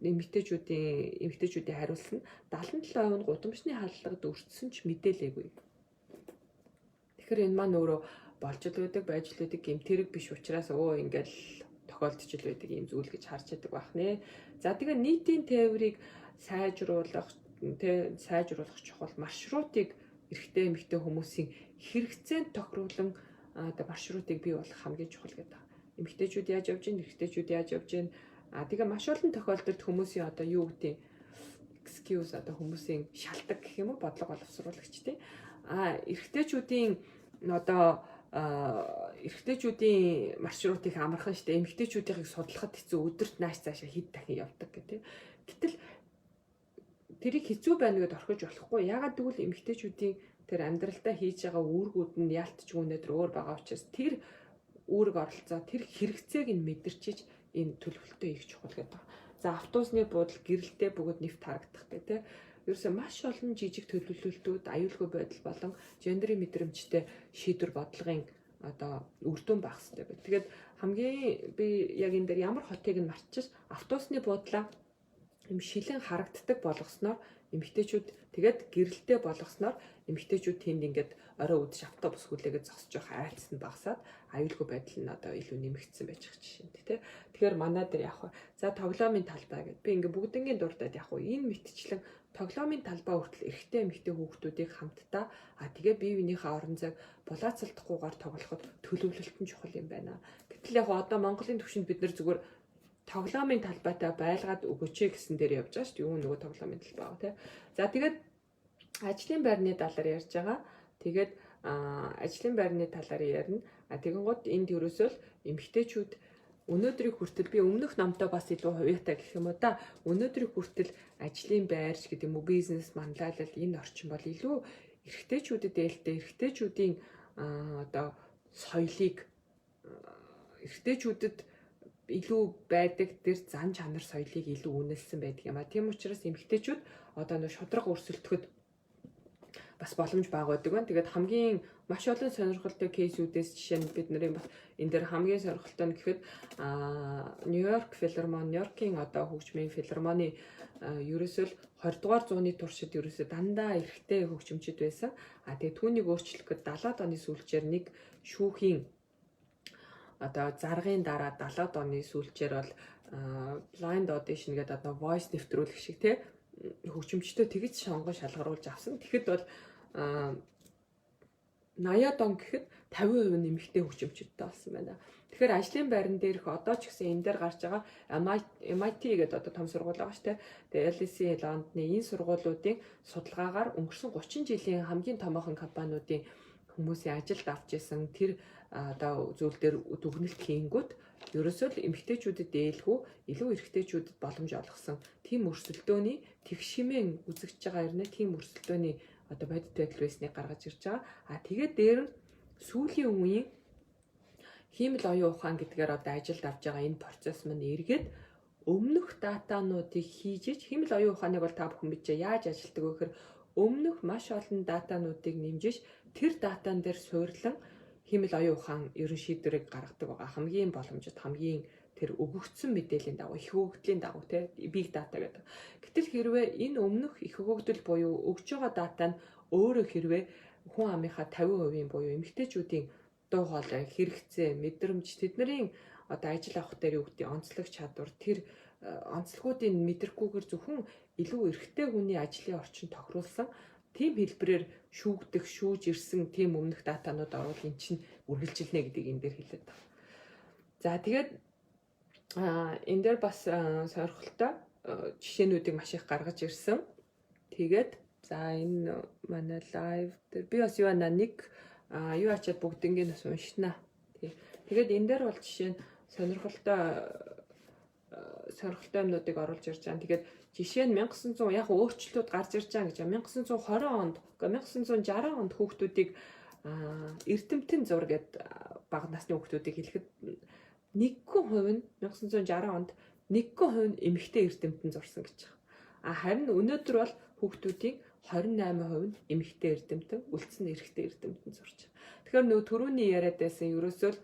эмэгтэйчүүдийн хариулсан нь 77% нь гудамжны халдлагад өртсөн ч мэдээлээгүй. Тэгэхээр энэ маань өөрөө болж л байдаг, байж л байдаг гэмтэрэг биш учраас өө ингээл тохиолдож л байдаг юм зүйл гэж харж байдаг байх нэ. За, тэгээ нийтийн тээврийг сайжруулах тэ сайжруулах чухал, маршрутыг эрэгтэй эмэгтэй хүмүүсийн хэрэгцээнд тохируулан одоо маршрутыг бий болгох хамгийн чухал гэдэг. Эмэгтэйчүүд яаж явж гин, эрэгтэйчүүд яаж явж гин. А тэгээ маш олон тохиолдолд хүмүүсийн одоо юу гэдэг excuse, одоо хүмүүсийн шалтгаан гэх юм уу, бодлого боловсруулагч тий. А эрэгтэйчүүдийн одоо эрэгтэйчүүдийн маршрутыг амархан штэ, эмэгтэйчүүдийнхийг судлахад хэцүү, өдөрт нааш цаашаа хэд дахин явдаг гэх тий. Гэтэл тэрийг хэцүү байна гэдээ орхиж болохгүй. Яагаад гэвэл эмэгтэйчүүдийн тэр амьдралдаа хийж байгаа үүргүүд нь яалтчгүй өнөөдөр өөр байгаа учраас тэр үүрэг оролцоо, тэр хэрэгцээг нь мэдэрчиж энэ төлөвлөлтөө хийх чухал гэдэг. За, автобусны буудал гэрэлтэй бөгөөд нэвт харагдах гэх тээ. Ерөөсөө маш олон жижиг төлөвлөлтүүд аюулгүй байдал болон гендерийн мэдрэмжтэй шийдвэр бодлогын одоо үр дүн байх хэрэгтэй байт. Тэгээд хамгийн би яг энэ дээр ямар хотыг нь мартчих, автобусны буудлаа юм шилэн харагддаг болгосноор эмэгтэйчүүд, тэгээд гэрэлтэй болгосноор эмэгтэйчүүд тэнд ингээд орой үдш автобус хүлээгээд зогсож явах айдас нь багасаад аюулгүй байдал нь одоо илүү нэмэгдсэн байж байгаа жишээ нь тий. Тэгэхээр манай дээр яг вэ? За, тоглоомын талбай гэдээ би ингээд бүгднгийн дурдаад яг вэ, энэ мэтчлэн тоглоомын талбай хүртэл эрэгтэй эмэгтэй хүүхдүүдийг хамтдаа тэгээ бие биенийхээ орон зайг булаацалдахгүйгээр тоглоход төлөвлөлт нь чухал юм байна. Гэтэл яг одоо Монголын түвшинд бид нар зүгээр тоглоомын талбайтай байлгаад өгөөч гэсэн дээр явж байгаа шүү дээ. Юу нөгөө тоглоомын талбай тий. За, тэгээд ажлын байрны талаар ярьж байгаа. Тэгээд ажлын байрны талаар ярина. А тэгэнгүүт энд ерөөсөө л эмэгтэйчүүд өнөөдрийг хүртэл, би өмнөх номтой бас илүү хувьяатай гэх юм уу та, өнөөдрийг хүртэл ажлын байрч гэдэг юм уу, бизнес манлайлал энэ орчин бол илүү эрэгтэйчүүдэд ээлтэй, эрэгтэйчүүдийн одоо соёлыг, эрэгтэйчүүдэд илүү байдаг тэр зан чанар соёлыг илүү үнэлсэн байдаг юм а. Тийм учраас эмэгтэйчүүд одоо нөө шударга өрсөлдөхөд бас боломж бага байдаг байна. Тэгээд хамгийн маш олон сонирхолтой case үүдээс жишээ нь бид нарын бас энэ дээр хамгийн сонирхолтой нь гэхэд Нью-Йорк филармони, Нью-Йоркийн одоо хөгжмийн филармоны ерөөсөө л 20 дугаар зууны туршид ерөөсөө дандаа эрэгтэй хөгжимчид байсан. А тэгээд түүнийг өөрчлөх гээд 70-аад оны сүүлчээр нэг шүүхийн одоо заргын дараа, 70-аад оны сүүлчээр бол blind audition гэдэг одоо voice нэвтрүүлэг шиг те хөгжимчтэй тэгж сонгон шалгаруулж авсан. Тэгэхэд бол 80-аад он гэхэд 50% нь эмэгтэй хөгжимчдтэй болсон байна. Тэгэхээр ажлын байран дээрх одоо ч гэсэн энэ дээр гарч байгаа MIT гэдэг одоо том сургууль байгаа шүү дээ. Тэгээ LSE Лондоны энэ сургуулиудын судалгаагаар өнгөрсөн 30 жилийн хамгийн томоохон компаниудын хүмүүсийн ажилд авч исэн тэр одоо зүйл дээр дүгнэлт хийнгүүт ерөөсөө л эмэгтэйчүүдэд дээлгүй, илүү эрэгтэйчүүдэд боломж олгосон тийм өрсөлдөөний тэгш хэмээн үзэгдэж байгаа хэрнээ тийм өрсөлдөөний одоо бодит байдал байсныг гаргаж ирж байгаа. А тэгээд дээр нь сүүлийн үеийн хиймэл оюун ухаан гэдгээр одоо ажилд авч байгаа энэ процесс маань эргээд өмнөх data нуудыг хийж ич, хиймэл оюун ухааныг бол та бүхэн мэдээ яаж ажилтдаг вэ гэхээр өмнөх маш олон data нуудыг нэмжиж, тэр data н дээр суйрлан хиймэл оюун ухаан ерөн шийдвэрийг гаргадаг байгаа. Хамгийн боломжит, хамгийн тэр өгөгдсөн мэдээллийн дагуу, их өгөгдлийн дагуу, те, big data гэдэг. Гэтэл хэрвээ энэ өмнөх их өгөгдөл буюу өгж байгаа data нь өөрөө хэрвээ хүн амынхаа 50%-ийн буюу эмэгтэйчүүдийн дуу хоолой, хэрэгцээ, мэдрэмж, тэдний одоо ажил авах дээр юу гэдэг онцлог чадвар, тэр онцлогуудыг мэдрэхгүйгээр зөвхөн илүү эрэгтэй хүний ажлын орчин тохируулсан тийм хэлбэрээр шүүгдэх, шүүж ирсэн тийм өмнөх data нууд орвол эн чинь үргэлжилнэ гэдгийг энэ дээр хэлээд байна. За, тэгээд энэ дээр бас сонирхолтой жишээнүүдийг маш их гаргаж ирсэн. Тэгээд за, энэ манай live дээр би бас юу ана нэг юу ачаад бүгднийг бас уншина. Тий. Тэгээд энэ дээр бол жишээ нь сонирхолтой сонирхолтой юмнуудыг оруулж ирж байгаа. Тэгээд жишээ нь 1900, яг өөрчлөлтүүд гарч ирж байгаа гэж, 1920 онд, үгүй, 1960 онд хүүхдүүдийг эрдэмтэн зур гэд бага насны хүүхдүүдийг хэлэхэд 1% нь, 1960 онд 1% нь эмэгтэй эрдэмтэн зурсан гэж байгаа. А харин өнөөдөр бол хүүхдүүдийн 28% нь эмэгтэй эрдэмтэн, үлдсэн нь эрэгтэй эрдэмтэн зурж байгаа. Тэгэхээр нөгөө түрүүний яриад байсан, ерөөсөө л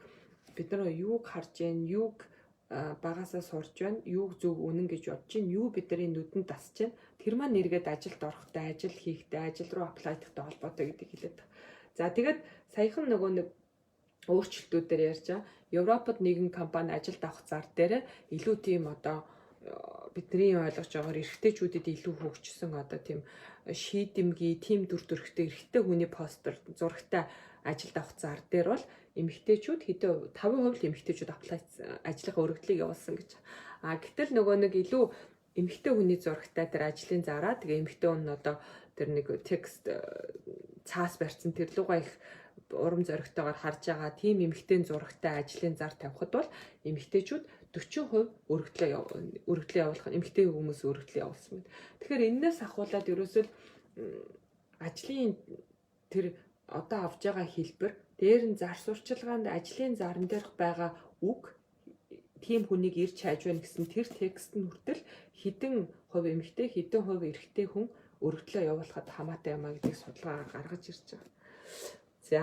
бид нар юуг харж гин, юуг багасаа сурж байна, юуг зөв үнэн гэж бодож байна, юу бидний нүдэнд дасж байна. Тэр маань эргээд ажилд орохдоо, ажил хийхдээ, ажил руу apply дахтай холбоотой гэдгийг хэлээд байгаа. За, тэгээд саяхан нөгөө нэг өөрчлөлтүүдээр ярьж байгаа. Европод нэгэн компани ажилд авах зар дээр илүү тийм одоо бидний ойлгож байгаагаар эрэгтэйчүүдэд илүү хөгжсөн одоо тийм шийдэмгий, тийм дүр төрхтэй эрэгтэй хүний постэр зурагтай ажилд авах зар дээр бол эмэгтэйчүүд хэдэн 5% л эмэгтэйчүүд apply, ажлынхаа өргөдлийг явуулсан гэж. А гэтэл нөгөө нэг илүү эмэгтэй хүний зурагтай тэр ажлын зараа, тэгээ эмэгтэй хүн одоо тэр нэг текст цаас барьсан тэр лугаа их урам зоригтойгоор харж байгаа тийм эмэгтэй зурагтай ажлын зар тавихад бол эмэгтэйчүүд 40% өргөдлөө явуулах, эмэгтэй хүмүүс өргөдлөө явуулсан байна. Тэгэхээр энээс ахуулаад ерөөсөө ажлын тэр одоо авж байгаа хэлбэр дээр нь зар сурчилгаанд ажлын зарн дээрх байгаа үг, тийм хүнийг ирж хайж байна гэсэн тэр текст нь хүртэл хэдэн хувь эмэгтэй, хэдэн хувь эрэгтэй хүн өргөдлөө явуулахад хамаатай юм а гэдгийг судалгаа гаргаж ирж байгаа. За,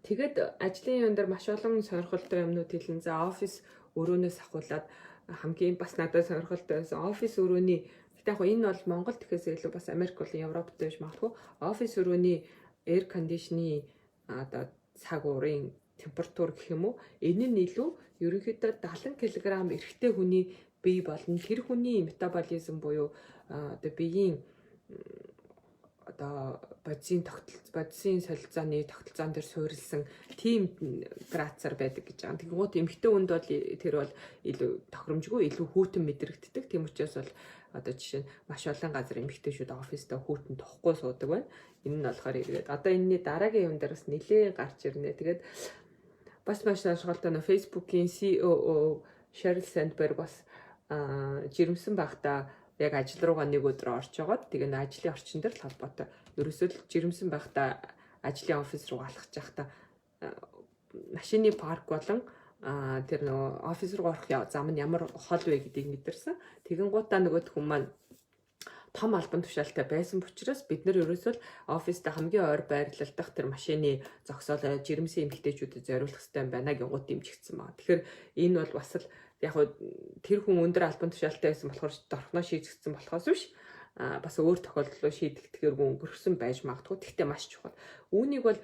тэгээд ажлын юм дээр маш олон сонирхолтой юмнууд хэлэн. За, офис өрөөнөөс ахуулаад хамгийн бас надад сонирхолтой байсан офис өрөөний, гэтээ яг энэ бол Монгол гэхээс илүү бас Америк болон Европт байж магадгүй, офис өрөөний air condition-ы одоо цаг уурын температур гэх юм уу, энэ нь илүү ерөнхийдөө 70 кг эрэгтэй хүний бие болон тэр хүний метаболизм буюу одоо биеийн одоо бодисын солилцооны тогтолцоон дээр суурилсан тийм градусаар байдаг гэж байгаа. Тэгэнгүүт эмэгтэй хүнд бол тэр бол илүү тохиромжгүй, илүү хүйтэн мэдрэгддэг. Тийм учраас бол одоо жишээ нь маш олон газар эмэгтэйчүүд оффистаа хүйтэн тухгүй суудаг байна. Энэ нь болохоор эргээд одоо энэний дараагийн юм дээр бас нэлээд гарч ирнэ. Тэгээд бас маш сонирхолтой нөө Facebook-ийн COO Sheryl Sandberg бас жирэмсэн байхдаа яг ажил руугаа нэг өдөр орж байгаад, тэгээ нөө ажлын орчин дээр л холбоотой. Ерөөсөө л жирэмсэн байхдаа ажлын офис руу алхаж байхдаа машины парк болон тэр нөгөө офис руу орох зам нь ямар хол вэ гэдгийг мэдэрсэн. Тэгэн гутаа нөгөөх хүн маань том албан тушаалтай байсан учраас бид нар ерөөсөө л оффиста хамгийн ойр байрлалдах тэр машины зогсоол жирэмсэн эмэгтэйчүүдэд зориулах хэрэгтэй юм байна гингууд дэмжигдсэн байна. Тэгэхээр энэ бол бас л яг тэр хүн өндөр албан тушаалтай байсан болохоор дорхноо шийдэгдсэн болохоос биш. бас өөр тохиолдлоо шийдэгдэхээргүй өнгөрсөн байж магадгүй. Гэхдээ маш чухал. Үүнийг бол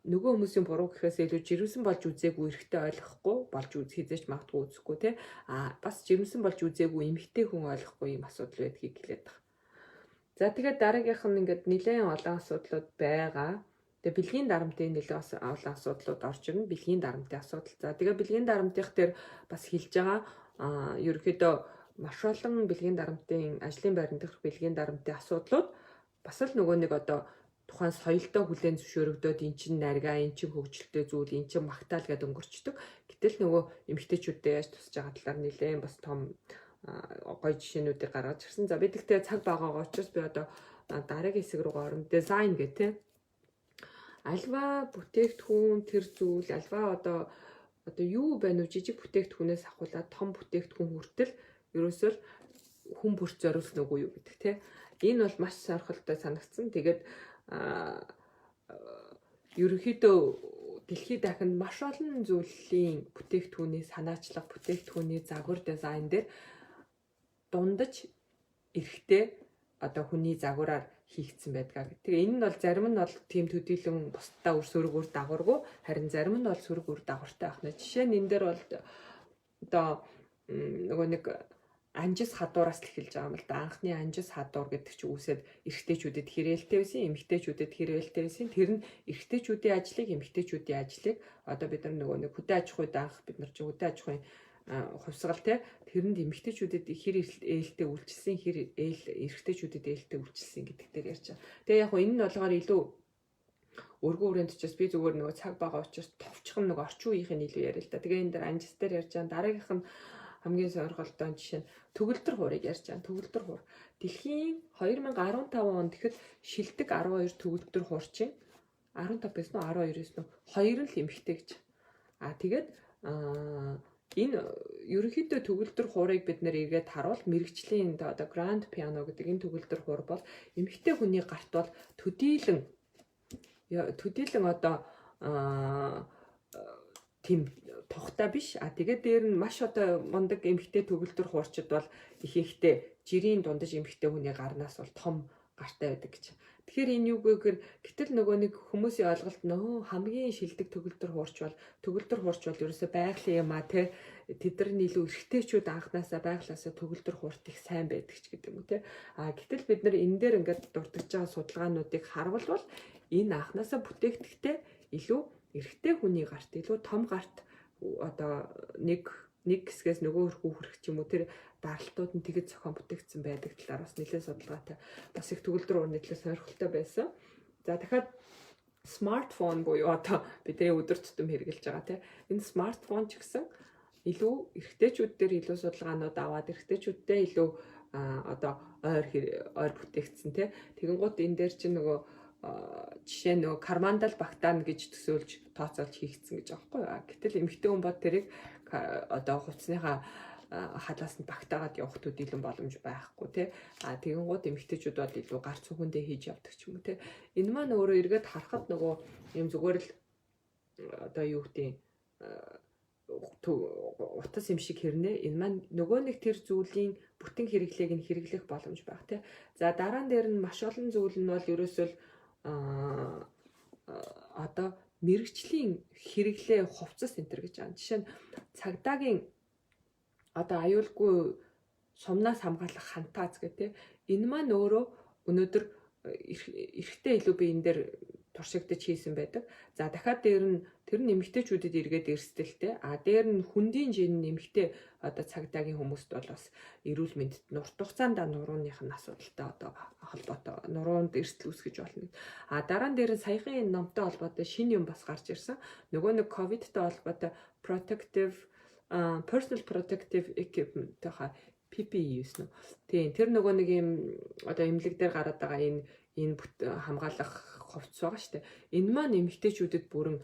нөгөө хүмүүсийн буруу гэхээс илүү жирэмсэн болж үзээгүй эрэгтэй ойлгохгүй болж хэзээ ч магадгүй үзэхгүй те. А бас жирэмсэн болж үзээгүй эмэгтэй хүн ойлгохгүй юм асуудал байдгийг хэлээд байгаа. За, тэгээд дараагийнх нь ингээд нэлээд олон асуудлууд байгаа. Тэгээ бэлгийн дарамтын нэлээд олон асуудлууд орж ирнэ. Бэлгийн дарамтын асуудал. За, тэгээ бэлгийн дарамтынх дээр бас хэлж байгаа, ерөнхийдөө маш олон бэлгийн дарамтын, ажлын байран дэх бэлгийн дарамтын асуудлууд бас л нөгөө нэг одоо тухайн соёлдоо хүлээн зөвшөөрөгдөөд, эн чинь наргаа, эн чинь хөгжилтэй зүйл, эн чинь магтаал гэдээ өнгөрчдөг. Гэтэл нөгөө эмэгтэйчүүдтэй яаж тусаж байгаа талаар нэлээд бас том гоё жишээнүүдийг гаргаж ирсэн. За, би тэгтээ цаг багаагаа учраас би одоо дараагийн хэсэг рүү орно. Дизайн гэх тээ. Альва бүтээгдэхүүн, тэр зүйл альва одоо юу байна вэ, жижиг бүтээгдэхүүнээс авхуулаад том бүтээгдэхүүн хүртэл ерөөсөө л хүн бүрт зориулсан үгүй юу гэдэг те. Энэ бол маш сонирхолтой санагдсан. Тэгээд ерөнхийдөө дэлхийд дахинд маш олон зүйлийн бүтээгдэхүүний санаачлах, бүтээгдэхүүний загвар дизайн дээр дундаж эрэгтэй одоо хүний загвараар хийгдсэн байдаг. Тэгээ энэ нь бол зарим нь бол тийм төдийлөн бусдаа үр сөрөг үр дагаваргүй, харин зарим нь бол сөрөг үр дагавартай байх нэ. Жишээ нь энэ дээр бол одоо нөгөө нэг анжис хадуураас л эхэлж байгаа юм л да. Анхны анжис хадуур гэдэг чинь үүсээд эрэгтэйчүүдэд хэрэгэлтэй байсан, эмэгтэйчүүдэд хэрэгэлтэй байсан. Тэр нь эрэгтэйчүүдийн ажлыг, эмэгтэйчүүдийн ажлыг одоо бид нар нөгөө нэг хөдөө аж ахуйд анх бид нар чинь хөдөө аж ахуйн хувьсгал те, тэрэнд эмэгтэйчүүдэд хэр ээлтэй үйлчилсэн, хэр ээл эрэгтэйчүүдэд ээлтэй үйлчилсэн гэдэг дээр ярьж байгаа. Тэгээ яг хөө энэ нь болгоор илүү өргөн хүрээнд учраас би зүгээр нөгөө цаг байгаа учраас товчхон нэг орчин үеийнх нь илүү яриа л да. Тэгээ энэ дээр анжис дээр ярьж байгаа. Дараагийнх нь хамгийн сонирхолтой жишээ нь төгөлдөр хуурыг ярьж байгаа. Төгөлдөр хуур. Дэлхийн 2015 онд тэгэхэд шилдэг 12 төгөлдөр хуурчин 15 байсан уу, 12 байсан уу? Хоёр нь л эмэгтэй гэж. А тэгээд энэ ерөнхийдөө төгөлдөр хуурыг бид нэр эргээд харуул мэргэжлийн одоо grand piano гэдэг энэ төгөлдөр хуур бол эмэгтэй хүний гарт бол төдийлөн төдийлөн одоо тийм тухтай биш. А тэгээд дээр нь маш одоо мундаг эмэгтэй төгөлдөр хуурчид бол ихэнхдээ жирийн дундаж эмэгтэй хүний гарнаас бол том гартай байдаг гэж. Тэгэхээр энэ юу гэхээр гэтэл нөгөө нэг хүмүүсийн ойлголт нөө хамгийн шилдэг төгөлдөр хуурч бол ерөөсөө байгалийн юм а те, тэд нар нь илүү эрэгтэйчүүд анханасаа байглаасаа төгөлдөр хуурт их сайн байдаг ч гэдэг юм уу те. А гэтэл бид нар энэ дээр ингээд дурдж байгаа судалгаануудыг харвал бол энэ анханасаа бүтээгдэхтэй илүү эрэгтэй хүний гарт илүү том гарт одоо нэг нэг хэсгээс нөгөө хөрхүү хүрэх ч юм уу, тэр даралтууд нь тэгэж зохион бүтээгдсэн байдаг талаар бас нэлээд судалгаатай, бас их төгөлдөр хуурны талаар сонирхолтой байсан. За, дахиад смартфон буюу одоо бидний өдөр тутам хэрэглэж байгаа тийм энэ смартфон ч гэсэн илүү эрэгтэйчүүд дээр илүү судалгаанууд аваад эрэгтэйчүүдтэй илүү одоо ойр ойр бүтээгдсэн тий. Тэгэнгუთ энэ дээр чинь нөгөө жишээ нөгөө кармандал багтаана гэж төсөөлж тооцоолж хийгдсэн гэж байгаа байхгүй юу. Гэтэл эмэгтэй хүн бод тэрийг одоо хувцсныхаа халаас нь багтаагаад явах төдийлөн боломж байхгүй тий. А тэгэнгუთ эмэгтэйчүүд бол илүү гарц хүндээ хийж явдаг ч юм уу тий. Энэ маань өөрөө эргээд харахад нөгөө юм зүгээр л одоо юу гэдэг утас юм шиг хэрнээ энэ маань нөгөө нэг тэр зүйлийн бүтэн хэрэглээг нь хэрэглэх боломж байх тий. За, дараа нь дээр нь маш олон зүйл нь бол ерөөсөө л одоо мэргэжлийн хэрэглээ, хувцас энэ төр гэж байна. Жишээ нь цагдаагийн одоо аюулгүй сумнаас хамгаалах хантааз гэх тээ. Энэ маань өөрөө өнөөдөр эрэгтэй илүү би энэ дээр туршигдаж хийсэн байдаг. За, дахиад дээр нь тэр нь эмэгтэйчүүдэд эргээд эрсдэлтэй. А дээр нь хөндийн жин эмэгтэй одоо цагдаагийн хүмүүст бол бас эрүүл мэндэд урт хугацаанд нурууных нь асуудалтай одоо холбоотой нуруунд эрсдэл үүсгэж болно. А дараа нь дээр нь саяхан энэ номтой холбоотой шинэ юм бас гарч ирсэн. Нөгөө нэг ковидтой холбоотой protective personal protective equipment-ийнхаа PPE юусэн үү? Тийм, тэр нөгөө нэг юм одоо эмнэлэг дээр гараад байгаа энэ хамгаалах хувцас байгаа шүү дээ. Энэ маань эмэгтэйчүүдэд бүрэн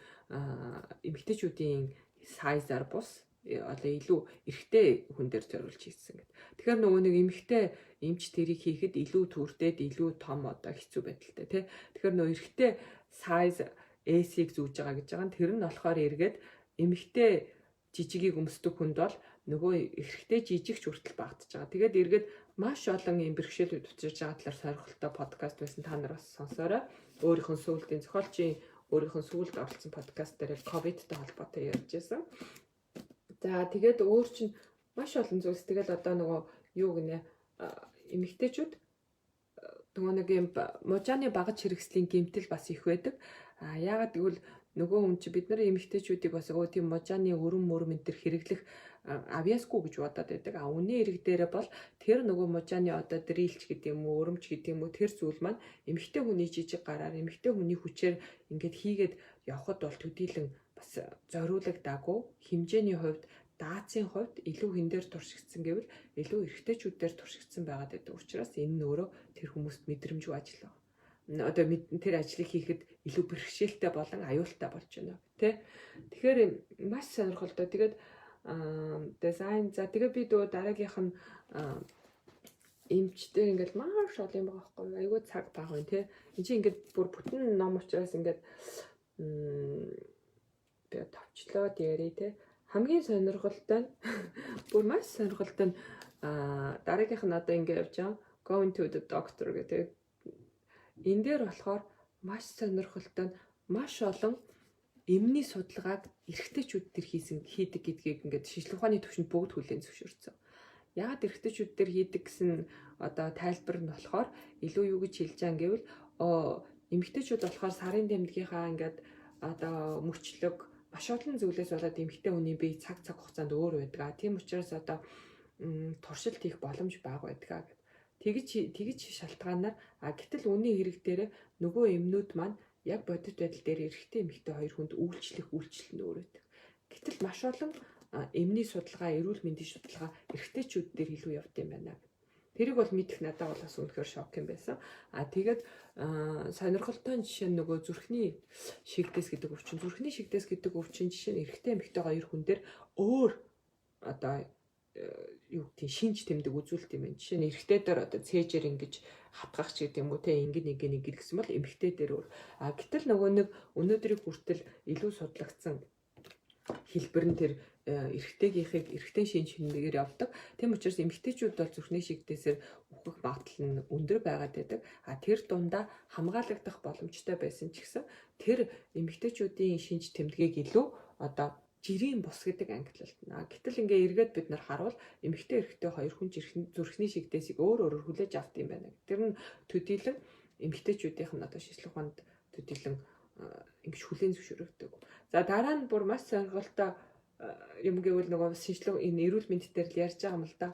эмэгтэйчүүдийн size аар бус одоо илүү эрэгтэй хүн дээр зориулж хийсэн гэдэг. Тэгэхээр нөгөө нэг эмэгтэй эмч тэрийг хийхэд илүү түрдээд, илүү том одоо хэцүү байдалтай тий. Тэгэхээр нөгөө эрэгтэй size S-ийг зүүж байгаа гэж байгаа нь тэр нь болохоор эргээд эмэгтэй жижигийг өмсдөг хүнд бол нөгөө эрэгтэй жижигч хүртэл багтаж байгаа. Тэгээд эргээд Маш олон юм бэрхшээлүүд учирж байгаа талаар сонирхолтой подкаст байсан, та нар бас сонсоорой. Өөрийнх нь сүүлдийн зохиолчийн өөрийнх нь сүүлд оролцсон подкаст дээр ковидтай холбоотой ярьж байсан. За, тэгээд өөр чинь маш олон зүйлс, тэгэл одоо нөгөө юу гинэ, эмэгтэйчүүд нөгөө нэг юм мужааны багаж хэрэгслийн гэмтэл бас их байдаг. А яагаад гэвэл нөгөө хүн чи бид нарын эмэгтэйчүүдийг бас өө тийм мужааны өрөм мөрөм энэ төр хэрэглэх авьяасгүй гэж бодоод байдаг. А үнийн хэрэг дээрээ бол тэр нөгөө мужааны одоо drill ч гэдэг юм уу, өрөмч гэдэг юм уу, тэр зүйл маань эмэгтэй хүний жижиг гараар, эмэгтэй хүний хүчээр ингээд хийгээд явхад бол төдийлөн бас зориулагдаагүй, хэмжээний хувьд, даацын хувьд илүү хэн дээр туршигдсан гэвэл илүү эрэгтэйчүүд дээр туршигдсан байгаад байдаг учраас энэ нь өөрөө тэр хүмүүст мэдрэмжгүй ажил байна. Одоо тэр ажлыг хийхэд илүү бэрхшээлтэй болон аюултай болж байна, тэ. Тэгэхээр маш сонирхолтой. Тэгээд дизайн, за, тэгээд би дөө дараагийнх нь эмчтэй ингээл маш олон юм байгаа байхгүй, айгүй цаг бага байна, те. Энд чинь ингээд бүр бүтэн ном учраас ингээд би товчлоод ярий, те. Хамгийн сонирхолтой нь, бүр маш сонирхолтой нь дараагийнх нь одоо ингэ явж байгаа, going to the doctor гэдэг. Энэ дээр болохоор маш сонирхолтой нь маш олон эмний судалгааг эрэгтэйчүүд дээр хийсэн хийдэг гэдгийг ингээд шинжлэх ухааны түвшинд бүгд хүлээн зөвшөөрсөн. Яагаад эрэгтэйчүүд дээр хийдэг гэсэн одоо тайлбар нь болохоор илүү юу гэж хэлж байгаа гэвэл эмэгтэйчүүд болохоор сарын тэмдгийнхаа ингээд одоо мөчлөг, маш олон зүйлээс болоод эмэгтэй хүний бие цаг цаг хугацаанд өөр байдаг. Тийм учраас одоо туршилт хийх боломж бага байдаг гэд. Тэгэж тэгэж шалтгаанаар, гэтэл үнийн хэрэг дээр нөгөө эмнүүд маань яг бодит байдал дээр эрэгтэй эмэгтэй хоёр хүнд үйлчлэх үйлчлэл нь өөр байдаг. Гэтэл маш олон эмний судалгаа, эрүүл мэндийн судалгаа эрэгтэйчүүд дээр илүү явд юм байна. Тэрийг бол мэдэх надад бол бас үнэхээр шок юм байсан. А тэгээд сонирхолтой жишээ нь нөгөө зүрхний шигдээс гэдэг өвчин. Зүрхний шигдээс гэдэг өвчин жишээ нь эрэгтэй эмэгтэй хоёр хүн дээр өөр одоо юу гэдгийг шинж тэмдэг үзүүлэлт юм байна. Жишээ нь эрэгтэй дээр одоо цээжээр ингэж хатгах ч гэдэг юм уу, те, ингэн ингэн ингэн гэсэн бол эмэгтэй дээр өөр. А гэтэл нөгөө нэг өнөөдрийг хүртэл илүү судлагдсан хэлбэр нь тэр эрэгтэйгийнхийг эрэгтэй шинж тэмдгээр явдаг. Тийм учраас эмэгтэйчүүд бол зүрхний шигдээсээр үхэх магадлал нь өндөр байгаад байдаг. А тэр дундаа хамгаалагдах боломжтой байсан ч гэсэн тэр эмэгтэйчүүдийн шинж тэмдгийг илүү одоо жирийн бус гэдэг ангилалт. А гэтэл ингээ эргээд бид нар харуул эмэгтэй эрэгтэй хоёр хүн зүрхний шигдээсийг өөр өөрөөр хүлээж авт юм байна. Тэр нь төдийлөн эмэгтэйчүүдийнх нь одоо шинжлэх ухаанд төдийлөн ингэж хүлээн зөвшөөрөгдөг. За, дараа нь бүр маш сонирхолтой юм гэвэл нөгөө шинжлэх энэ эрүүл мэнд дээр л ярьж байгаа юм л да.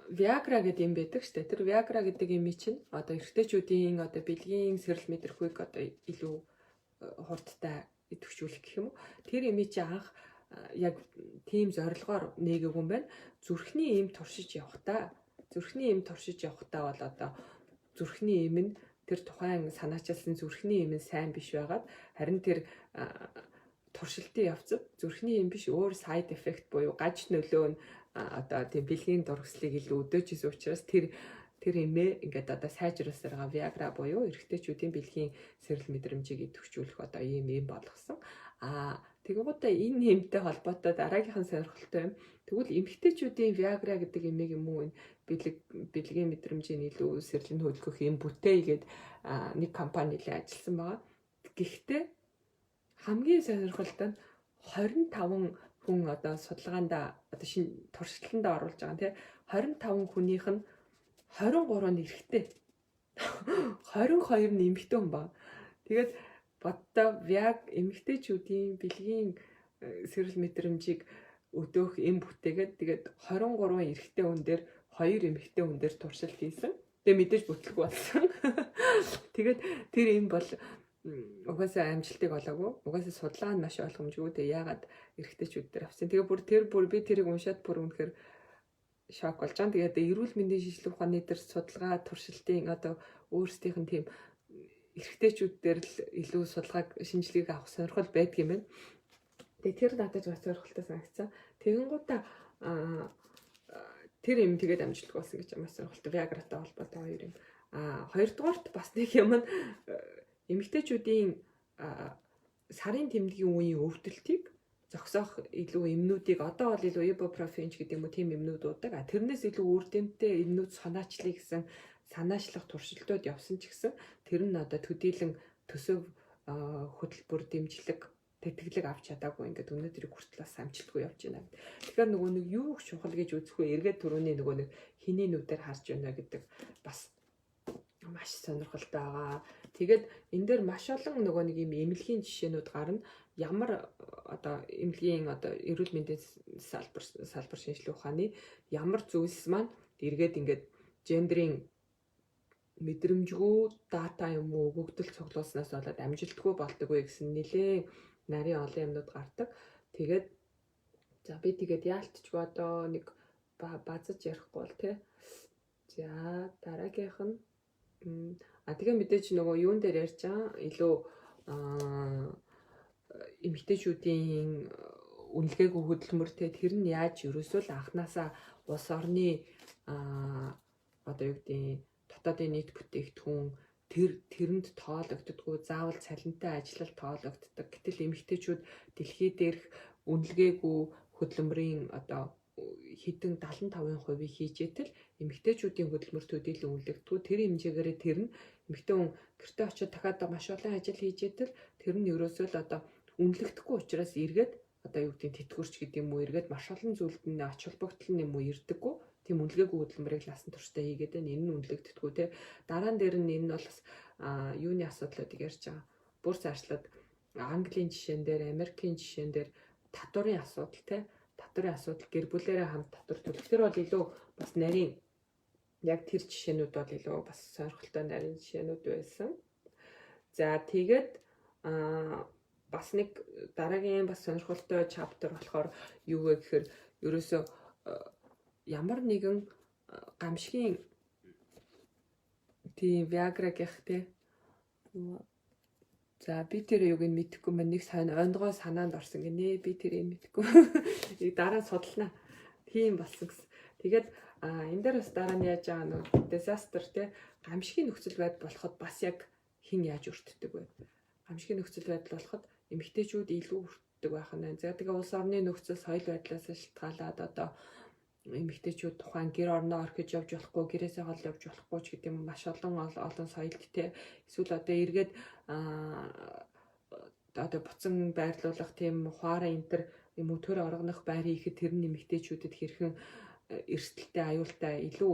Viagra гэдэг юм байдаг штэ. Тэр Viagra гэдэг юм чинь одоо эрэгтэйчүүдийн одоо бэлгийн сэрэл мэдрэхүйг одоо илүү хурдтай идэвхжүүлэх гэх юм уу. Тэр эми чи анх яг тийм зорилгоор нээгээгүй юм байна. Зүрхний эм туршиж явахдаа бол одоо зүрхний эм нь тэр тухайн санаачилсан зүрхний эм нь сайн биш байгаад, харин тэр туршилтын явцад зүрхний эм биш, өөр side effect буюу гаж нөлөө нь одоо тийм бэлгийн дургслыг илүү өдөөжсэн учраас тэр тэр эмээ ингээд одоо сайжруулсараа Viagra буюу эрэгтэйчүүдийн бэлгийн сэрэл мэдрэмжийг идэвхжүүлэх одоо ийм эм болгосон. А тэгэнгүүтээ энэ эмтэй холбоотой дараагийнх нь сонирхолтой юм. Тэгвэл эмэгтэйчүүдийн Viagra гэдэг эмийг юм уу, энэ бэлгийн мэдрэмжийг илүү сэрлэн хөдөлгөх юм бүтээгээд нэг компани нэлээ ажилласан байгаа. Гэхдээ хамгийн сонирхолтой нь 25 хүн одоо судалгаанд, одоо шинэ туршилтанд оруулж байгаа, тий, 25 хүнийх нь 23 нь эрэгтэй, 22 нь эмэгтэй хүн байна. Тэгээд боддоо Viag эмэгтэйчүүдийн бэлгийн сэрэл мэдрэмжийг өдөөх эм бүтээгээд, тэгээд 23 эрэгтэй хүн дээр, 2 эмэгтэй хүн дээр туршилт хийсэн. Тэгээ мэдээж бүтлгүй болсон. Тэгээд тэр эм бол угаасаа амжилтыг олоогүй. Угаасаа судалгаа нь маш ойлгомжгүй. Тэгээ яагаад эрэгтэйчүүд дээр авсан. Тэгээ бүр тэр бүр би тэрийг уншаад бүр үнэхээр шок болж байгаа. Тэгээд эрүүл мэндийн шинжлэх ухааны дээр судалгаа туршилтын одоо өөрсдийнх нь тийм эрэгтэйчүүд дээр л илүү судалгааг, шинжилгээг авах сонирхол байдаг юм байна. Тэгээ тэр надад бас сонирхолтой санагдсан. Тэгэнгүүтээ тэр юм тэгээд амжилтгүй болсон гэж маш сонирхолтой. Viagra-тай холбоотой хоёр юм. А хоёрдугаарт бас нэг юм нь эмэгтэйчүүдийн сарын тэмдгийн үеийн өвдөлтийг зогсоох илүү эмнүүдийг, одоо бол илүү ибупрофен ч гэдэг юм уу, тийм эмнүүд уудаг. А тэрнээс илүү үр дүнтэй эмнүүд санаачлая гэсэн санаачлах туршилтууд явсан ч гэсэн тэр нь одоо төдийлөн төсөв хөтөлбөр, дэмжлэг, тэтгэлэг авч чадаагүй, ингээд өнөөдрийг хүртэл бас амжилтгүй явж байна. Тэгэхээр нөгөө нэг юу их чухал гэж үзэх вэ? Эргээд түрүүний нөгөө нэг хэний нүдээр харж байна гэдэг бас маш сонирхолтой байгаа. Тэгээд энэ дээр маш олон нөгөө нэг юм эмнэлгийн жишээнүүд гарна. Ямар одоо эмнэлгийн, одоо эрүүл мэндийн салбар шинжилгээ ухааны ямар зүйлс маань эргээд ингээд gender-ийн мэдрэмжгүй data юм уу, өгөгдөл цуглуулснаас болоод амжилтгүй болдог вэ гэсэн нэлээд нарийн олон юмнууд гардаг. Тэгээд за, би тэгээд яалтчгүй одоо нэг базаж ярихгүй бол тий. За, дараагийнх нь, а тэгээ мэдээж нөгөө юун дээр ярьж байгаа, илүү эмэгтэйчүүдийн үнэлгээгүй хөдөлмөртэй, тэр нь яаж ерөөсөө л анханасаа улс орны одоо юу гэдгийг, дотоодын нийт бүтээгдэхүүн тэрэнд тоологддоггүй, заавал цалинтай ажиллал тоологддог. Гэтэл эмэгтэйчүүд дэлхий дээрх үнэлгээгүй хөдөлмөрийн одоо хэдэн 75%-ийг хийж итэл эмэгтэйчүүдийн хөдөлмөр төдийлөн үнэлэгддэггүй. Тэр хэмжээгээрээ тэр нь эмэгтэй хүн гэртээ очиод дахиад маш олон ажил хийж итэл тэр нь ерөөсөө л одоо үнэлэгдэхгүй учраас эргээд одоо юу гэдгийг, тэтгэвэрч гэдэг юм уу, эргээд маш олон зүйлд нь ач холбогдол нь юм уу ирдэггүй. Тийм үнэлгээгүй хөдөлмөрийг ласан туршдаа хийгээд байна. Энэ нь үнэлэгдэхгүй те. Дараа нь дээр нь энэ нь бол бас юуны асуудлуудыг ярьж байгаа. Бүр цаашлаад Английн жишээн дээр, Америкийн жишээн дээр татварын асуудал те. Татварын асуудал, гэр бүлээрээ хамт татвар төлөх. Тэр бол илүү бас нарийн, яг тэр жишээнүүд бол илүү бас сонирхолтой нарийн жишээнүүд байсан. За, тэгээд бас нэг дараагийн бас сонирхолтой chapter болохоор юу вэ гэхээр ерөөсөө ямар нэгэн гамшигын, тийм, Viagra-гийнх тий. За, би тэр юуг нь мэдэхгүй маань, нэг сайн ондгой санаанд орсон гинэ. Би тэрийг мэдэхгүй. Дараа судалнаа. Тийм болсон гэсэн. Тэгээд энэ дээр бас дараа нь яаж байгаа нөө disaster те, гамшигын нөхцөл байдал болоход бас яг хэн яаж өртдөг вэ? Гамшигын нөхцөл байдал болоход эмэгтэйчүүд илүү өртдөг байх нь. За, тэгээ улс орны нөхцөл, соёл байдлаас шалтгаалаад одоо эмэгтэйчүүд тухайн гэр орноо орхиж явж болохгүй, гэрээсээ хол явж болохгүй ч гэдэг юм, маш олон олон соёлд те. Эсвэл одоо эргээд одоо буцан байрлуулах тийм хуараа энэ төр юм уу, төр оргонох байр хийхэд тэр нь эмэгтэйчүүдэд хэрхэн эрсдэлтэй, аюултай, илүү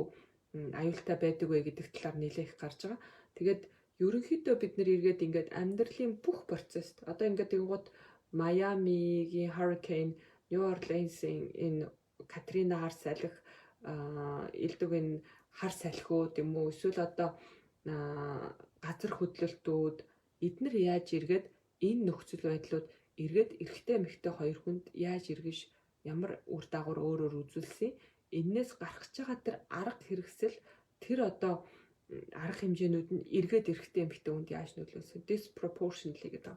аюултай байдаг вэ гэдэг талаар нэлээх гарч байгаа. Тэгээд ерөнхийдөө бид нэр эргээд ингээд амьдралын бүх процесст одоо ингээд тэгэнгүүт Майамигийн hurricane, New Orleans-ийн энэ Катрина хар салхи, элдв энэ хар салхиуд юм уу, эсвэл одоо газар хөдлөлтүүд, эднэр яаж эргээд энэ нөхцөл байдлууд эргээд эрэгтэй эмэгтэй хоёр хүнд яаж эргэж, ямар үр дагавар өөр өөр үзүүлсэн, энээс гарах гэж байгаа тэр арга хэрэгсэл, тэр одоо арга хэмжээнүүд нь эргээд эрэгтэй эмэгтэй хүнд яаж нөлөөлсөн, disproportionately гэдэг.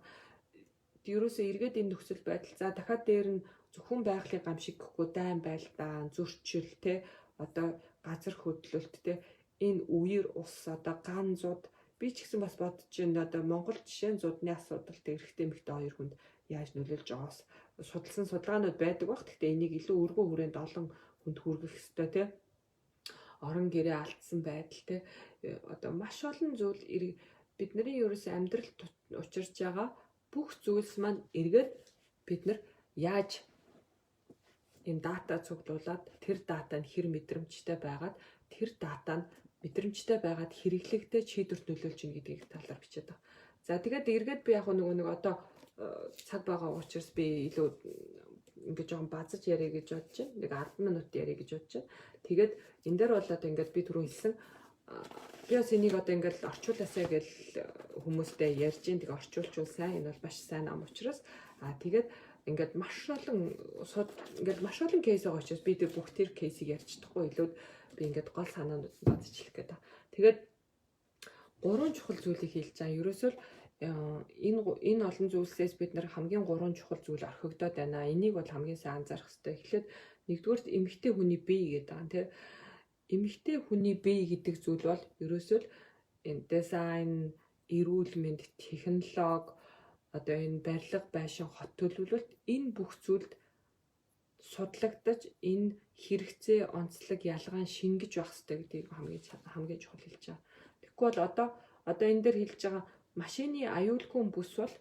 Ерөөсөө эргээд энэ нөхцөл байдал, за, дахиад дээр нь зөвхөн байгалийн гамшиг гэхгүй, дайн байлдаан, зөрчил те, одоо газар хөдлөлт те, энэ үер ус, одоо ган зуд, би ч гэсэн бас бодож байна, одоо Монгол жишээ нь зудны асуудалт эрэгтэй эмэгтэй хоёр хүнд яаж нөлөөлж байгаас судалсан судалгаанууд байдаг бах. Гэхдээ энийг илүү өргөн хүрээнд олон хүнд хүргэх ёстой те. Орон гэрээ алдсан байдал те. Одоо маш олон зүйл, бидний ерөөсөө амьдралд учирч байгаа бүх зүйлс маань эргээд бид нар яаж энэ data цуглуулад, тэр data нь хэр мэдрэмжтэй байгаад, тэр data нь мэдрэмжтэй байгаад хэрэглэгдээ шийдвэрт нөлөөлж ийн гэдгийг талаар бичээд байгаа. За, тэгээд эргээд би яг нөгөө нэг одоо цаг байгаа учраас би илүү ингээд жоохон базаж яриа гэж бодож байна. Нэг 10 минут яриа гэж бодож байна. Тэгээд энэ дээр бол одоо ингээд би түрүү хэлсэн, би бас энийг одоо ингээд орчуулаасай гэл хүмүүстэй ярьж ин, тэгээ орчуулчвал сайн, энэ бол маш сайн ам учраас. А тэгээд ингээд маш олон ингээд маш олон case байгаа учраас би тэр бүх тэр case-ийг ярьж чадахгүй, илүүд би ингээд гол санаанууд нь базчихлах гэдэг. Тэгээд гурван чухал зүйлийг хэлж байгаа. Ерөөсөө л энэ олон зүйлсээс бид нар хамгийн гурван чухал зүйл орхигдоод байна. Энийг бол хамгийн сайн анзаарах хэрэгтэй. Эхлээд нэгдүгээрт эмэгтэй хүний бие гэдэг байгаа, тийм. Эмэгтэй хүний бие гэдэг зүйл бол ерөөсөө л энэ дизайн, эрүүл мэнд, технологи, одоо энэ барилга, байшин, хот төлөвлөлт, энэ бүх зүйлд судлагдаж, энэ хэрэгцээ, онцлог, ялгаан шингэж байх хэрэгтэй гэдгийг хамгийн хамгийн чухал хэлж байгаа. Тэгэхгүй бол одоо энэ дээр хэлж байгаа машины аюулгүй бүс бол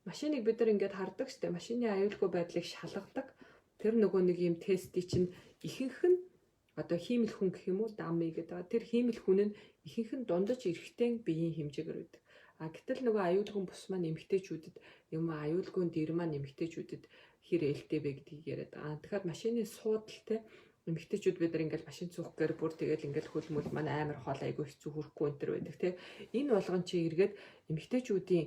машиныг бид нар ингээд хардаг штэ, машины аюулгүй байдлыг шалгадаг. Тэр нөгөө нэг юм тестий чинь ихэнх нь одоо хиймэл хүн гэх юм уу, dummy гэдэг байгаа. Тэр хиймэл хүн нь ихэнх нь дундаж эрэгтэй биеийн хэмжээгээр байдаг. А гэтэл нөгөө аюулгүй бүс маань эмэгтэйчүүдэд юм, аюулгүй дэр маань эмэгтэйчүүдэд хэр ээлтэй бэ гэдгийг яриад байгаа. Тэгэхээр машины суудал те, эмэгтэйчүүд бид нар ингээл машин цуух гээр бүр тэгэл ингээл хөл мөл маань амар хоол, айгүй хэцүү, хүрэхгүй энэ төр байдаг те. Энэ болгон чи эргээд эмэгтэйчүүдийн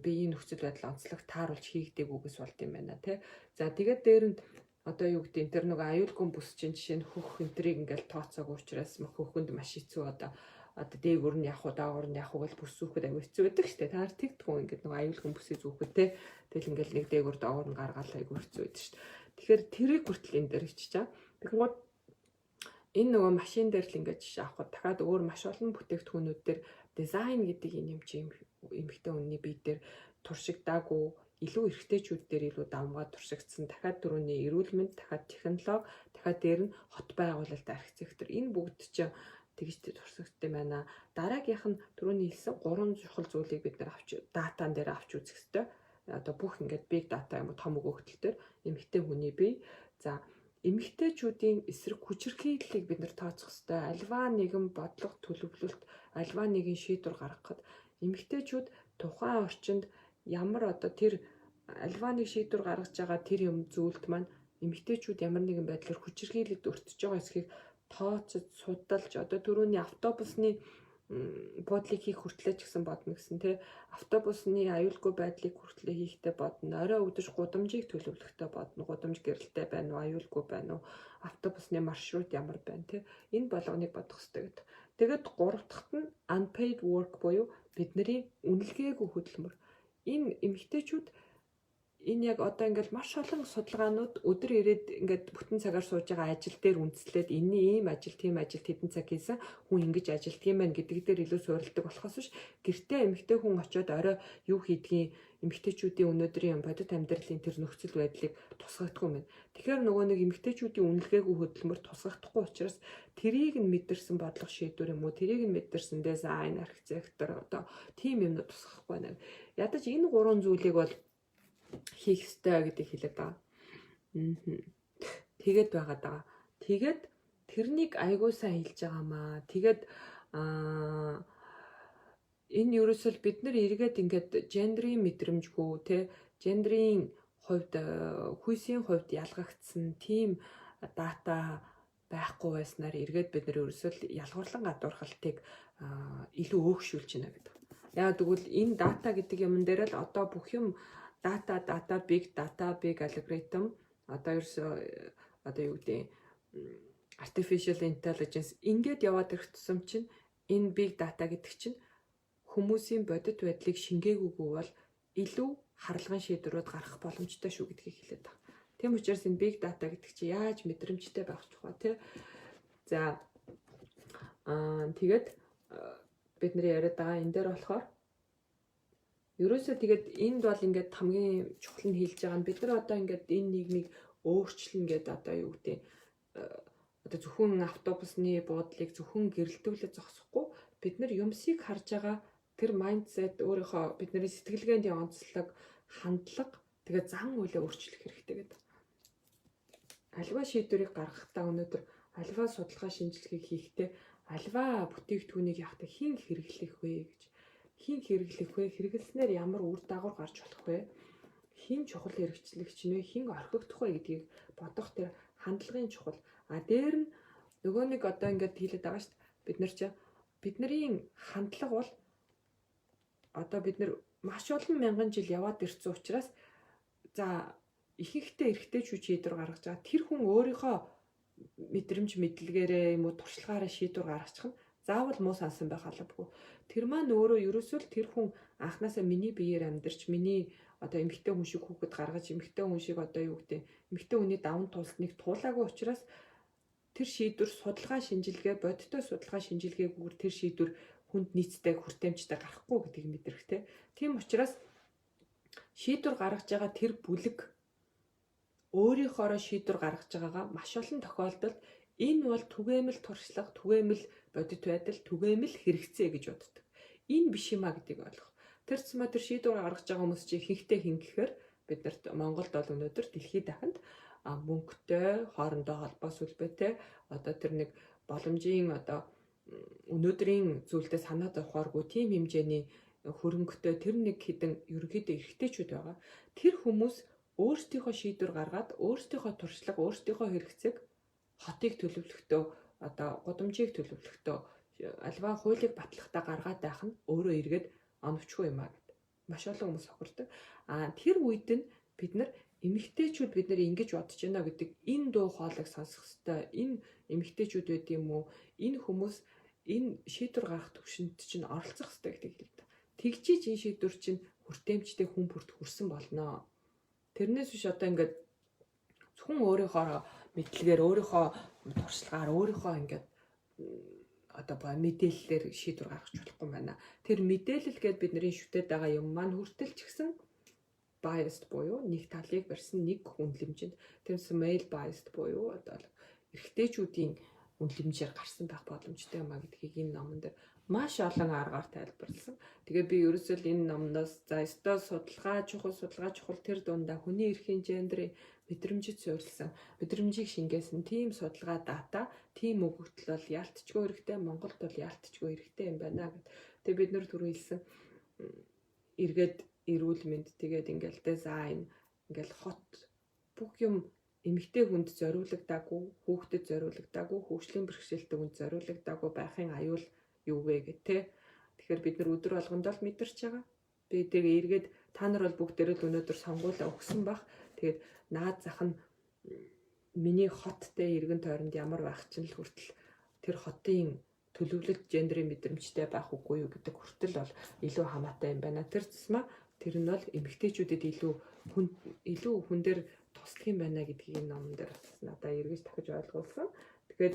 биеийн нөхцөл байдал онцлог тааруулж хийгдээгүйгээс болд юм байна те. За, тэгээд дээр нь одоо юу гэдэг, тэр нөгөө аюулгүй бүс чинь жишээ нь хөх энтрийг ингээл тооцоогүй учраас хөхөнд маш хэцүү, одоо дээгүүр нь явах уу, доогуур нь явах уу гэж бүс зүүхэд аюу хэцүү байдаг штэ. Та нар тэгдэггүй, ингээд нөгөө аюулгүй бүсийг зүүхэд те. Тэгэл ингээл нэг дээгүүр доогуур нь гаргаал аюу хэцүү байдаг штэ. Тэгэхээр тэрийг хүртэл энэ дээр хичиж байгаа. Тэгэнгүүт энэ нөгөө машин дээр л ингээд жишээ авахад дахиад өөр маш олон бүтээгдэхүүнүүд дээр дизайн гэдэг энэ юм чи эмэгтэй хүний бие дээр туршигдаагүй, илүү эрэгтэйчүүд дээр илүү давмгай туршигдсан. Дахиад түрүүний эрүүл мэнд, дахиад технологи, дахиад дээр нь хот байгуулалт, архитектор, энэ бүгд чинь тэгж туршигдсан байна. Дараагийнх нь түрүүний хэлсэн гурван чухал зүйлийг бид нар авч data н дээр авч үзэх ёстой. Одоо бүх ингээд big data юм уу, том өгөгдөл дээр эмэгтэй хүний бие, за, эмэгтэйчүүдийн эсрэг хүчирхийллийг бид нар тооцох ёстой. Альва нэгэн бодлого төлөвлөлт, альва нэгэн шийдвэр гаргахад эмэгтэйчүүд тухайн орчинд ямар одоо тэр альва нэг шийдвэр гаргаж байгаа тэр юм зүйлд маань эмэгтэйчүүд ямар нэгэн байдлаар хүчирхийлэлд өртөж байгаа эсхийг тооцож, судалж, одоо түрүүний автобусны буудлыг хийх хүртлээ ч гэсэн бодно гэсэн, тий, автобусны аюулгүй байдлыг хүртлээ хийхдээ бодно, орой үдэж гудамжийг төлөвлөхтэй бодно, гудамж гэрэлтэй байна уу, аюулгүй байна уу, автобусны маршрут ямар байна, тий, энэ болгоныг бодох хэрэгтэй гэдэг. Тэгээд гурав дахьт нь unpaid work буюу бидний үнэлгээгүй хөдөлмөр. Энэ эмэгтэйчүүд энэ яг одоо ингээл маш олон судалгаанууд өдөр ирээд ингээд бүтэн цагаар сууж байгаа ажил дээр үндэслээд энэний ийм ажил, тийм ажил хэдэн цаг хийсэн хүн ингэж ажилтг юм байна гэдэг дээр илүү суурилдаг болохоос биш, гэртээ эмэгтэй хүн очиод орой юу хийдгийг, эмэгтэйчүүдийн өнөөдрийн бодит амьдралын тэр нөхцөл байдлыг тусгагдахгүй юм байна. Тэгэхээр нөгөө нэг эмэгтэйчүүдийн үнэлгээгүй хөдөлмөр тусгагдахгүй учраас тэрийг нь мэдэрсэн бодлого шийдвэр юм уу, тэрийг нь мэдэрсэн дизайн, архитектор, одоо тийм юмнууд тусгахгүй байна. Ядаж энэ гурван зүйлийг бол хийх ёстой гэдгийг хэлээд байгаа. Тэгээд байгаад байгаа. Тэгээд тэрнийг айгуу сайн хэлж байгаамаа. Тэгээд энэ ерөөсөл бид нар эргээд ингээд gender ийн мэдрэмжгүй те, gender ийн хувьд, хүйсийн хувьд ялгагдсан тийм data байхгүй байснаар эргээд бид нар ерөөсөл ялгуурлан гадуурхалтыг илүү өөгшүүлж байна гэдэг. Яг тэгвэл энэ data гэдэг юмн дээр л одоо бүх юм data, data, big data, big algorithm, одоо ерөөсөө одоо юу гэдэг, artificial intelligence ингээд яваад ирэх тусам чинь энэ big data гэдэг чинь хүмүүсийн бодит байдлыг шингээгүйгүй бол илүү харалган шийдвэрүүд гаргах боломжтой шүү гэдгийг хэлээд байгаа. Тийм учраас энэ big data гэдэг чинь яаж мэдрэмжтэй байх чухал, тий. За, тэгээд бид нар яриад байгаа энэ дээр болохоор ерөөсөө тэгээд энд бол ингээд хамгийн чухал нь хэлж байгаа нь бид нар одоо ингээд энэ нийгмийг өөрчилнө гэдэг, одоо юу гэдэг, одоо зөвхөн автобусны буудлыг зөвхөн гэрэлтүүлээд зогсохгүй, бид нар юмсыг харж байгаа тэр mindset, өөрийнхөө бидний сэтгэлгээний онцлог, хандлага, тэгээ зан үйлээ өөрчлөх хэрэгтэй гэдэг. Альва шийдвэрийг гаргахдаа, өнөөдөр альва судалгаа шинжилгээг хийхдээ, альва бүтээгдэхүүнийг яахдаа хэн хэрэглэх вэ гэж, хэн хэрэглэх вэ? Хэрэглэснээр ямар үр дагавар гарч болох вэ? Хэн чухал хэрэгчлэгч нь вэ? Хэн орхигдох вэ гэдгийг бодох тэр хандлагын чухал. А дээр нь нөгөө нэг одоо ингээд хэлээд байгаа шүү дээ. Бид нар чи бидний хандлага бол одоо бид нар маш олон мянган жил яваад ирсэн учраас, за, ихэнхдээ эрэгтэйчүүд шийдвэр гаргаж байгаа. Тэр хүн өөрийнхөө мэдрэмж мэдлэгээрээ юм уу, туршлагаараа шийдвэр гаргачих нь заавал муу сансан байх албагүй. Тэр маань өөрөө ерөөсөө л тэр хүн анханасаа миний биеэр амьдарч, миний одоо эмэгтэй хүн шиг хүүхэд гаргаж, эмэгтэй хүн шиг одоо юу гэдэг, эмэгтэй хүний даван туулсныг туулаагүй учраас тэр шийдвэр судалгаа шинжилгээ, бодиттой судалгаа шинжилгээгүйгээр тэр шийдвэр хүнд нийцтэй, хүртээмжтэй гарахгүй гэдгийг мэдрэхтэй. Тийм учраас Шийдвэр гаргаж байгаа тэр бүлэг өөрийнхоороо шийдвэр гаргаж байгаагаа маш олон тохиолдолд энэ бол түгээмэл туршлага, түгээмэл бодит байдал, түгээмэл хэрэгцээ гэж боддог. Энэ биш юм а гэдгийг ойлгох. Тэр тусмаа тэр шийдвэр гаргаж байгаа хүмүүс чи ихэнхдээ хэн гэхээр бид нарт Монголд бол өнөөдөр дэлхийд дахинд мөнгөтэй, хоорондоо холбоо сүлбээтэй, одоо тэр нэг боломжийн, одоо өнөөдрийн зүйлдээ санаа зовхооргүй тийм хэмжээний хөрөнгөтэй тэр нэг хэдэн ерөнхийдөө эрэгтэйчүүд байгаа. Тэр хүмүүс өөрсдийнхөө шийдвэр гаргаад, өөрсдийнхөө туршлага, өөрсдийнхөө хэрэгцээг хотыг төлөвлөхдөө, одоо гудамжийг төлөвлөхдөө, аливаа хуулийг батлахдаа гаргаад байх нь өөрөө эргээд оновчгүй юм а гэд. Маш олон хүмүүс хохирдог. А тэр үед нь бид нар эмэгтэйчүүд, бид нар ингэж бодож байна гэдэг энэ дуу хоолойг сонсох хэвээр. Энэ эмэгтэйчүүд байд юм уу? Энэ хүмүүс энэ шийдвэр гаргах төвшөнд чинь оролцох хэвээр гэдэг хэлдэг. Тэгжиж энэ шийдвэр чинь хүртээмжтэй хүн бүрт хүрсэн болно. Тэрнээс биш одоо ингээд зөвхөн өөрийнхөө мэдлэгээр, өөрийнхөө туршлагаар, өөрийнхөө ингээд одоо мэдээллээр шийдвэр гаргаж болохгүй байна. Тэр мэдээлэл гээд бидний шүтээд байгаа юм маань хүртэл ч гэсэн biased буюу нэг талыг барьсан, нэг үнэлэмжинд, тэрнээс male biased буюу одоо эрэгтэйчүүдийн үнэлэмжээр гарсан байх боломжтой юм а гэдгийг энэ номон дээр маш олон аргаар тайлбарласан. Тэгээ би ерөөсөө л энэ номноос за ёстой судалгаа чухал, судалгаа чухал, тэр дундаа хүний эрхийн, гендерийн мэдрэмжид суурилсан, мэдрэмжийг шингээсэн тийм судалгаа, data, тийм өгөгдөл бол яалтчгүй хэрэгтэй, Монголд бол яалтчгүй хэрэгтэй юм байна гэд. Тэгээ бид нар түрүү хэлсэн эргээд эрүүл мэнд, тэгээд ингээл дизайн, ингээл хот, бүх юм эмэгтэй хүнд зориулагдаагүй, хүүхдэд зориулагдаагүй, хөгжлийн бэрхшээлтэй хүнд зориулагдаагүй байхын аюул юу вэ гэх те. Тэгэхээр бид нар өдөр болгондоо л мэдэрч байгаа. Би тэгээ эргээд та нар бол бүгдээрээ л өнөөдөр сонгуулаа өгсөн бах. Тэгээд наад зах нь миний хоттой эргэн тойронд ямар байх чинь л хүртэл тэр хотын төлөвлөлт гендерийн мэдрэмжтэй байх үгүй юу гэдэг хүртэл бол илүү хамаатай юм байна. Тэр тусмаа тэр нь бол эмэгтэйчүүдэд илүү хүн дээр туслах юм байна гэдгийг энэ номон дээр бас надад эргэж дахиж ойлгуулсан. Тэгээд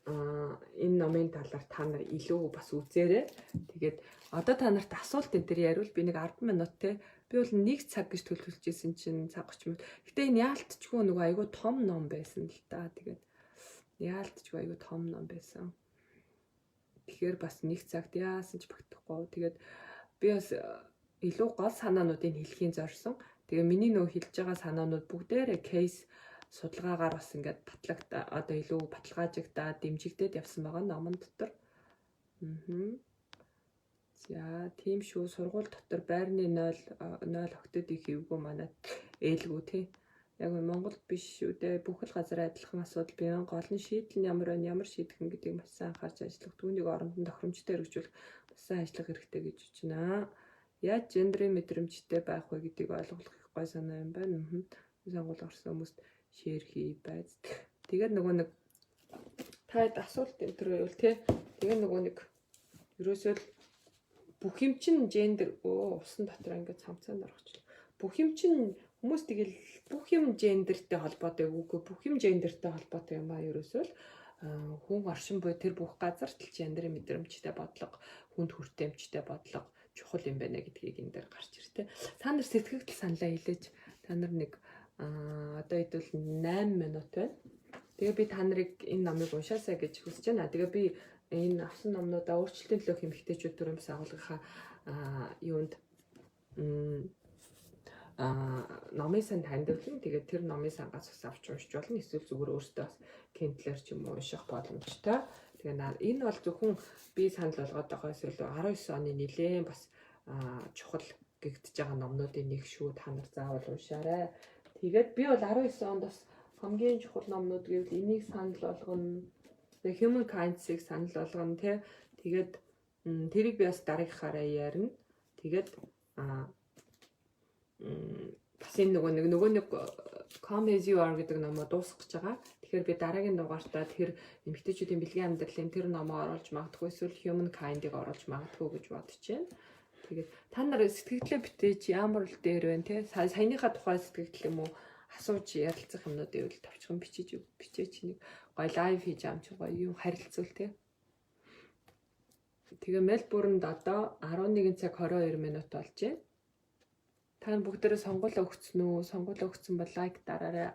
энэ номын талаар та нар илүү бас үзээрэй. Тэгээд одоо та нарт асуулт энэ төр яриул би нэг 10 минут те. Би бол 1 цаг гэж төлөвлөж исэн чинь цаг 30 минут. Гэтэ энэ яалтчгүй нөгөө айгүй том ном байсан л та. Тэгээд яалтчгүй айгүй том ном байсан. Тэгэхээр бас нэг цагт яасан ч багтахгүй. Тэгээд би бас илүү гол санаануудыг хэлхийн зорьсон. Тэгээ миний нөгөө хэлж байгаа санаанууд бүгдээрээ case судалгаагаар бас ингээд батлагда, одоо илүү баталгаажигдаад, дэмжигдээд явсан байгаа номон дотор. За, тийм шүү. Сургууль дотор байрны 0 0 охидод их эвгүй, манайд ээлгүй тий. Яг нь Монголд биш шүү дээ. Бүх л газар адилхан асуудал бий. Гол нь шийдэл нь ямар байна, ямар шийдэх юм гэдгийг маш сайн анхаарч ажиллах. Түүнийг оронд нь тохиромжтой хэрэгжүүлэх бас сайн ажиллах хэрэгтэй гэж байна. Яаж гендерийн мэдрэмжтэй байх вэ гэдгийг ойлгох их гой санаа юм байна. Сонгуул гарсан хүмүүст share хий байз. Тэгээд нөгөө нэг таад асуулт энэ төр байвал тий. Тэгээ нөгөө нэг ерөөсөө л бүх юм чинь гендер, өө, усан дотор ингээд цамцаанд орохчлаа. Бүх юм чинь хүмүүс тэгэл бүх юм гендертэй холбоотой үгүй, бүх юм гендертэй холбоотой юм а. Ерөөсөө л хүн оршин буй тэр бүх газар л гендерийн мэдрэмжтэй бодлого, хүнд хүртээмжтэй бодлого чухал юм байна гэдгийг энэ дээр гарч иртээ. Та нар сэтгэгдэл саналаа хэлээч. Та нар нэг одоо хэдвэл 8 минут байна. Тэгээ би та нарыг энэ номыг уншаасай гэж хүсэж байна. Тэгээ би энэ авсан номнуудаа өөрчлөлтийн төлөөх эмэгтэйчүүд төрийн бас агуулгынхаа юунд номын сан таньдавлан, тэгээд тэр номын сангаас бас авч уншиж болно. Эсвэл зүгээр өөртөө бас Kindle-ээр ч юм уу унших боломжтой. Тэгээ энэ бол зөвхөн би санал болгоод байгаас илүү 19 оны нэлээд бас чухал гэгдэж байгаа номнуудын нэг шүү. Та нар заавал уншаарай. Тэгээд би бол 19 онд бас хамгийн чухал номнууд гэвэл энийг санал болгоно. The Humankinds-ыг санал болгоно тий. Тэгээд тэрийг би бас дараагийнхаараа ярина. Тэгээд бас энэ нөгөө нэг Come As You Are гэдэг номоо дуусгах гэж байгаа. Тэгэхээр би дараагийн дугаартаа тэр эмэгтэйчүүдийн бэлгийн амьдралын тэр номоо оруулж магадгүй, эсвэл Humankind-ыг оруулж магадгүй гэж бодож байна. Тэгээд та нар сэтгэгдлээ битээж, ямар л дээр байна те, саяныхаа тухай сэтгэгдэл юм уу, асууж ярилцах юмнууд байвал товчхон бичиж бичээч, нэг гоё live хийж аам чи гоё юм харилцуул те. Тэгээ Мельбурнд одоо 11 цаг 22 минут болж байна. Та нар бүгдээрээ сонгуулаа өгсөн үү? Сонгуулаа өгсөн бол лайк дараарай.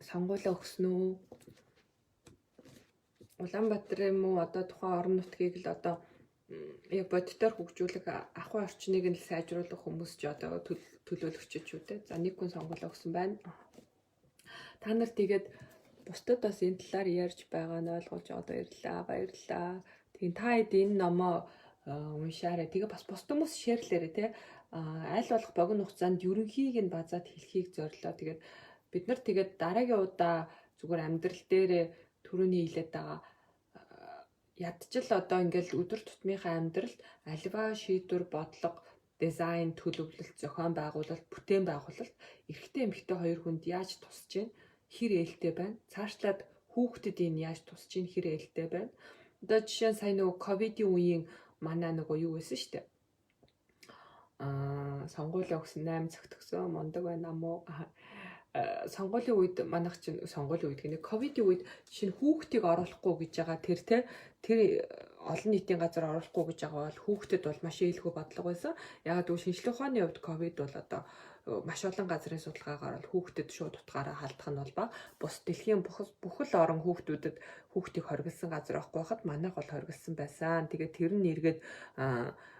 Сонгуулаа өгсөн үү? Улаанбаатар юм уу, одоо тухайн орон нутгийг л одоо яг бодитоор хөгжүүлэх ахуй орчныг нь л сайжруулах хүмүүс ч одоо төлөөлөгч ч үү те. За, нэг хүн сонгуулаа өгсөн байна. Та нар тэгээд бусдад бас энэ талаар ярьж байгаа нь ойлгуулж одоо баярлалаа. Баярлалаа. Тийм, та хэд энэ номоо уншаарай. Тэгээ бас бусд хүмүүс share лээрэй те. Аль болох богино хугацаанд ерөнхийг нь базаад хэлхийг зорилоо. Тэгээд бид нар тэгээд дараагийн удаа зүгээр амьдрал дээрээ түрүүний хэлээд байгаа ядчил одоо ингээл өдөр тутмынхаа амьдралд аливаа шийдвэр, бодлого, дизайн, төлөвлөлт, зохион байгуулалт, бүтээн байгуулалт эрэгтэй эмэгтэй хоёр хүнд яаж тусч гин, хэр ээлтэй байна. Цаашлаад хүүхдэд энэ яаж тусч гин, хэр ээлтэй байна. Одоо жишээ нь сая нөгөө ковидын үеийн манай нөгөө юу байсан шүү дээ. Сонгуулийн өгсөн 8 цагт өгсөн, мундаг байна мó. Сонгуулийн үед манайх чинь, сонгуулийн үед гинэ, ковидын үед жишээ нь хүүхдийг оруулахгүй гэж байгаа тэр те, тэр олон нийтийн газар оруулахгүй гэж байгаа бол хүүхдэд бол маш ээлгүй бодлого байсан. Яагаад гэвэл шинжлэх ухааны хувьд ковид бол одоо маш олон газрын судалгаагаар бол хүүхдэд шууд утгаараа халдах нь бол бага. Бус дэлхийн бүх л орон хүүхдүүдэд хүүхдийг хоригдсан газар байхгүй байхад манайх бол хоригдсан байсан. Тэгээд тэр нь эргээд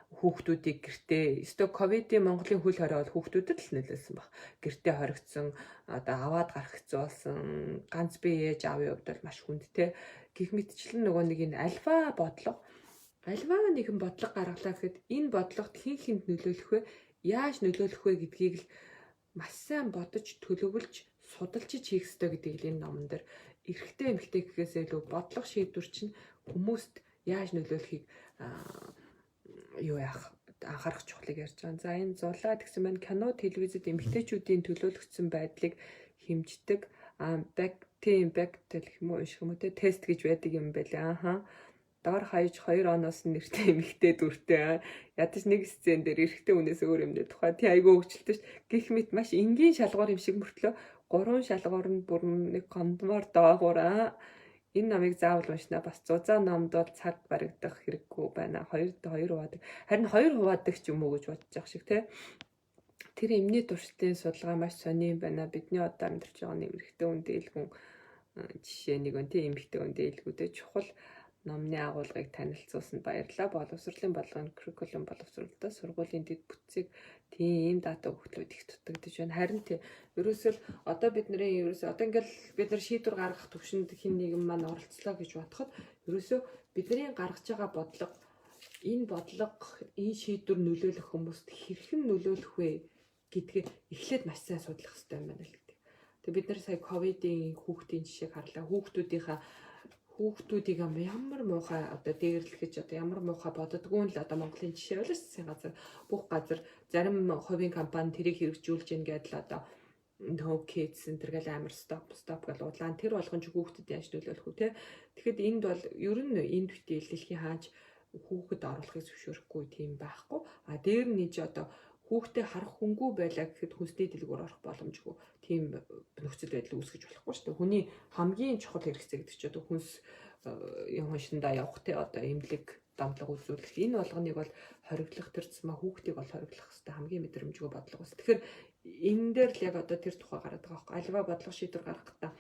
хүүхдүүдийг гэртээ, өстой ковидын Монголын хөл хорой бол хүүхдүүдэд л нөлөөлсөн баг. Гэртээ хоригдсон, одоо аваад гарах хэцүү болсон, ганц бие ээж аавын хувьд бол маш хүндтэй. Гэх мэтчлэн нөгөө нэг энэ альва бодлого, альва нэгэн бодлого гаргалаа гэхэд энэ бодлогот хэн хэнд нөлөөлөх вэ? Яаж нөлөөлөх вэ гэдгийг л маш сайн бодож, төлөвлөж, судалж хийх ёстой гэдгийг л энэ номон дээр эрэгтэй эмэгтэй гэхээсээ илүү бодлого шийдвэр чинь хүмүүст яаж нөлөөлөхийг юу яах анхаарах чухлыг ярьж байгаа. За, энэ зулаа гэсэн маань кино, телевизэд эмэгтэйчүүдийн төлөөлөгдсөн байдлыг хэмждэг back team back гэх юм уу, унших юм уу те, тест гэж байдаг юм байлээ. Ааха. Дор хаяж 2 оноос нэртэй эмэгтэй дүртэй. Ядаж нэг сцен дээр эрэгтэй хүнээс өөр юм дээр тухай тий айгүй хөгжилтэй ш. Гэх мэт маш энгийн шалгуур юм шиг мөртлөө гурван шалгуур нь бүр нэг гомдмоор доогуур. Энэ номыг заавал уншина. Бас зузаан номд бол цаг баригдах хэрэггүй байна. Хоёр хоёр хуваадаг. Харин хоёр хуваадаг ч юм уу гэж бодож байгаа шиг те. Тэр эмний туршилтын судалгаа маш сони юм байна. Бидний одоо амьдарч байгаа нэг эрэгтэй хүн дийлгүн жишээ нэг өн тийм эмэгтэй хүн дийлгүүдээ чухал номны агуулгыг танилцуулсанд баярлалаа. Боловсролын бодлогын curriculum боловсруулалтаа сургуулийн дэд бүтцийг тийм дата өгөхлүүд их дутагдаж байна. Харин тий, ерөөсөө л одоо бидний ерөөсөө одоо ингээл бид нар шийдвэр гаргах төвшөнд хэн нэгэн маань оролцлоо гэж бодоход ерөөсөө бидний гаргаж байгаа бодлого, энэ бодлого, энэ шийдвэр нөлөөлөх хүмүүст хэрхэн нөлөөлөх вэ гэдгээ эхлээд маш сайн судлах хэрэгтэй юм байна л гэдэг. Тэгээ бид нар сая ковидын хүүхдийн жишээг харлаа. Хүүхдүүдийнхаа хүүхдүүдийг ямар муухай одоо дээрлэхэж, одоо ямар муухай боддгоо л одоо Монголын жишээ бол шүү газар бүх газар зарим хувийн компани тэрийг хэрэгжүүлж гин гэдэл одоо no kids энэ гэл амар stop stop гэл удлаан, тэр болгон ч хүүхдэд яаж нөлөөлөх үү те. Тэгэхэд энд бол ер нь энд битээ дэлхийн хаач хүүхэд оруулахыг зөвшөөрөхгүй тийм байхгүй. А дээр нь чи одоо хүүхдээ харах хүнгүй байлаа гэхэд хүнсний дэлгүүр орох боломжгүй тийм нөхцөл байдал үүсгэж болохгүй шүү дээ. Хүний хамгийн чухал хэрэгцээ гэдэг чинь одоо хүнс юм хоншиндаа явах те, одоо эмнэлэг дамтлага үзүүлэх, энэ болгоныг бол хориглох, тэр тусмаа хүүхдийг бол хориглох хэрэгтэй хамгийн мэдрэмжгүй бодлого бас. Тэгэхээр энэ дээр л яг одоо тэр тухай гараад байгаа байхгүй. Аливаа бодлого шийдвэр гаргахдаа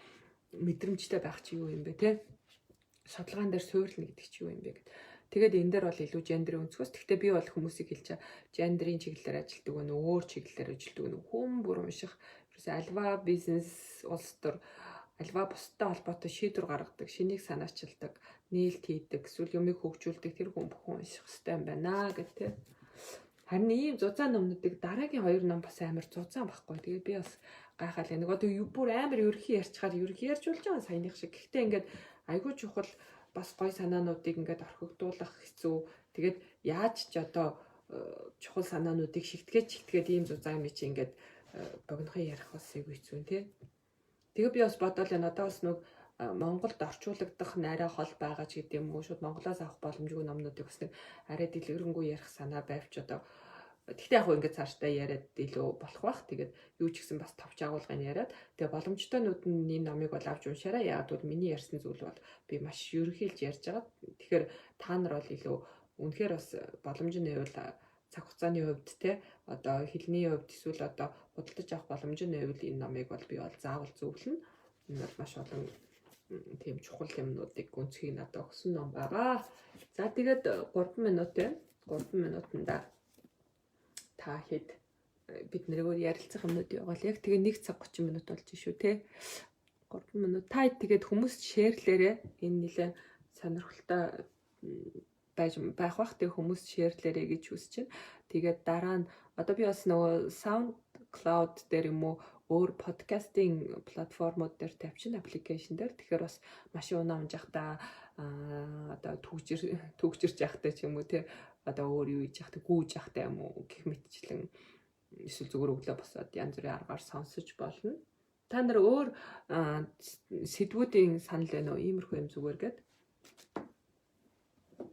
мэдрэмжтэй байх чи юу юм бэ те? Судалгаан дээр суйрлна гэдэг чи юу юм бэ гэд. Тэгээд энэ дээр бол илүү гендерийн өнцгөөс. Гэхдээ би бол хүмүүсийг хэлж байгаа. Гендерийн чиглэлээр ажилладаг нь, өөр чиглэлээр ажилладаг нь хүн бүр унших. Ерөөсөө аливаа бизнес, улс төр, аливаа бусдад холбоотой шийдвэр гаргадаг, шинийг санаачилдаг, нээлт хийдэг, эсвэл юмыг хөгжүүлдэг тэр хүн бүхэн унших хэрэгтэй юм байна гэх тээ. Харин ийм зузаан номнуудыг, дараагийн хоёр ном бас амар зузаан байхгүй. Тэгээд би бас гайхаал нэг одоо бүр амар ерөнхий ярьчихаар ерөнхий ярьж болж байгаа саяных шиг. Гэхдээ ингээд айгүй чухал бас гой санаануудыг ингээд орхигдуулах хэцүү. Тэгээд яаж ч одоо чухал санаануудыг шигтгээд шигтгээд ийм зузаан юм чи ингээд богинохын ярих бас айгүй хэцүү тий. Тэгээ би бас бодоол энэ одоо бас нэг Монголд орчуулагдах нарай хол байгаа ч гэдэг юм уу, шууд Монголоос авах боломжгүй номнуудыг бас нэг арай дэлгэрэнгүй ярих санаа байвч одоо. Гэхдээ яг ингээд цаашдаа яриад илүү болох бах. Тэгээд юу ч гэсэн бас товч агуулгыг яриад, тэгээ боломжтойнууд нь энэ номыг бол авч уншаарай. Яг бол миний ярьсан зүйл бол би маш ерөнхийлж ярьж байгаа. Тэгэхээр та нар бол илүү Үнэхээр бас боломж нь байвал, цаг хугацааны хувьд те, одоо хэлний хувьд эсвэл одоо худалдаж авах боломж нь байвал энэ номыг бол би бол заавал зөвлөнө. Энэ бол маш олон тийм чухал юмнуудыг, өнцгийг надад өгсөн ном байгаа. За, тэгээд 3 минут байна. 3 минутанда та хэд бид нэрээр ярилцах юмнууд байгаа л яг тэгээ 1 цаг 30 минут болж шүү те. 3 минут. Та тэгээд хүмүүс share лээрээ, энэ нэлээ сонирхолтой байж байх бах. Тэгээ хүмүүс share лээрэй гэж хүсэж байна. Тэгээд дараа нь одоо би бас нөгөө SoundCloud дээр юм уу, өөр подкастын платформуд дээр тавьчихна, application дээр. Тэгэхээр бас машин унаа унжахдаа, одоо түгжирч явахтай ч юм уу те, одоо өөр юу хийж явахтай, гүйж явахтай юм уу гэх мэтчлэн, эсвэл зүгээр өглөө босоод янз бүрийн аргаар сонсож болно. Та нар өөр сэдвүүдийн санал байна уу? Иймэрхүү юм зүгээр гээд.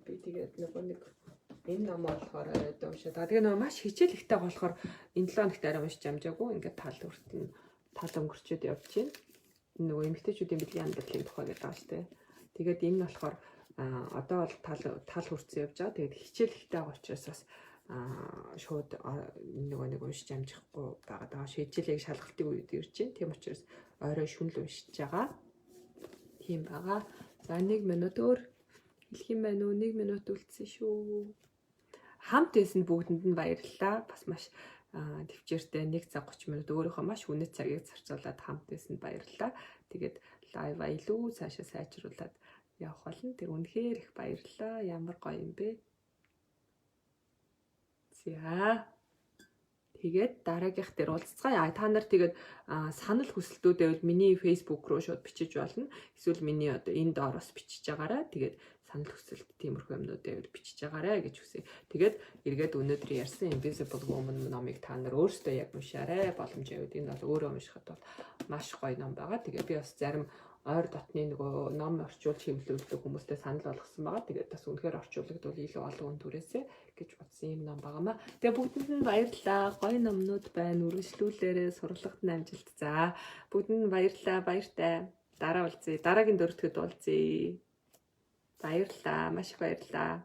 Би тэгээд нөгөө нэг энэ ном болохоор арай уншаад. Тэгээ нөгөө маш хичээл ихтэй болохоор энэ 7 хоногт арай уншиж амжаагүй. Ингээд тал хүртэн тал өнгөрчөөд явж байна. Нөгөө эмэгтэйчүүдийн бэлгийн амьдралын тухай гэдэг байгаа шүү дээ. Тэгээд энэ нь болохоор одоо бол тал тал хүртсэн явж байгаа. Тэгээд хичээл ихтэй байгаа учраас бас шууд нөгөө нэг уншиж амжихгүй байгаа даа. Хичээлийг шалгалтын үед ирж байна. Тийм учраас орой шүнл уншиж байгаа. Тийм байгаа. За, 1 минут өөр хэлэх юм байна уу? 1 минут үлдсэн шүү. Хамт байсан бүгдэнд нь баярлалаа. Бас маш төвчээртэй 1 цаг 30 минут өөрийнхөө маш үнэт цагийг зарцуулаад хамт байсанд баярлалаа. Тэгээд live аа илүү цаашаа сайжруулад явах болно. Тэр үнэхээр их баярлалаа. Ямар гоё юм бэ? За. Тэгээд дараагийнх дээр уулзцгаая. Та нар тэгээд санал хүсэлтүүд байвал миний Facebook руу шууд бичиж болно. Эсвэл миний одоо энэ доор бас бичиж байгаарай. Тэгээд санал хүсэлт, тиймэрхүү юмнууд байвал бичиж байгаарай гэж хүсье. Тэгээд эргээд өнөөдөр ярьсан Invisible Woman номыг та нар өөрсдөө яг уншаарай. Боломж байвал, энэ бол өөрөө уншихад бол маш гоё ном байгаа. Тэгээд би бас зарим ойр дотны нөгөө ном орчуулж хэвлүүлдэг хүмүүстэй санал болгосон байгаа. Тэгээд бас үнэхээр орчуулагдвал илүү олон хүн түрээсэй гэж бодсон юм ном байгаамаа. Тэгээ бүгдэнд нь баярлалаа. Гоё номнууд байна. Үргэлжлүүлээрээ, сурлагт нь амжилт. За, бүгдэнд нь баярлалаа. Баяртай. Дараа уулзъя. Дараагийн дөрөвдөд уулзъя. Баярлалаа. Маш их баярлалаа.